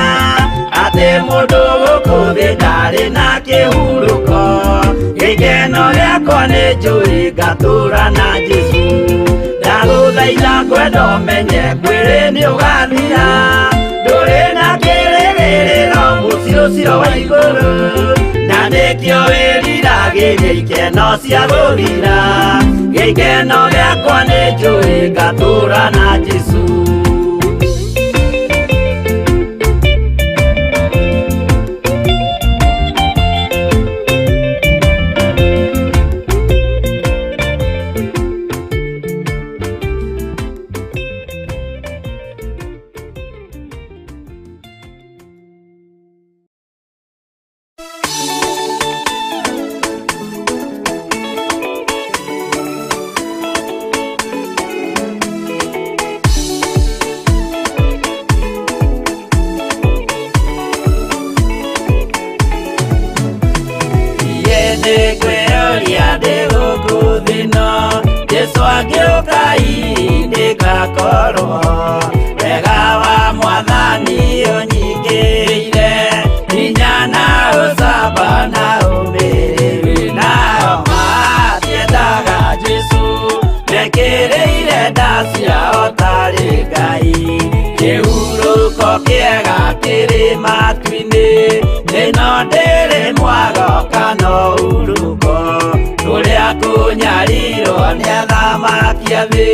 atĩ mũndũ gũkũ thĩ ndarĩ na kĩhurũko. Gĩkeno gĩakwa nĩ njũĩ ngatũũra na Jesũ. Ndagũthaitha ngwenda ũmenye mwĩrĩ nĩũgathira, ndũrĩ na kĩrĩgĩrĩro mũciĩ ũcio wa igũrũ, na nĩkĩo wĩriragĩria ikeno cia gũthira. Gĩkeno gĩakwa nĩ njũĩ ngatũũra na Jesũ. Nĩngwĩyũria ndĩ gũkũ thĩ ĩno, Jesũ angĩũka hihi nĩngakorwo. Wega wa Mwathani ũnyingĩrĩire, hinya na ũcamba na ũmĩrĩru. Nao matiendaga Jesũ, mekĩrĩire nda ciao tarĩ Ngai. Kĩhurũko kĩega kĩrĩ matu-inĩ, ĩno ndĩrĩ mwago kana ũhurũko. Kũrĩa kũnyarirwo nĩ athamaki a thĩ,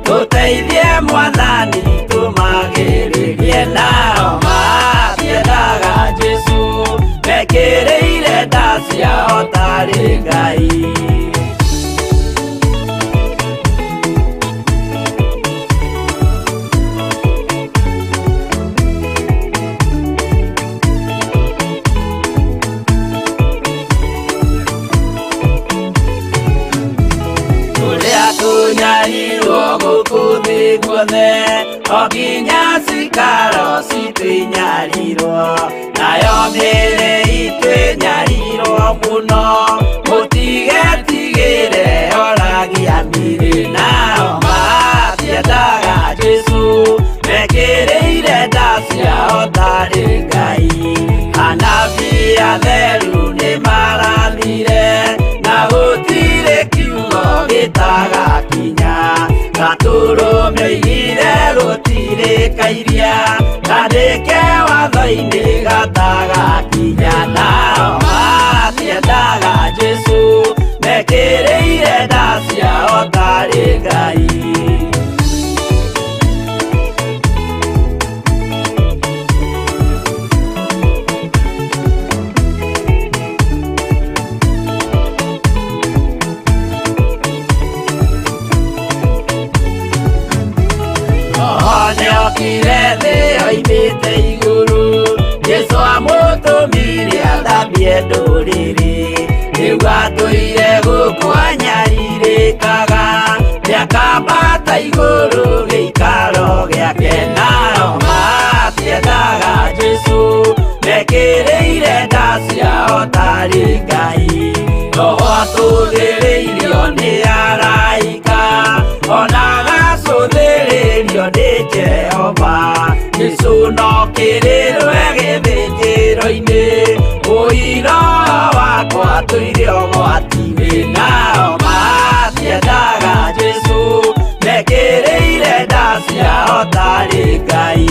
tũteithie Mwathani tũmagĩrĩrie. Nao matiendaga Jesũ, mekĩrĩire nda ciao tarĩ Ngai. Kũrĩa kũnyarirwo gũkũ thĩ guothe, o nginya cikaro citũ inyarirwo, nayo mĩĩrĩ itũ ĩnyarirwo mũno. Mũtigetigĩre oragia mĩĩrĩ, nao matiendaga Jesũ, mekĩrĩire nda ciao tarĩ Ngai. Anabii atheru nĩmarathire, na gũtirĩ kiugo gĩtagakinya. Gatũrũme oigire gũtirĩ kairia, kandĩke watho-inĩ gatagakinya. Nao matiendaga Jesũ, mekĩrĩire nda ciao tarĩ Ngai. Nĩokire thĩ oimĩte igũrũ, Athĩnĩtie ndũrĩrĩ rĩu atũire gũkũ anyarirĩkaga nĩakambata igũrũ gĩikaro gĩake nao matiendaga Jesũ mekĩrĩire nda ciao tarĩ Ngai roho atũthĩrĩirio nĩ araika ona agacũthĩrĩrio nĩ Jehova Jesũ no kĩrĩrwe gĩthĩnjĩro-inĩ ũira wakwa tũire ũgwati-inĩ nao matiendaga Jesũ mekĩrĩire nda ciao tarĩ Ngai.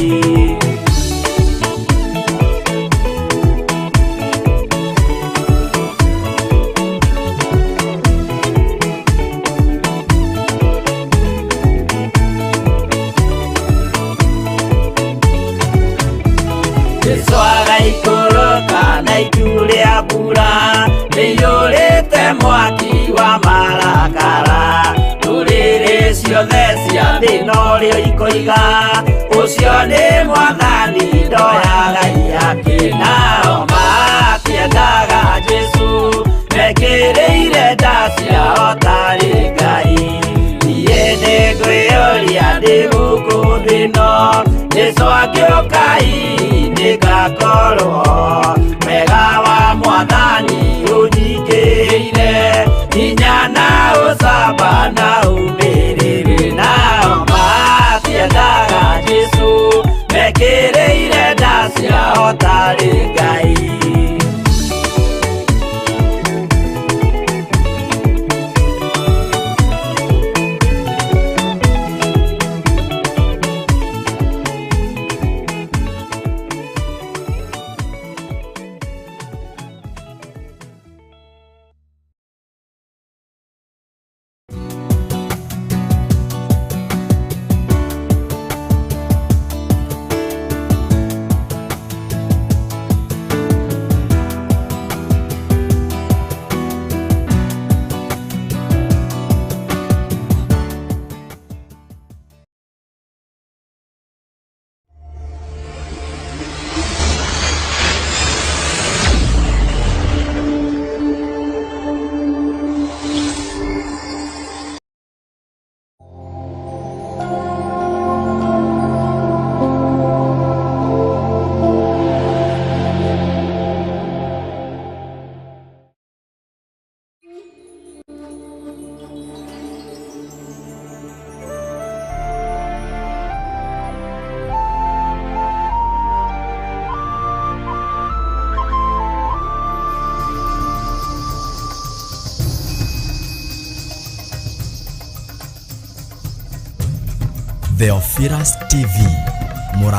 Jesũ agaikũrũka na itu rĩa mbura rĩiyũrĩte mwaki wa marakara ndũrĩrĩ ciothe cia thĩ norĩo ikoiga ũcio nĩ mwathani ndoyaga iyake nao matiendaga Jesũ mekĩrĩire nda ciao tarĩ Ngai niĩ nĩngwĩyũria ndĩ gũkũ thĩ ĩno Jesũ angĩũka hihi nĩngakorwo wega wa mwathani ũnyingĩhĩire hinya na ũcamba na ũmĩrĩru nao matiendaga Jesũ mekĩrĩire nda ciao tarĩ Ngai. Theophilus TV. Mũrata